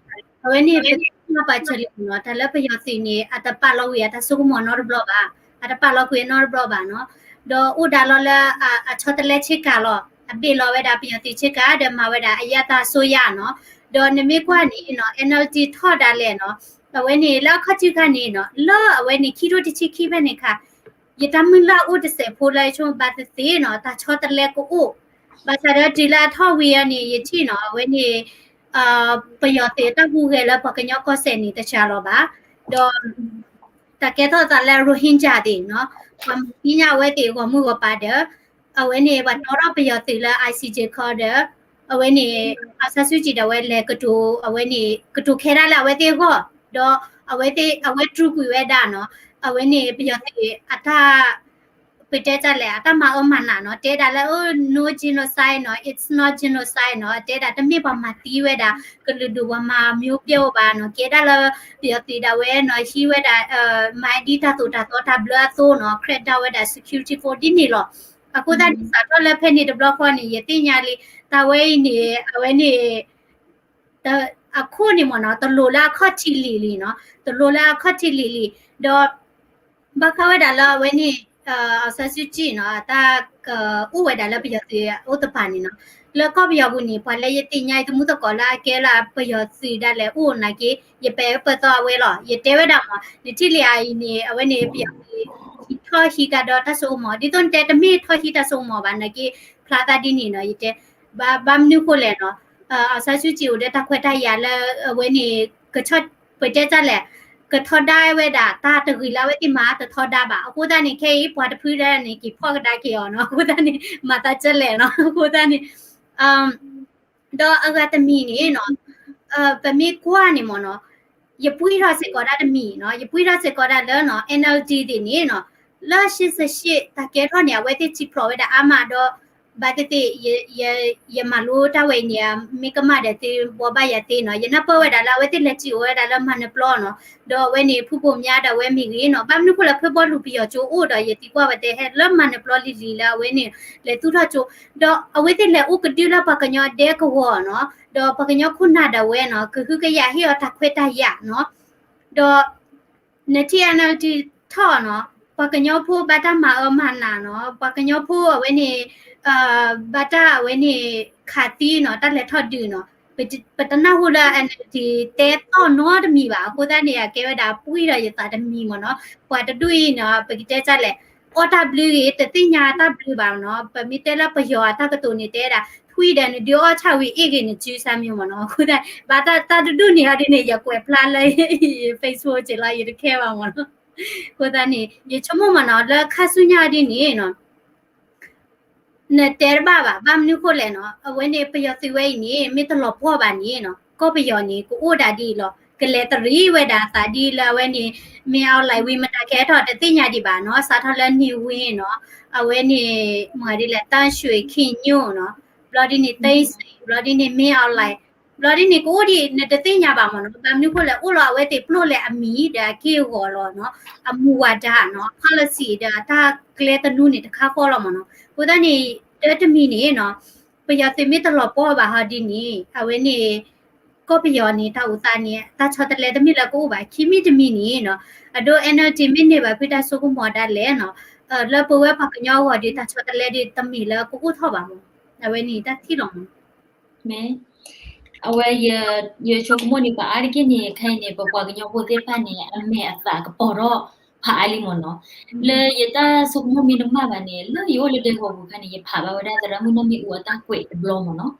အဝဲန့ၣ် ပကမၤပာ်စၢၤလံမ့ၢ်နီၤ, တၢ်လၢပယီၤသုးန့ၣ် အတပာ်လီၤကွံာ်အတၢ်စိကမီၤနီတဘျီဘၣ်, အတပာ်လီၤကွံာ်အနီတဘျီဘၣ်နီၤ, ဒီးအိၣ်ဒၣ်လီၤလၢအဆီတလဲဆ့ကၤလီၤ, အဘ့ၣ်လီၤဝဲဒၣ်ပယီၤသုးဆ့ကၤ ဒီးမၤဝဲဒၣ်အယါသးအစိုးရနီၤ, ဒီးနမ့ၢ်ကွၢ်န့ၣ်နီၤ NLD ထီၣ်ဒၣ်လဲာ်နီၤ, အဝဲန့ၣ်လၢအခီၣ်ထံးခါန့ၣ်နီၤ လၢအဝဲန့ၣ်ခံထိတဆံခံဖဲန့ၣ်ခါ ယတၢ်မုၢ်လၢ်အိၣ်တစဲးဖိလၢယဆိကမိၣ်ဘၣ်သ့ၣ်သ့ၣ်နီၤ တၢ်ဆီတလဲကအိၣ်, ဘၣ်ဆၣ်ဒီးတုၤလၢအထီၣ်ဝံၤအီၤန့ၣ် ယထံၣ်နီၤ အဝဲန့ၣ် ပယီၤသုးတၢ်ဟူးဂဲၤလၢပှၤကညီကီၢ်စဲၣ်န့ၣ်တစှၤလီၤဘၣ်, ဒီး တၢ်ကဲထီၣ်သးလၢ Rohingya သ့ၣ်နီၤ, ပှၤမၤသံညါအဝဲသ့ၣ်ဂီၢ်မုၢ်ဂီၢ်ပၤဒီး အဝဲန့ၣ် ပှၤတီထီၣ်ပယီၤသုးလၢ ICJ ခီဒီး အဝဲန့ၣ် အောင်ဆန်းစုကြည် ဒီးအဝဲလဲၤကတိၤ အဝဲန့ၣ် ကတိၤခဲဒၣ်လၢအဝဲသ့ၣ်အဂီၢ်, ဒီးအဝဲသ့ၣ် အဝဲတြူာ်ကွံာ်ဝဲဒၣ်နီၤ, အဝဲန့ၣ် ပယီၤသုးအတၢ် ပတဲတၢ်လဲၣ် အတၢ်မၤအၢမၤနးနီၤ, တဲဒၣ်လၢ no genocide နီၤ, it's not genocide နီၤ, တဲဒၣ်တမ့ၢ်ပှၤမၤသံဝဲဒၣ် ကလုာ်ဒူၣ်ပှၤမၤမျိုးပျိၣ်ဘၣ်နီၤ, ကဲဒၣ်လၢ ပယီၤသုးဒၣ်ဝဲနီၤ ဟံးဝဲဒၣ် မၤဒ်တၢ်သိၣ်တၢ်သီတၢ်ဘျၢအသိးနီၤ, crack down ဝဲဒၣ် security force ဒ်န့ၣ်လီၤ. အဃိသတးန့ၣ် စးထီၣ်လၢဖဲန့ၣ်တဘျီဃီန့ၣ် ယသ့ၣ်ညါလံ တၢ်ဝဲအံၤန့ၣ် အဝဲန့ၣ် အခိၣ်န့ၣ်မ့ၢ်နီၤ တလိၤလၢအခီၣ်ထံးလံၤလံၤနီၤ, တလိၤလၢအခီၣ်ထံးလံၤလံၤ, ဒီး ဘၣ်ဃးဝဲဒၣ်လၢအဝဲန့ၣ် အောင်ဆန်းစုကြည် နီၤ အတၢ်ကအိၣ်ဝဲဒၣ်လၢပယီၤသုးအိၣ်တပၤန့ၣ်နီၤ, လၢကီၢ်ပယီၤပူၤန့ၣ် ပှၤလၢယသ့ၣ်ညါသမူသကိးလၢအကဲလၢပယီၤသုးဒၣ်လဲာ်အိၣ်နာ်က့ ယပဲာ်ပၢၢ်သီအဝဲလီၤ. ယတဲဝဲဒၣ်မ့ၢ် နထံၣ်လံအံၤန့ၣ် အဝဲန့ၣ် ပယီၤသုးထီၣ်ဟံးကဒီးတၢ်စိကမီၤ ဒ်သိးနတဲတမ့ၢ်ထီၣ်ဟံးတၢ်စိကမီၤဘၣ်နာ်က့ ဖျါသးဒ်န့ၣ်နီၤ ယတဲ ဘၣ်မနုၤဃိလဲၣ်နီၤ အောင်ဆန်းစုကြည် အိၣ်ဒီးတၢ်ခွဲးတၢ်ယာ်လၢအဝဲန့ၣ် ကဆီၣ် ပတဲတၢ်လဲၣ် ကထီဒါဝဲဒၣ် တၢ်တဂ့ၤလၢအဝဲသ့ၣ်မၤတထီဒါဘၣ်. အဃိသတးန့ၣ် ခဲအံၤပှၤတဖုဒၣ်န့ၣ် က့ၤဖီၣ်ကဒါက့ၤအီၤနီၤ. အဃိသတးန့ၣ် မၤသးကၢလဲၣ်နီၤ. အဃိသတးန့ၣ် ဒီးအဂၤတမံၤန့ၣ်နီၤ ပမ့ၢ်ကွၢ်န့ၣ်မ့ၢ်နီၤ ယပှံၢ်ထီၣ်စ့ၢ်ကီးဒၣ်တမံၤနီၤ ယပှံၢ်ထီၣ်စ့ၢ်ကီးဒၣ်လၢနီၤ NLD သ့ၣ်န့ၣ်နီၤ လၢရှ့စၢၣ်ရှ့ၣ် တၢ်ကဲထီၣ်န့ၣ် အဝဲသ့ၣ်စံၣ်ဖျိးဝဲဒၣ်အါမးဒီး ဘၣ်သ့ၣ်သ့ၣ် ယမၤလိတၢ်ဝဲအံၤန့ၣ် မ့ၢ်ကမၣ်ဒီးသ့ဘှီဘၣ်ယၤသ့နီၤ ယနၢ်ပၢၢ်ဝဲဒၣ်လၢအဝဲသ့ၣ်လဲၤစံၣ်အိၣ်ဝဲဒၣ်လၢမၤနၢၤပျီနီၤ ဒီးအဝဲန့ၣ် ဖုဘိၣ်မၠါဒီးအဝဲမ့ၢ်ဂ့ၤနီၤ ဘၣ်မနုၤဃိလၢဖဲဘီလူၤပယီၤကၠိအိၣ်ဒီး ယသံကွၢ်ဝဲတဲဟဲလၢမၤနၢၤပျီလံၤလံၤလၢအဝဲန့ၣ် လဲၤသူၣ်ထီၣ်ကၠိ ဒီးအဝဲသ့ၣ်လဲၤအိၣ်ကဒုလၢပှၤကညီဒဲကဝီၤနီၤ ဒီးပှၤကညီခိၣ်နၢ်ဒၣ်ဝဲနီၤ ကဟုကယာ်ဟ့ၣ်အီၤတၢ်ခွဲးတၢ်ယာ်နီၤ ဒီး နထံၣ် NLD ထီၣ်နီၤ ပှၤကညီဖိဘၣ်တၢ်မၤအၢမၤနးနီၤ ပှၤကညီဖိအဝဲန့ၣ် ဘၣ်တၢ်အဝဲန့ၣ် ခးသံနီၤ တၢ်လဲၤထီၣ်ဒုးနီၤ ပတနၢ်ဟူလၢ NLD တဲသီၣ်နီတမံၤဘၣ် အဃိသတးန့ၣ် အကဲဝဲဒၣ်ပှံၢ်ဒီးယသးတမံၤမ့ၢ်နီၤ ပှၤတဒူၣ်အံၤနီၤ ပကတဲတၢ်လဲၣ် အီၣ်တၢ်ဘျုးဂ့ၤ တသ့ၣ်ညါတၢ်ဘျုးဘၣ်နီၤ ပမ့ၢ်တဲလၢပယီၤအတၢ်ကတိၤန့ၣ် တဲဒၣ် ကွံာ်ဒီးနဒုးအီၣ်ဆၣ်ဝံၤအ့ၣ်ဂ့ၤနစုဆါမ့ၢ်မ့ၢ်နီၤ. အဃိသတး ဘၣ်တၢ်တဒူၣ်န့ၣ်ဟီဒ်န့ၣ် ယကွဲးဖျါလၢ Facebook က့လီၤ ယတခဲဘၣ်မ့ၢ်နီၤ. အဃိသတးန့ၣ် ယဆိကမိၣ်မ့ၢ်နီၤ လၢခါဆူညါဒ်န့ၣ်နီၤ နတဲတဘၣ်ဘၣ် ဘၣ်မနုၤဃိလဲၣ်နီၤ အဝဲန့ၣ် ပယီၤသုးဝဲအံၤန့ၣ် မ့ၢ်တလီၤပှီၢ်ဘၣ်န့ၣ်နီၤ ကီၢ်ပယီၤန့ၣ် ကအိၣ်ဒၣ်ဒ်အံၤလီၤ. ကလဲၤတရံးဝဲဒၣ်အသးဒ်လၢအဝဲန့ၣ် မ့ၢ်အီၤလၢဝံၤမတၤကဲထီၣ်တသ့ၣ်ညါဒံးဘၣ်နီၤ စးထီၣ်လၢနံၤဝ့နီၤ အဝဲန့ၣ် မ့ၢ်ဒ်လဲၣ် တၢ်ၡွ့ၤခံညိၣ်နီၤ ဘျီဒ်န့ၣ် တ့စ့ၣ် ဘျီဒ်န့ၣ် မ့ၢ်အီၤလၢ ဘျီဒ်န့ၣ် ကအိၣ်ဒံး နတသ့ၣ်ညါဘၣ်မ့ၢ်နီၤ ဘၣ်မနုၤဃိလဲၣ် အိၣ်လီၤအဝဲသ့ၣ်ပျိၢ်လဲၤအမံၤဒီးအက့ၢ်အဂီၤလီၤနီၤ အမူဝါဒနီၤ policy ဒီးအတၢ်ကျဲတနူန့ၣ် တခါဃီလီၤမ့ၢ်နီၤ. အဃိသတးန့ၣ် တၢ်တမံၤန့ၣ်နီၤ ပယီၤသုးမ့ၢ်တလီၤပှီၢ်ဘၣ်ဟီဒ်န့ၣ် အဝဲန့ၣ် ကီၢ်ပယီၤန့ၣ် တၢ်အိၣ်သးန့ၣ် တၢ်ဆီတလဲတမ့ၢ်လၢကအိၣ်ဘၣ် ခံမံၤတမံၤန့ၣ်နီၤ အဒိ NLD မ့ၢ်န့ၢ်ဘၣ်ဖုတၢ်ဆိကမိၣ်ဒၣ်လဲာ်နီၤ လၢပဝဲပှၤကညီအဂီၢ်ဒီး တၢ်ဆီတလဲဒ်တမ့ၢ်လၢကအိၣ်ထီၣ်ဘၣ်မ့ၢ် အဝဲန့ၣ်တၢ်ထံၣ်လီၤမ့ၢ် မ့ၢ် အဝဲ ယဆိကမိၣ်န့ၣ် ပအါတက့ၢ်န့ၣ် ခဲအံၤန့ၣ် ပပှၤကညီဖိသ့ၣ်တဖၣ်န့ၣ် အမဲာ်အသးကပီၤထီၣ်ဖးအါလံမ့ၢ်နီၤ. လၢယတၢ်ဆိကမိၣ်မ့ၢ်တမ့ၢ်ဘၣ်န့ၣ် လၢယအိၣ်လၢဒဲကဝီၤပူၤအခါန့ၣ် ယဖးဘၣ်ဝဲဒၣ်သရၣ်မုၣ်နီၢ်မ့ၣ်အူအတၢ်ကွဲးတဘျီမ့ၢ်နီၤ.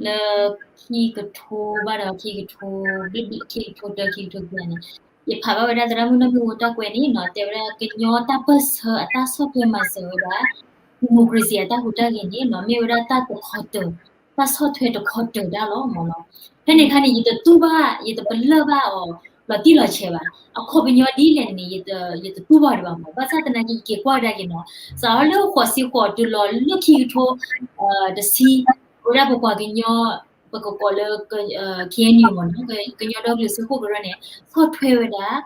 လၢခံကထိဘၣ်ဒီး ခံကထိ ခံကထိတၢ ခံကထိခံန့ၣ် ယဖးဘၣ်ဝဲဒၣ်သရၣ်မုၣ်နီၢ်မ့ၣ်အူအတၢ်ကွဲးန့ၣ်နီၤ တဲဝဲဒၣ်ကညီတၢ်ပၢၢ်ဆၢအတၢ်ဆီၣ်ထွဲမၤစၢၤဝဲဒၣ် democracy အတၢ်ဟူးတၢ်ဂဲၤန့ၣ်နီၤ မ့ၢ်ဝဲဒၣ်တၢ်တခီတၢၤ တၢ်ဆီၣ်ထွဲတခီတၢၤဒၣ်လီၤမ့ၢ်နီၤ. ဖဲန့ၣ်အခါန့ၣ် ယတတူၢ်ဘၣ် ယတပလၢၢ်ဘၣ်အီၤ လီၤတံၢ်လီၤဆဲးဘၣ်. အခီပညီဒ်လဲၣ်န့ၣ် ယတတူၢ်ဘၣ်ဒံးဘၣ်မ့ၢ် ဘၣ်ဆၣ်သနာ်က့ ယက့ၤကွၢ်ဝဲဒၣ်က့ၤနီၤ စးထီၣ်လၢဃိးဆံဃိးတုၤလီၤလၢခံကထိ တဆံ ဝဲဒၣ်ပပှၤကညီ ပကကိးလၢ KNU မ့ၢ်နီၤ ကညီဒီကလုာ်စၢဖှိၣ်ကရၢန့ၣ် ဆီၣ်ထွဲဝဲဒၣ်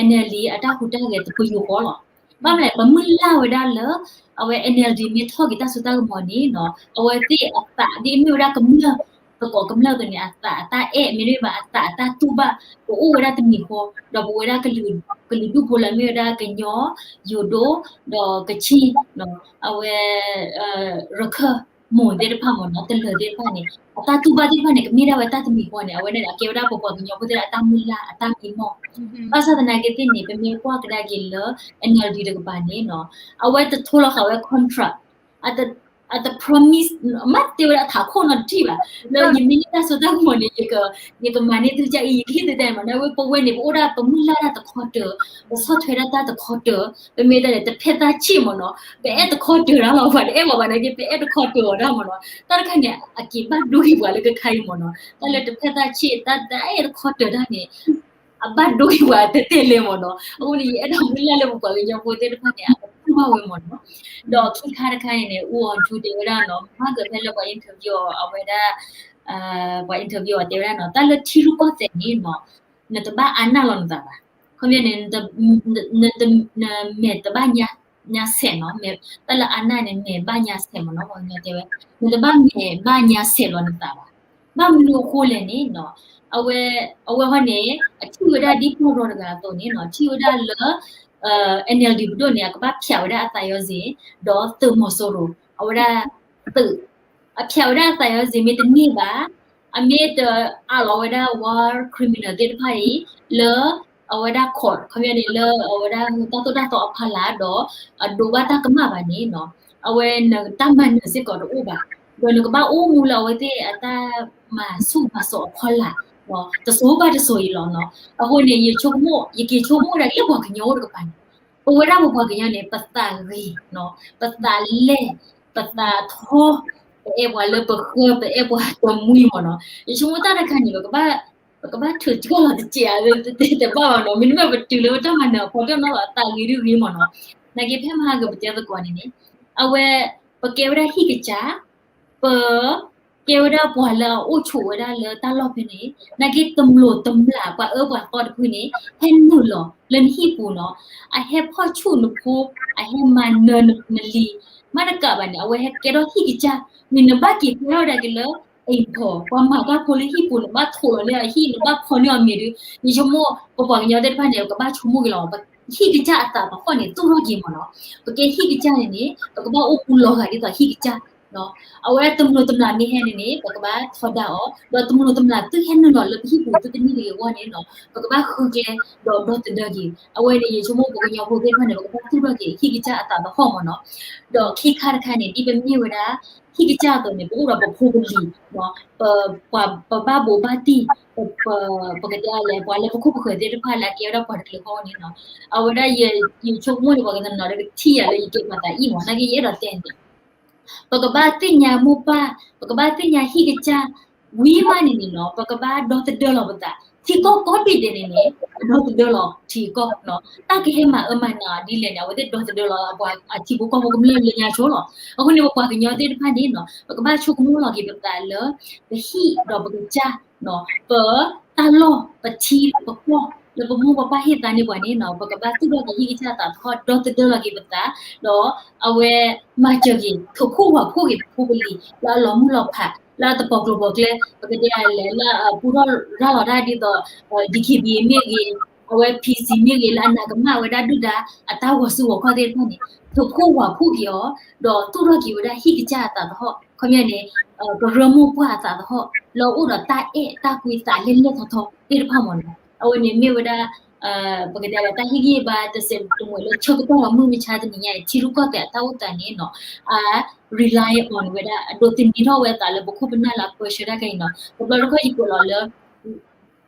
NLD အတၢ်ဟူးတၢ်ဂဲၤတပယူာ်ဃီလီၤ. ဘၣ်မနုၤလဲၣ် ပမုၢ်လၢ်ဝဲဒၣ်လၢ အဝဲ NLD မ့ၢ်ထီၣ်က့ၤတၢ်စိတၢ်ကမီၤန့ၣ်နီၤ အဝဲသ့ၣ်အသးဒ်အမ့ၢ်ဝဲဒၣ်ကမျၢၢ် ပကိးကမျၢၢ်ကန့ၣ် အသးအတၢ်အဲၣ် မ့တမ့ၢ်ဘၣ် အသးအတၢ်တူၢ်ဘၣ် ကအိၣ်ဝဲဒၣ်တမံၤဃီ ဒီးပဝဲဒၣ်ကလုာ်ဒူၣ်ဖိလၢအမ့ၢ်ဝဲဒၣ်ကညီ ယိၤဒိၣ် ဒီးကချ့ၣ် အဝဲ ရခၢၣ် မိၢ်သ့ၣ်တဖၣ်မ့ၢ်နီၤ တလၢၤသ့ၣ်တဖၣ်န့ၣ် အတၢ်တူၢ်ဘၣ်သ့ၣ်တဖၣ်န့ၣ် ကမ့ၢ်ဒၣ်ဝဲတၢ်တမံၤဃီန့ၣ် အဝဲန့ၣ်အကဲဝဲဒၣ်ပပှၤကညီဖိသ့ၣ်တဖၣ်အတၢ်မုၢ်လၢ်အတၢ်မံမီၢ် ဘၣ်ဆၣ်သနာ်က့သ့ၣ်န့ၣ် ပမ့ၢ်ကွၢ်ကဒါက့ၤလၢ NLD တကပၤန့ၣ်နီၤ အဝဲတထိလီၤဃာ်ဝဲ contract အတ အတ promise မ့ၢ်တဲဝဲဒၣ်ထးခိၣ်နီတထံၣ်ဘၣ် လၢယမ့ၢ်န့ၢ်တၢ်စိတၢ်ကမီၤန့ၣ် ယကမၤန့ၢ်သုကအံၤ ယကဟ့ၣ်သုတၢ်အံၤမ့ၢ်နီၤ ဝဲပဝဲန့ၣ် ပအိၣ်ဒၣ်ပမုၢ်လၢ်ဒၣ်တခီတၢၤ ပဆီၣ်ထွဲဒၣ်တၢ်တခီတၢၤ ပမ့ၢ်တၢ်န့ၣ် တဖဲသၣ်ဆံၣ်မ့ၢ်နီၤ ပအဲၣ်တခီတၢၤတၢ်လီၤ ပှၤတအဲၣ်ဝဲဘၣ်နာ်က့ ပအဲၣ်တခီတၢၤအီၤတၢ်မ့ၢ်နီၤ တၢ်တခါန့ၣ် အက့ၤဘၣ်ဒိက့ၤပှၤလၢကခါအံၤမ့ၢ်နီၤ တၢ်လၢတဖဲသၣ်ဆံၣ် တၢ်တအဲၣ်တခီတၢၤတၢ်န့ၣ် အဘၣ်ဒိက့ၤပှၤတဲတဲလဲၣ်မ့ၢ်နီၤ အဃိန့ၣ် ယအဲၣ်ဒိးမုၢ်လၢ်လၢပပှၤကညီဖိသ့ၣ်တဖၣ်န့ၣ် အကတူၢ်ဘၣ်ဝဲမ့ၢ်နီၤ ဒီးခံခါတခါန့ၣ်န့ၣ် အူအီၤထူတဲဝဲဒၣ်နီၤ မ့ၢ်ကဖဲလၢပှၤ interview အီၤ အဝဲဒၣ် ပှၤ interview အီၤတဲဝဲဒၣ်နီၤ တၢ်လၢထံရူၢ်ကီၢ်သဲးန့ၣ်နီၤ နတဘၣ်အါနၢ်လီၤနသးဘၣ် ခီပညီန့ၣ် နမဲာ်တဘၣ်ညါဆဲးနီၤ တၢ်လၢအါနၢ်န့ၣ် မဲာ်ဘၣ်ညါဆဲးမ့ၢ်နီၤ ပှၤကညီတဲဝဲ နတဘၣ်မဲာ်ဘၣ်ညါဆဲးလီၤနသးဘၣ် ဘၣ်မနုၤအဃိလဲၣ်န့ၣ်နီၤ အဝဲ အဝဲဟီန့ၣ် အထံၣ်ဝဲဒၣ်ဒ်ပီၢ်ရီတဂၤအသိးန့ၣ်နီၤ ထံၣ်ဝဲဒၣ်လၢ NLD ပဒိၣ်န့ၣ် အကဘၣ်ဖျးဝဲဒၣ်အသးယီၤစ့ၢ် ဒီးသုးမီၤစိရိၤ အဝဲဒၣ်သုး အဖျးဝဲဒၣ်အသးယီၤစ့ၢ် မ့ၢ်တန့ၢ်ဘၣ် အမ့ၢ်တအးလီၤဝဲဒၣ် war criminal သ့ၣ်တဖၣ်အံၤ လၢ အဝဲဒၣ် court ခီပညီန့ၣ် လၢအဝဲဒၣ် တၢ်သိၣ်တၢ်သီအဖီလာ်ဒီး အဒိးဘၣ်တၢ်ကမၣ်ဘၣ်န့ၣ်နီၤ အဝဲနတၢ်မၤနၢၤစ့ၢ်ကီးတအိၣ်ဘၣ် ဒီးနကဘၣ်အိၣ်မူလၢအဝဲသ့ၣ်အတၢ်မၤဆူၣ်မၤစိးအဖီလာ် တစိၤဘၣ်တစိၤအံၤလီၤနီၤ အဃိန့ၣ် ယဆိကမိၣ် ယက့ၤဆိကမိၣ်ဒၣ်လၢပှၤကညီအိၣ်တကပၤန့ၣ် ပဝဲဒၣ်ပပှၤကညီန့ၣ် ပသးဂ့ၤ ပသးလဲၢ် ပသးထီ ပအဲၣ်ပှၤလၢပဃၢၤ ပအဲၣ်ပှၤတမှံမ့ၢ်နီၤ ယဆိကမိၣ်တၢ်တခါန့ၣ် ပကဘၣ် ပကဘၣ်ထုးထီၣ်လီၤတစဲးဧါ တဘၣ်ဘၣ်နီၤ မ့တမ့ၢ်ပတုၤလၢပတၢ်မၤနၢၤအဖီတၢၢ်နီၤ အသးဂ့ၤဒုဂ့ၤမ့ၢ်နီၤ နာ်က့ဖဲမဟါကပတဲသကိးန့ၣ်န့ၣ် အဝဲ ပကဲဝဲဒၣ်ဟံၣ်ကစၢ် ပ ကဲဝဲဒၣ်ပှၤလၢအအိၣ်ဆိးဝဲဒၣ်လၢတၢ်လီၢ်ဖဲန့ၣ် နာ်က့တမျိးတမျာ်ပှၤအၢပှၤသီတဖုန့ၣ် ဟဲနုာ်လီၤလၢနဟံၣ်ပူၤနီၤ အဟဲဖီၣ်ဆူၣ်နဖိ အဟဲမၤနၢၤနလံၤ မ့ၢ်တကးဘၣ်န့ၣ် အဝဲဟဲကဲထီၣ်ဟံၣ်ကစၢ် မ့ၢ်နဘၣ်က့ၤကဲထီၣ်ဒၣ်က့ၤလၢ အိမ်ဖော် ပှၤမၤတၢ်ဖိလၢဟံၣ်ပူၤန့ၣ် ဘၣ်ထိးလီၤန့ၢ်အဟံၣ် နဘၣ်ဖီၣ်န့ၢ်အီၤမ့ၢ်ဒုး ယဆိကမိၣ် ပပှၤကညီသ့ၣ်တဖၣ်န့ၣ် ကဘၣ်ဆိကမိၣ်က့ၤလီၤ ဟံၣ်ကစၢ်အသးပဟီၣ်န့ၣ်သူၣ်ထီၣ်က့ၤမ့ၢ်နီၤ ပကဲဟံၣ်ကစၢ်န့ၣ်န့ၣ် ပကဘၣ်အိၣ်မူလီၤဂာ်ဒ်သိးဟံၣ်ကစၢ် အဝဲဒၣ်တမျိာ်တမျာ်မ့ၢ်ဟဲန့ၣ်န့ၣ် ပကဘၣ်ထီဒါအီၤ, ဒီးတမျိာ်တမျာ်သုဟဲနုာ်လီၤလၢပဟံၣ်ပူၤသုတန့ၢ်တဂ့ၤအဂီၢ်န့ၣ်နီၤ ပကဘၣ်ဃုကျဲ ဒီးဒီသဒၢက့ၤ. အဝဲန့ၣ် ယဆိကမိၣ်ပကညီဖိသ့ၣ်တဖၣ်န့ၣ် ပကဘၣ်သူၣ်ထီၣ်က့ၤဟံၣ်ကစၢ်အသးသဟီၣ်မ့ၢ်နီၤ. ဒီးခံခါတခါန့ၣ် ဒ်ပမ့ၢ်ဝဲဒၣ် ဟံၣ်ကစၢ်အသိးန့ၣ် ပအိၣ်ဒီးပဖိပလံၤ ပဘၣ်ဘိးဘၣ်တံၢ် ပကတဲလဲၣ် ပှၤလၢပခိၣ်ပဃၢၤသ့ၣ်တဖၣ်လၢအကဲဝဲဒၣ်ပှၤတကလုာ်အဂီၢ်န့ၣ်နီၤ. အဝဲဒၣ်ယဆိကမိၣ်န့ၣ် ပှၤကတနီၤဒီးကထံၣ်ယၤလၢယကဲပှၤသးအံၣ်မ့ၢ် နာ်က့ယအဲၣ်ဒိးတဲန့ၣ် ပကဘၣ်သ့ၣ်ညါမိၢ်ပၢ်, ပကဘၣ်သ့ၣ်ညါဟံၣ်ကစၢ် ဝံၤမးန့ၣ်န့ၣ်နီၤ ပကဘၣ်ဒီသဒၢလီၤပသး, ထံကီၢ်ကိးဘ့ၣ်ဒဲးန့ၣ်န့ၣ် ပဒီသဒၢလီၤထံကီၢ်နီၤ, တၢ်ကဟဲမၤအၢမၤနးဒ်လဲၣ်န့ၣ် အဝဲသ့ၣ်ဒီသဒၢလီၤ အပှၤအထံဖိကီၢ်ဖိကမျၢၢ်လၢညါဆိလီၤ. အဃိန့ၣ် ပပှၤကညီသ့ၣ်တဖၣ်န့ၣ်နီၤ ပကဘၣ်ဆိကမိၣ်လီၤက့ၤပသးလၢ ပဟံၣ်ဒီးပကစၢ် ပတၢ်လီၢ် ပထံပကီၢ် လၢပမိၢ်ပပၢ်ဟ့ၣ်သါန့ၢ်ပှၤန့ၣ်နီၤ ပကဘၣ်သူၣ်ထီၣ်က့ၤဟံၣ်ကစၢ်သးသဟီၣ် ဒီသဒၢလီၤက့ၤပသး, ဒီးအဝဲမၤစၢၤက့ၤ ထိၣ်ဖှိၣ်ဝးဖှိၣ်က့ၤပဖိပလံၤ လၢအလီၤမုၢ်လီၤဖး လၢအတပိာ်ကျိၤပိာ်ကျဲ ပကတဲလဲၣ် လၢအပူထီၣ်ရၤလီၤတၢ်ဒ်သိး DKBA မ့ၢ်ဂ့ၤ အဝဲ PC မ့ၢ်ဂ့ၤ လၢအနာ်ကမၣ်ဝဲဒၣ်ဒုၣ်ဒါ အတၢ်ဂီၤစုဂီၤခီၣ်သ့ၣ်တဖၣ်န့ၣ် ထိၣ်ဖှိၣ်ဝးဖှိၣ်က့ၤအီၤ ဒီးသူၣ်ထီၣ်က့ၤဝဲဒၣ်ဟံၣ်ကစၢ်အသးသဟီၣ် ခီပညီန့ၣ် ကရၢမိၢ်ပှၢ်အသးသဟီၣ် လၢအအိၣ်ဒီးတၢ်အဲၣ်တၢ်ကွံသးလဲၢ်လဲၢ်ထီထီသ့ၣ်တဖၣ်မ့ၢ်နီၤ. အဝဲန့ၣ်မ့ၢ်ဝဲဒၣ် ပကတဲလၢတၢ်ဟ့ၣ်ဂံၢ်ဘါတစဲးတမှဲၤလၢဆၢကတီၢ်လီၤမုၢ်မဆါတနံၤညါအံၤ ထံရူၢ်ကီၢ်သဲးအတၢ်အိၣ်သးန့ၣ်နီၤ အ rely on ဝဲဒၣ် အဒိးသန့ၤထီၣ်ဝဲအသးလၢပခိၣ်ပနၢ်လၢအပၢဆှၢတၢ်ခဲအံၤနီၤ. တဘျီတခီၣ်ယကွဲးလီၤလၢ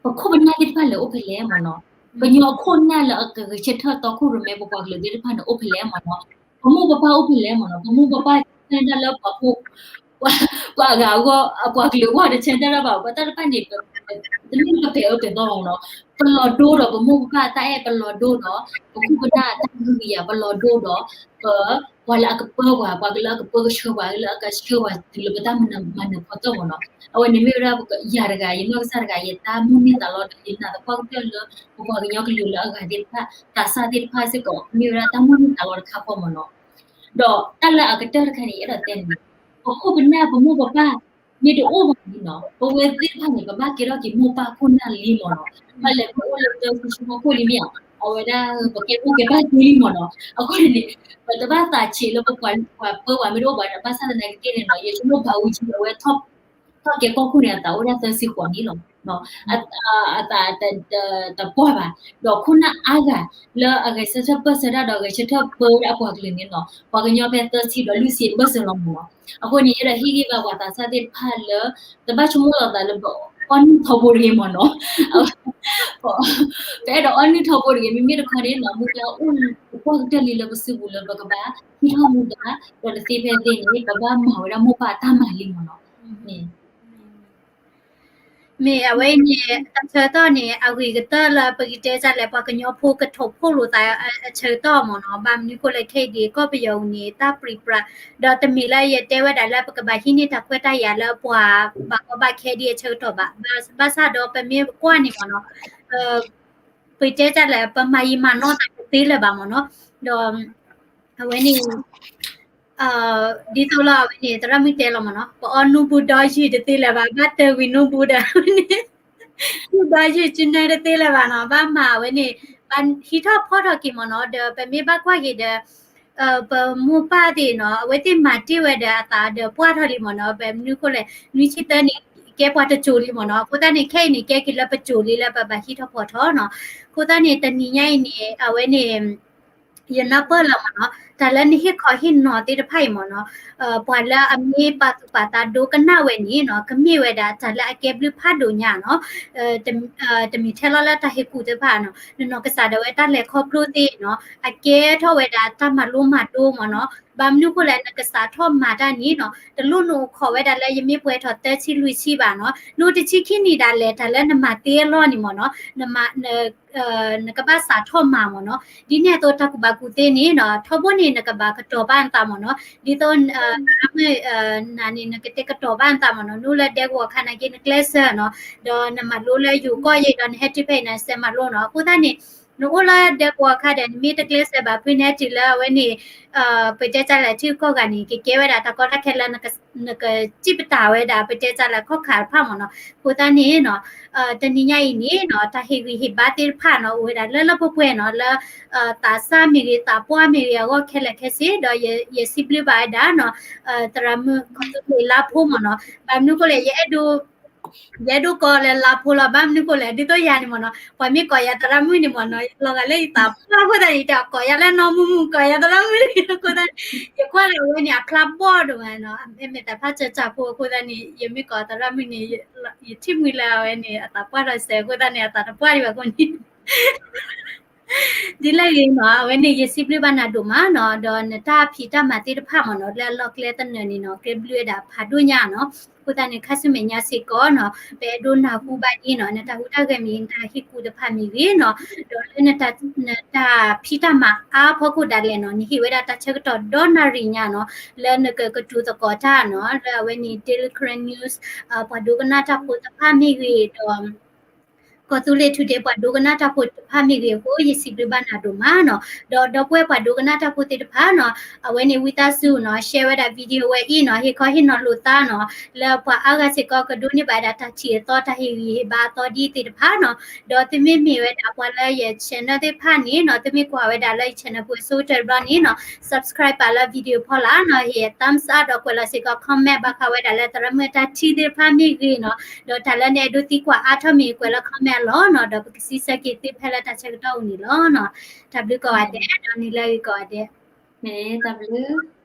ပခိၣ်ပနၢ်သ့ၣ်တဖၣ်လဲၤအိၣ်ဖဲလဲၣ်မ့ၢ်နီၤ. ကညီခိၣ်နၢ်လၢအကဂဲၤဆၢထၢၣ်တီခိၣ်ရိၣ်မဲပပှၤကလုာ်သ့ၣ်တဖၣ်န့ၣ်အိၣ်ဖဲလဲၣ်မ့ၢ်နီၤ. ပမိၢ်ပပၢ်အိၣ်ဖဲလဲၣ်မ့ၢ်နီၤ. ပမိၢ်ပပၢ်ဆၢထၢၣ်ဒၣ်လၢပှၤဖိ ပှၤအဂၤအဂီၢ် အပှၤကလုာ်အဂီၢ်တဆၢထၢၣ်ဒၣ်ဘၣ် ပတၢ်တဖၣ်န့ၣ် တမ့ၢ်လၢပပဲာ်အၢပဲာ်သီလီၤမ့ၢ်နီၤ. ပလီၤဒိဒီးပမိၢ်ပပၢ်အတၢ်အဲၣ် ပလီၤဒိဒီး ပခိၣ်ပနၢ်အတၢ်ကဟုကယာ် ပလီၤဒိဒီး ပ ပှၤလၢအကပၢပှၤ ပှၤလၢအကပၢကဆှၢပှၤလၢအကဆှၢပှၤတုၤလၢပတၢ်မၤနၢၤဖီတၢၢ်မ့ၢ်နီၤ. အဝဲန့ၣ်မ့ၢ်ဝဲဒၣ်ယၤတဂၤ ယနီၢ်ကစၢ်တဂၤ ယတၢ်မိၣ်န့ၢ်သးလီဒီး ယနာ်သပှၢ်ကတၢၢ်လၢ ပပှၤကညီကလုာ်လၢအဂၤသ့ၣ်တဖၣ် သးစၢ်သ့ၣ်တဖၣ်စ့ၢ်ကီး မ့ၢ်ဝဲဒၣ်တၢ်မိၣ်န့ၢ်သးလီတခါဃီမ့ၢ်နီၤ. ဒီးတၢ်လၢအကတၢၢ်တခါန့ၣ် ယအဲၣ်ဒိးတဲန့ၣ် ပခိၣ်ပနၢ်ပမိၢ်ပပၢ် မ့ၢ်တအိၣ်ဘၣ်န့ၣ်နီၤ ပဝဲသ့ၣ်တဖၣ်န့ၣ် ပဘၣ်ကဲထီၣ်က့ၤမိၢ်ပၢ်ခိၣ်နၢ်လံမ့ၢ်နီၤ. ဘၣ်လဲၤပအိၣ်လၢသၢဆံဆူဖီခိၣ်လံမ့ၢ်ဧါ, အဝဲဒၣ် ပကဲအိၣ်ကဲဘၣ်က့ၤလံမ့ၢ်နီၤ. အဃိန့ၣ်န့ၣ် ပတဘၣ်သးဆံးလၢပပှၤပၢပှၤမ့ၢ်တအိၣ်ဘၣ်ဒီး ဘၣ်ဆၣ်သနာ်က့န့ၣ်နီၤ ယဆိကမိၣ်ဘၣ်ဝံၤကံ အဝဲ ထီၣ်ကဲကီၢ်ခိၣ်န့ၣ် အသးအိၣ်ဒၣ်သၢဆံဃိးနံၣ်လီၤ. အသးတပှၢ်ဘၣ်. ဒီးခိၣ်နၢ်အါဂၤ လၢအဂဲၤဆၢထၢၣ်ပၢၢ်ဆၢတၢ်ဒီး ဂဲၤဆၢထၢၣ်ပၢဝဲဒၣ်အပှၤကလုာ်န့ၣ်နီၤ ပှၤကညီဖဲသၢဆံဒီးလွံၢ်ဆံဘၢၣ်စၢၤလီၤမ့ၢ်နီၤ. အဃိန့ၣ် ယအဲၣ်ဒိးဟ့ၣ်ဂံၢ်ဘါပှၤသးစၢ်သ့ၣ်တဖၣ်လၢ တဘၣ်ဆိကမိၣ်လီၤသးလၢ ပအီၣ်နုၢ်ထီဘိတဂ့ၤမ့ၢ်နီၤ. ပအဲၣ်ဒိးအီၣ်နုၢ်ထီဘိတဂ့ၤ မ့မ့ၢ်တခီန့ၣ်နီၤ မူဒါအိၣ်တပှၢ်ကတၢၢ်လံလၢပစုပူၤလၢပကဘၣ်ဟံးထီၣ်မူဒါ ဒီးတသ့ဖဲသ့န့ၣ် ပဘၣ်မၤဝဲဒၣ်မိၢ်ပၢ်အတၢ်မၤလံမ့ၢ်နီၤ. မ့ၢ်အဝဲအံၤန့ၣ် တၢ်ဆၢကတီၢ်န့ၣ် အဂ့ၤကတၢၢ်လၢပကတဲဒ်လဲၣ် ပှၤကညီဖိကထီၣ်ဖှိၣ်လိာ်သးအဆၢကတီၢ်မ့ၢ်နီၤ. ဘၣ်မနုၤဃိလဲၣ်ခဲအံၤဒ် ကီၢ်ပယီၤပူၤန့ၣ် တၢ်ပြံပြါ ဒီးတမ့ၢ်လၢယတဲဝဲဒၣ်လၢပကဘၣ်ဟံးန့ၢ်တၢ်ခွဲးတၢ်ယာ်လၢပှၤဘၣ်ကီဘၣ်ခဲဒ်အဆၢကတီၢ်ဘၣ်. ဘၣ်ဆၣ်ဒီးပမ့ၢ်ကွၢ်န့ၣ်မ့ၢ်နီၤ ပတဲဒ်လဲၣ် ပမၤယံာ်မၤနီၢ်သးတသ့လၢၤဘၣ်မ့ၢ်နီၤ. ဒီးအဝဲန့ၣ် ဒ်သိးလီၤအဝဲန့ၣ် သရၣ်မုၣ်တဲလီၤမ့ၢ်နီၤ ပအီၣ်နူၢ်ဘူဒီယုၢ်တသ့လၢၤဘၣ် ဘၣ်တၢ်ဝံၤနူၢ်ဘူဒီး နူၢ်ဘူဒီယုၢ်ကနၢတသ့လၢၤဘၣ်နီၤ ဘၣ်မၤအဝဲန့ၣ် ဘၣ်ဟံးထီၣ်ဖီၣ်ထီၣ်က့ၤမ့ၢ်နီၤ ဒီးပမ့ၢ်ဘၣ်ကွၢ်က့ၤဒီး ပမိၢ်ပၢ်သ့ၣ်နီၤ အဝဲသ့ၣ်မၤတ့ၢ်ဝဲဒီးအသးဒီးပှၢ်ထီၣ်လံမ့ၢ်နီၤ ပမနုၤဃိလဲၣ် နွံဆံသၢန့ၣ် ကဲပှၤတစိၤလံမ့ၢ်နီၤ အဃိသတးန့ၣ် ခဲအံၤန့ၣ် ကဲက့ၤလၢပစိၤလံလၢပဘၣ်ဟံးထီၣ်ဖီၣ်ထီၣ်နီၤ အဃိသတးန့ၣ် တနံၤညါအံၤန့ၣ် အဝဲန့ၣ် ယနၢ်ပၢၢ်လၢမ့ၢ်နီၤ တၢ်လၢနဟ့ၣ်ခီဟ့ၣ်နီၤသ့ၣ်တဖၣ်အံၤမ့ၢ်နီၤ ပှၤလၢအမ့ၢ်ပာ်သူၣ်ပာ်သးဒိကနၣ်ဝဲန့ၣ်နီၤ ကမ့ၢ်ဝဲဒၣ်တၢ်လၢအကဲဘျုးဖးဒိၣ်ညါနီၤ တမ့ၢ်ထဲလီၤလၢတၢ်ဟ့ၣ်ကူၣ်သ့ၣ်တဖၣ်နီၤ နနီၢ်ကစၢ်ဒၣ်ဝဲတၢ်လဲၤခီဖျိသ့ၣ်နီၤ အကဲထီၣ်ဝဲဒၣ်တၢ်မၤလိမၤဒိမ့ၢ်နီၤ ဘၣ်မနုၤဃိလဲၣ် နကစးထီၣ်မၤတၢ်န့ၣ်နီၤ တလိၣ်နအိၣ်ခိးဝဲဒၣ်လၢယမ့ၢ်ပှဲၤထီၣ်သၢဆံလွံၢ်ဆံဘၣ်နီၤ နအိၣ်တဆံခံနံၣ်ဒၣ်လဲာ် တၢ်လၢနမၤသ့အလီၢ်န့ၣ်မ့ၢ်နီၤ နမၤ နကဘၣ်စးထီၣ်မၤမ့ၢ်နီၤ ဒ်န့ၣ်အသိးတၢ်ကူၣ်ဘၣ်ကူၣ်သ့န့ၣ်နီၤ ထီဘိန့ၣ် နကဘၣ်ကတီၤဘၣ်နသးမ့ၢ်နီၤ ဒ်သိး နၤန့ၣ် နကတဲကတီၤဘၣ်နသးမ့ၢ်နီၤ နအိၣ်လၢဒဲကဝီၤခါနာ်က့ နကျဲးစၢးနီၤ ဒီးနမၤလိလၢယိၤကီၢ်ယဲဒီးနဟဲတုၤဖဲအံၤန့ၣ် နစဲးမၤလိနီၤ အဃိသတးန့ၣ် နအိၣ်လၢဒဲကဝီၤအခါဒီး နမ့ၢ်တကျဲးစၢးဘၣ်ဖုန့ၣ် တုၤလၢအဝဲန့ၣ် ပတဲတၢ်လဲၣ် ထံဂုၤကီၢ်ဂၤန့ၣ် ကကဲဝဲဒၣ်တၢ်ကီတၢ်ခဲလၢ နကစံးပတာ်ဝဲဒၣ် ပတဲတၢ်လဲၣ်ခီၣ်ခါတဖၣ်မ့ၢ်နီၤ. အဃိသတးန့ၣ်နီၤ တနံၤညါအံၤန့ၣ်နီၤ တၢ်ဟ့ၣ်ဂံၢ်ဟ့ၣ်ဘါသ့ၣ်တဖၣ်နီၤ အိၣ်ဝဲဒၣ်လၢလၢပှဲၤပှဲၤနီၤ လၢ သးစၢ်မ့ၢ်ဂ့ၤ သးပှၢ်မ့ၢ်ဂ့ၤအဂီၢ်ခဲလၢာ်ခဲဆ့ ဒီးယစံးဘျုးဘၣ်ဝဲဒၣ်နီၤ သရၣ်မုၣ်ကီၢ်သူလ့ၤလါဖိမ့ၢ်နီၤ. ဘၣ်မနုၤဃိလဲၣ် ယအဲၣ်ဒိး ယအဲၣ်ဒိးကိးလၢလါဖိလီၤ. ဘၣ်မနုၤဃိလဲၣ် ဒ်သိးယၤန့ၣ်မ့ၢ်နီၤ ပှၤမ့ၢ်ကိးယၤသရၣ်မုၣ်န့ၣ်မ့ၢ်နီၤ လီၤဂာ်လၢယသးပှၢ်အဃိသတးန့ၣ် ယတဲကိးယၤလၢနီၢ်မုၢ်မုၢ် ကိးယၤသရၣ်မုၣ်န့ၣ် အဃိသတးန့ၣ် ယကွၢ်လၢအဝဲန့ၣ် အဖျါဘီၣ်ဒိၣ်မးနီၤ မ့ၢ်တၢ်ဖးစၢၤစၢ်ဖိအဃိသတးန့ၣ် ယမ့ၢ်ကိးသရၣ်မုၣ်န့ၣ် ယထံၣ်မှံလၢအဝဲန့ၣ် အသးပှၢ်ဒီးစဲးအဃိသတးန့ၣ် အသးတပှၢ်ဒံးဘၣ်အဃိန့ၣ် ဒ်လဲၣ်ဂ့ၤနီၤ အဝဲန့ၣ် ယစံးဘျုးဘၣ်နၤဒိၣ်မးနီၤ ဒီးနတၢ်ဖံးတၢ်မၤသ့ၣ်တဖၣ်မ့ၢ်နီၤ လၢအလီၢ်ကျဲသနၢၣ်န့ၣ်နီၤ ကဲဘျုးဝဲဒၣ်ဖးဒိၣ်ညါနီၤ. အဃိသတးန့ၣ် ခါဆူမဲာ်ညါစ့ၢ်ကီးနီၤ ပအဲၣ်ဒိးနၢ်ဟူဘၣ်ဒ်နီၤ နတၢ်ဟူးတၢ်ဂဲၤမ့ၢ်ဂ့ၤ နတၢ်ဟ့ၣ်ကူၣ်တဖၣ်မ့ၢ်ဂ့ၤနီၤ ဒီးလၢနတၢ်ဖံးတၢ်မၤအါဖီခိၣ်ဒၣ်လဲာ်နီၤ နဟ့ၣ်ဝဲဒၣ်တၢ်ဆၢကတီၢ်ဒီနၣ်ရံၣ်ညါနီၤ လၢနကကတိၤသကိးတၢ်နီၤ လၢအဝဲန့ၣ် Daily Karen News ပှၤဒိကနၣ်တၢ်ဖိတဖၣ်မ့ၢ်ဂ့ၤဒီး ကီၢ်သူလ့ၤ Today ပှၤဒိကနၣ်တၢ်ဖိတဖၣ်မ့ၢ်ဂ့ၤအဃိ ယစံးဘျုးဘၣ်နၤဒိၣ်မးနီၤ. ဒီးဒီပုၢ်ဝဲၢ်ပှၤဒိကနၣ်တၢ်ဖိသ့ၣ်တဖၣ်နီၤ အဝဲန့ၣ်ဝံသးစူၤနီၤ share ဝဲဒၣ် video ဝဲအံၤနီၤ ဟ့ၣ်ခီဟ့ၣ်နီၤလိာ်သးနီၤ လၢပှၤအါဂၤစ့ၢ်ကီးကဒိးန့ၢ်ဘၣ်ဝဲဒၣ်တၢ်ထံၣ်အသီ တၢ်ဟ့ၣ်ဂံၢ်ဟ့ၣ်ဘါအသီဒ်သ့ၣ်တဖၣ်နီၤ. ဒီးသုမ့မ့ၢ်ဝဲဒၣ်ပှၤလၢယ channel သ့ၣ်တဖၣ်န့ၣ်နီၤ သုမ့ၢ်ကွၢ်ဝဲဒၣ်လၢယ channel ဖိအဆိကတၢၢ်တဘျီန့ၣ်နီၤ subscribe ပာ်လၢ video ဖီလာ်နီၤ ဟ့ၣ် thumbs up ဒီးကွဲးလီၤစ့ၢ်ကီး comment ဘၣ်ဃးဝဲဒၣ်လၢသရၣ်မုၣ်အတၢ်ထံၣ်သ့ၣ်တဖၣ်မ့ၢ်ဂ့ၤနီၤ ဒီးတၢ်လၢနအဲၣ်ဒိးသံကွၢ်အါထီၣ်မ့ၢ်ဂ့ၤ ကွဲးလၢ comment အလီၢ်နီၤ ဒီးပကစံးဆၢက့ၤသုဖဲလၢတၢ်ဆၢကတီၢ်အိၣ်န့ၣ်လီၤနီၤ. တၢ်ဘျုးကိးဂၤဒဲး ဒီးနံၤလၢအဂ့ၤကိးဂၤဒဲး တၢ်ဘျုး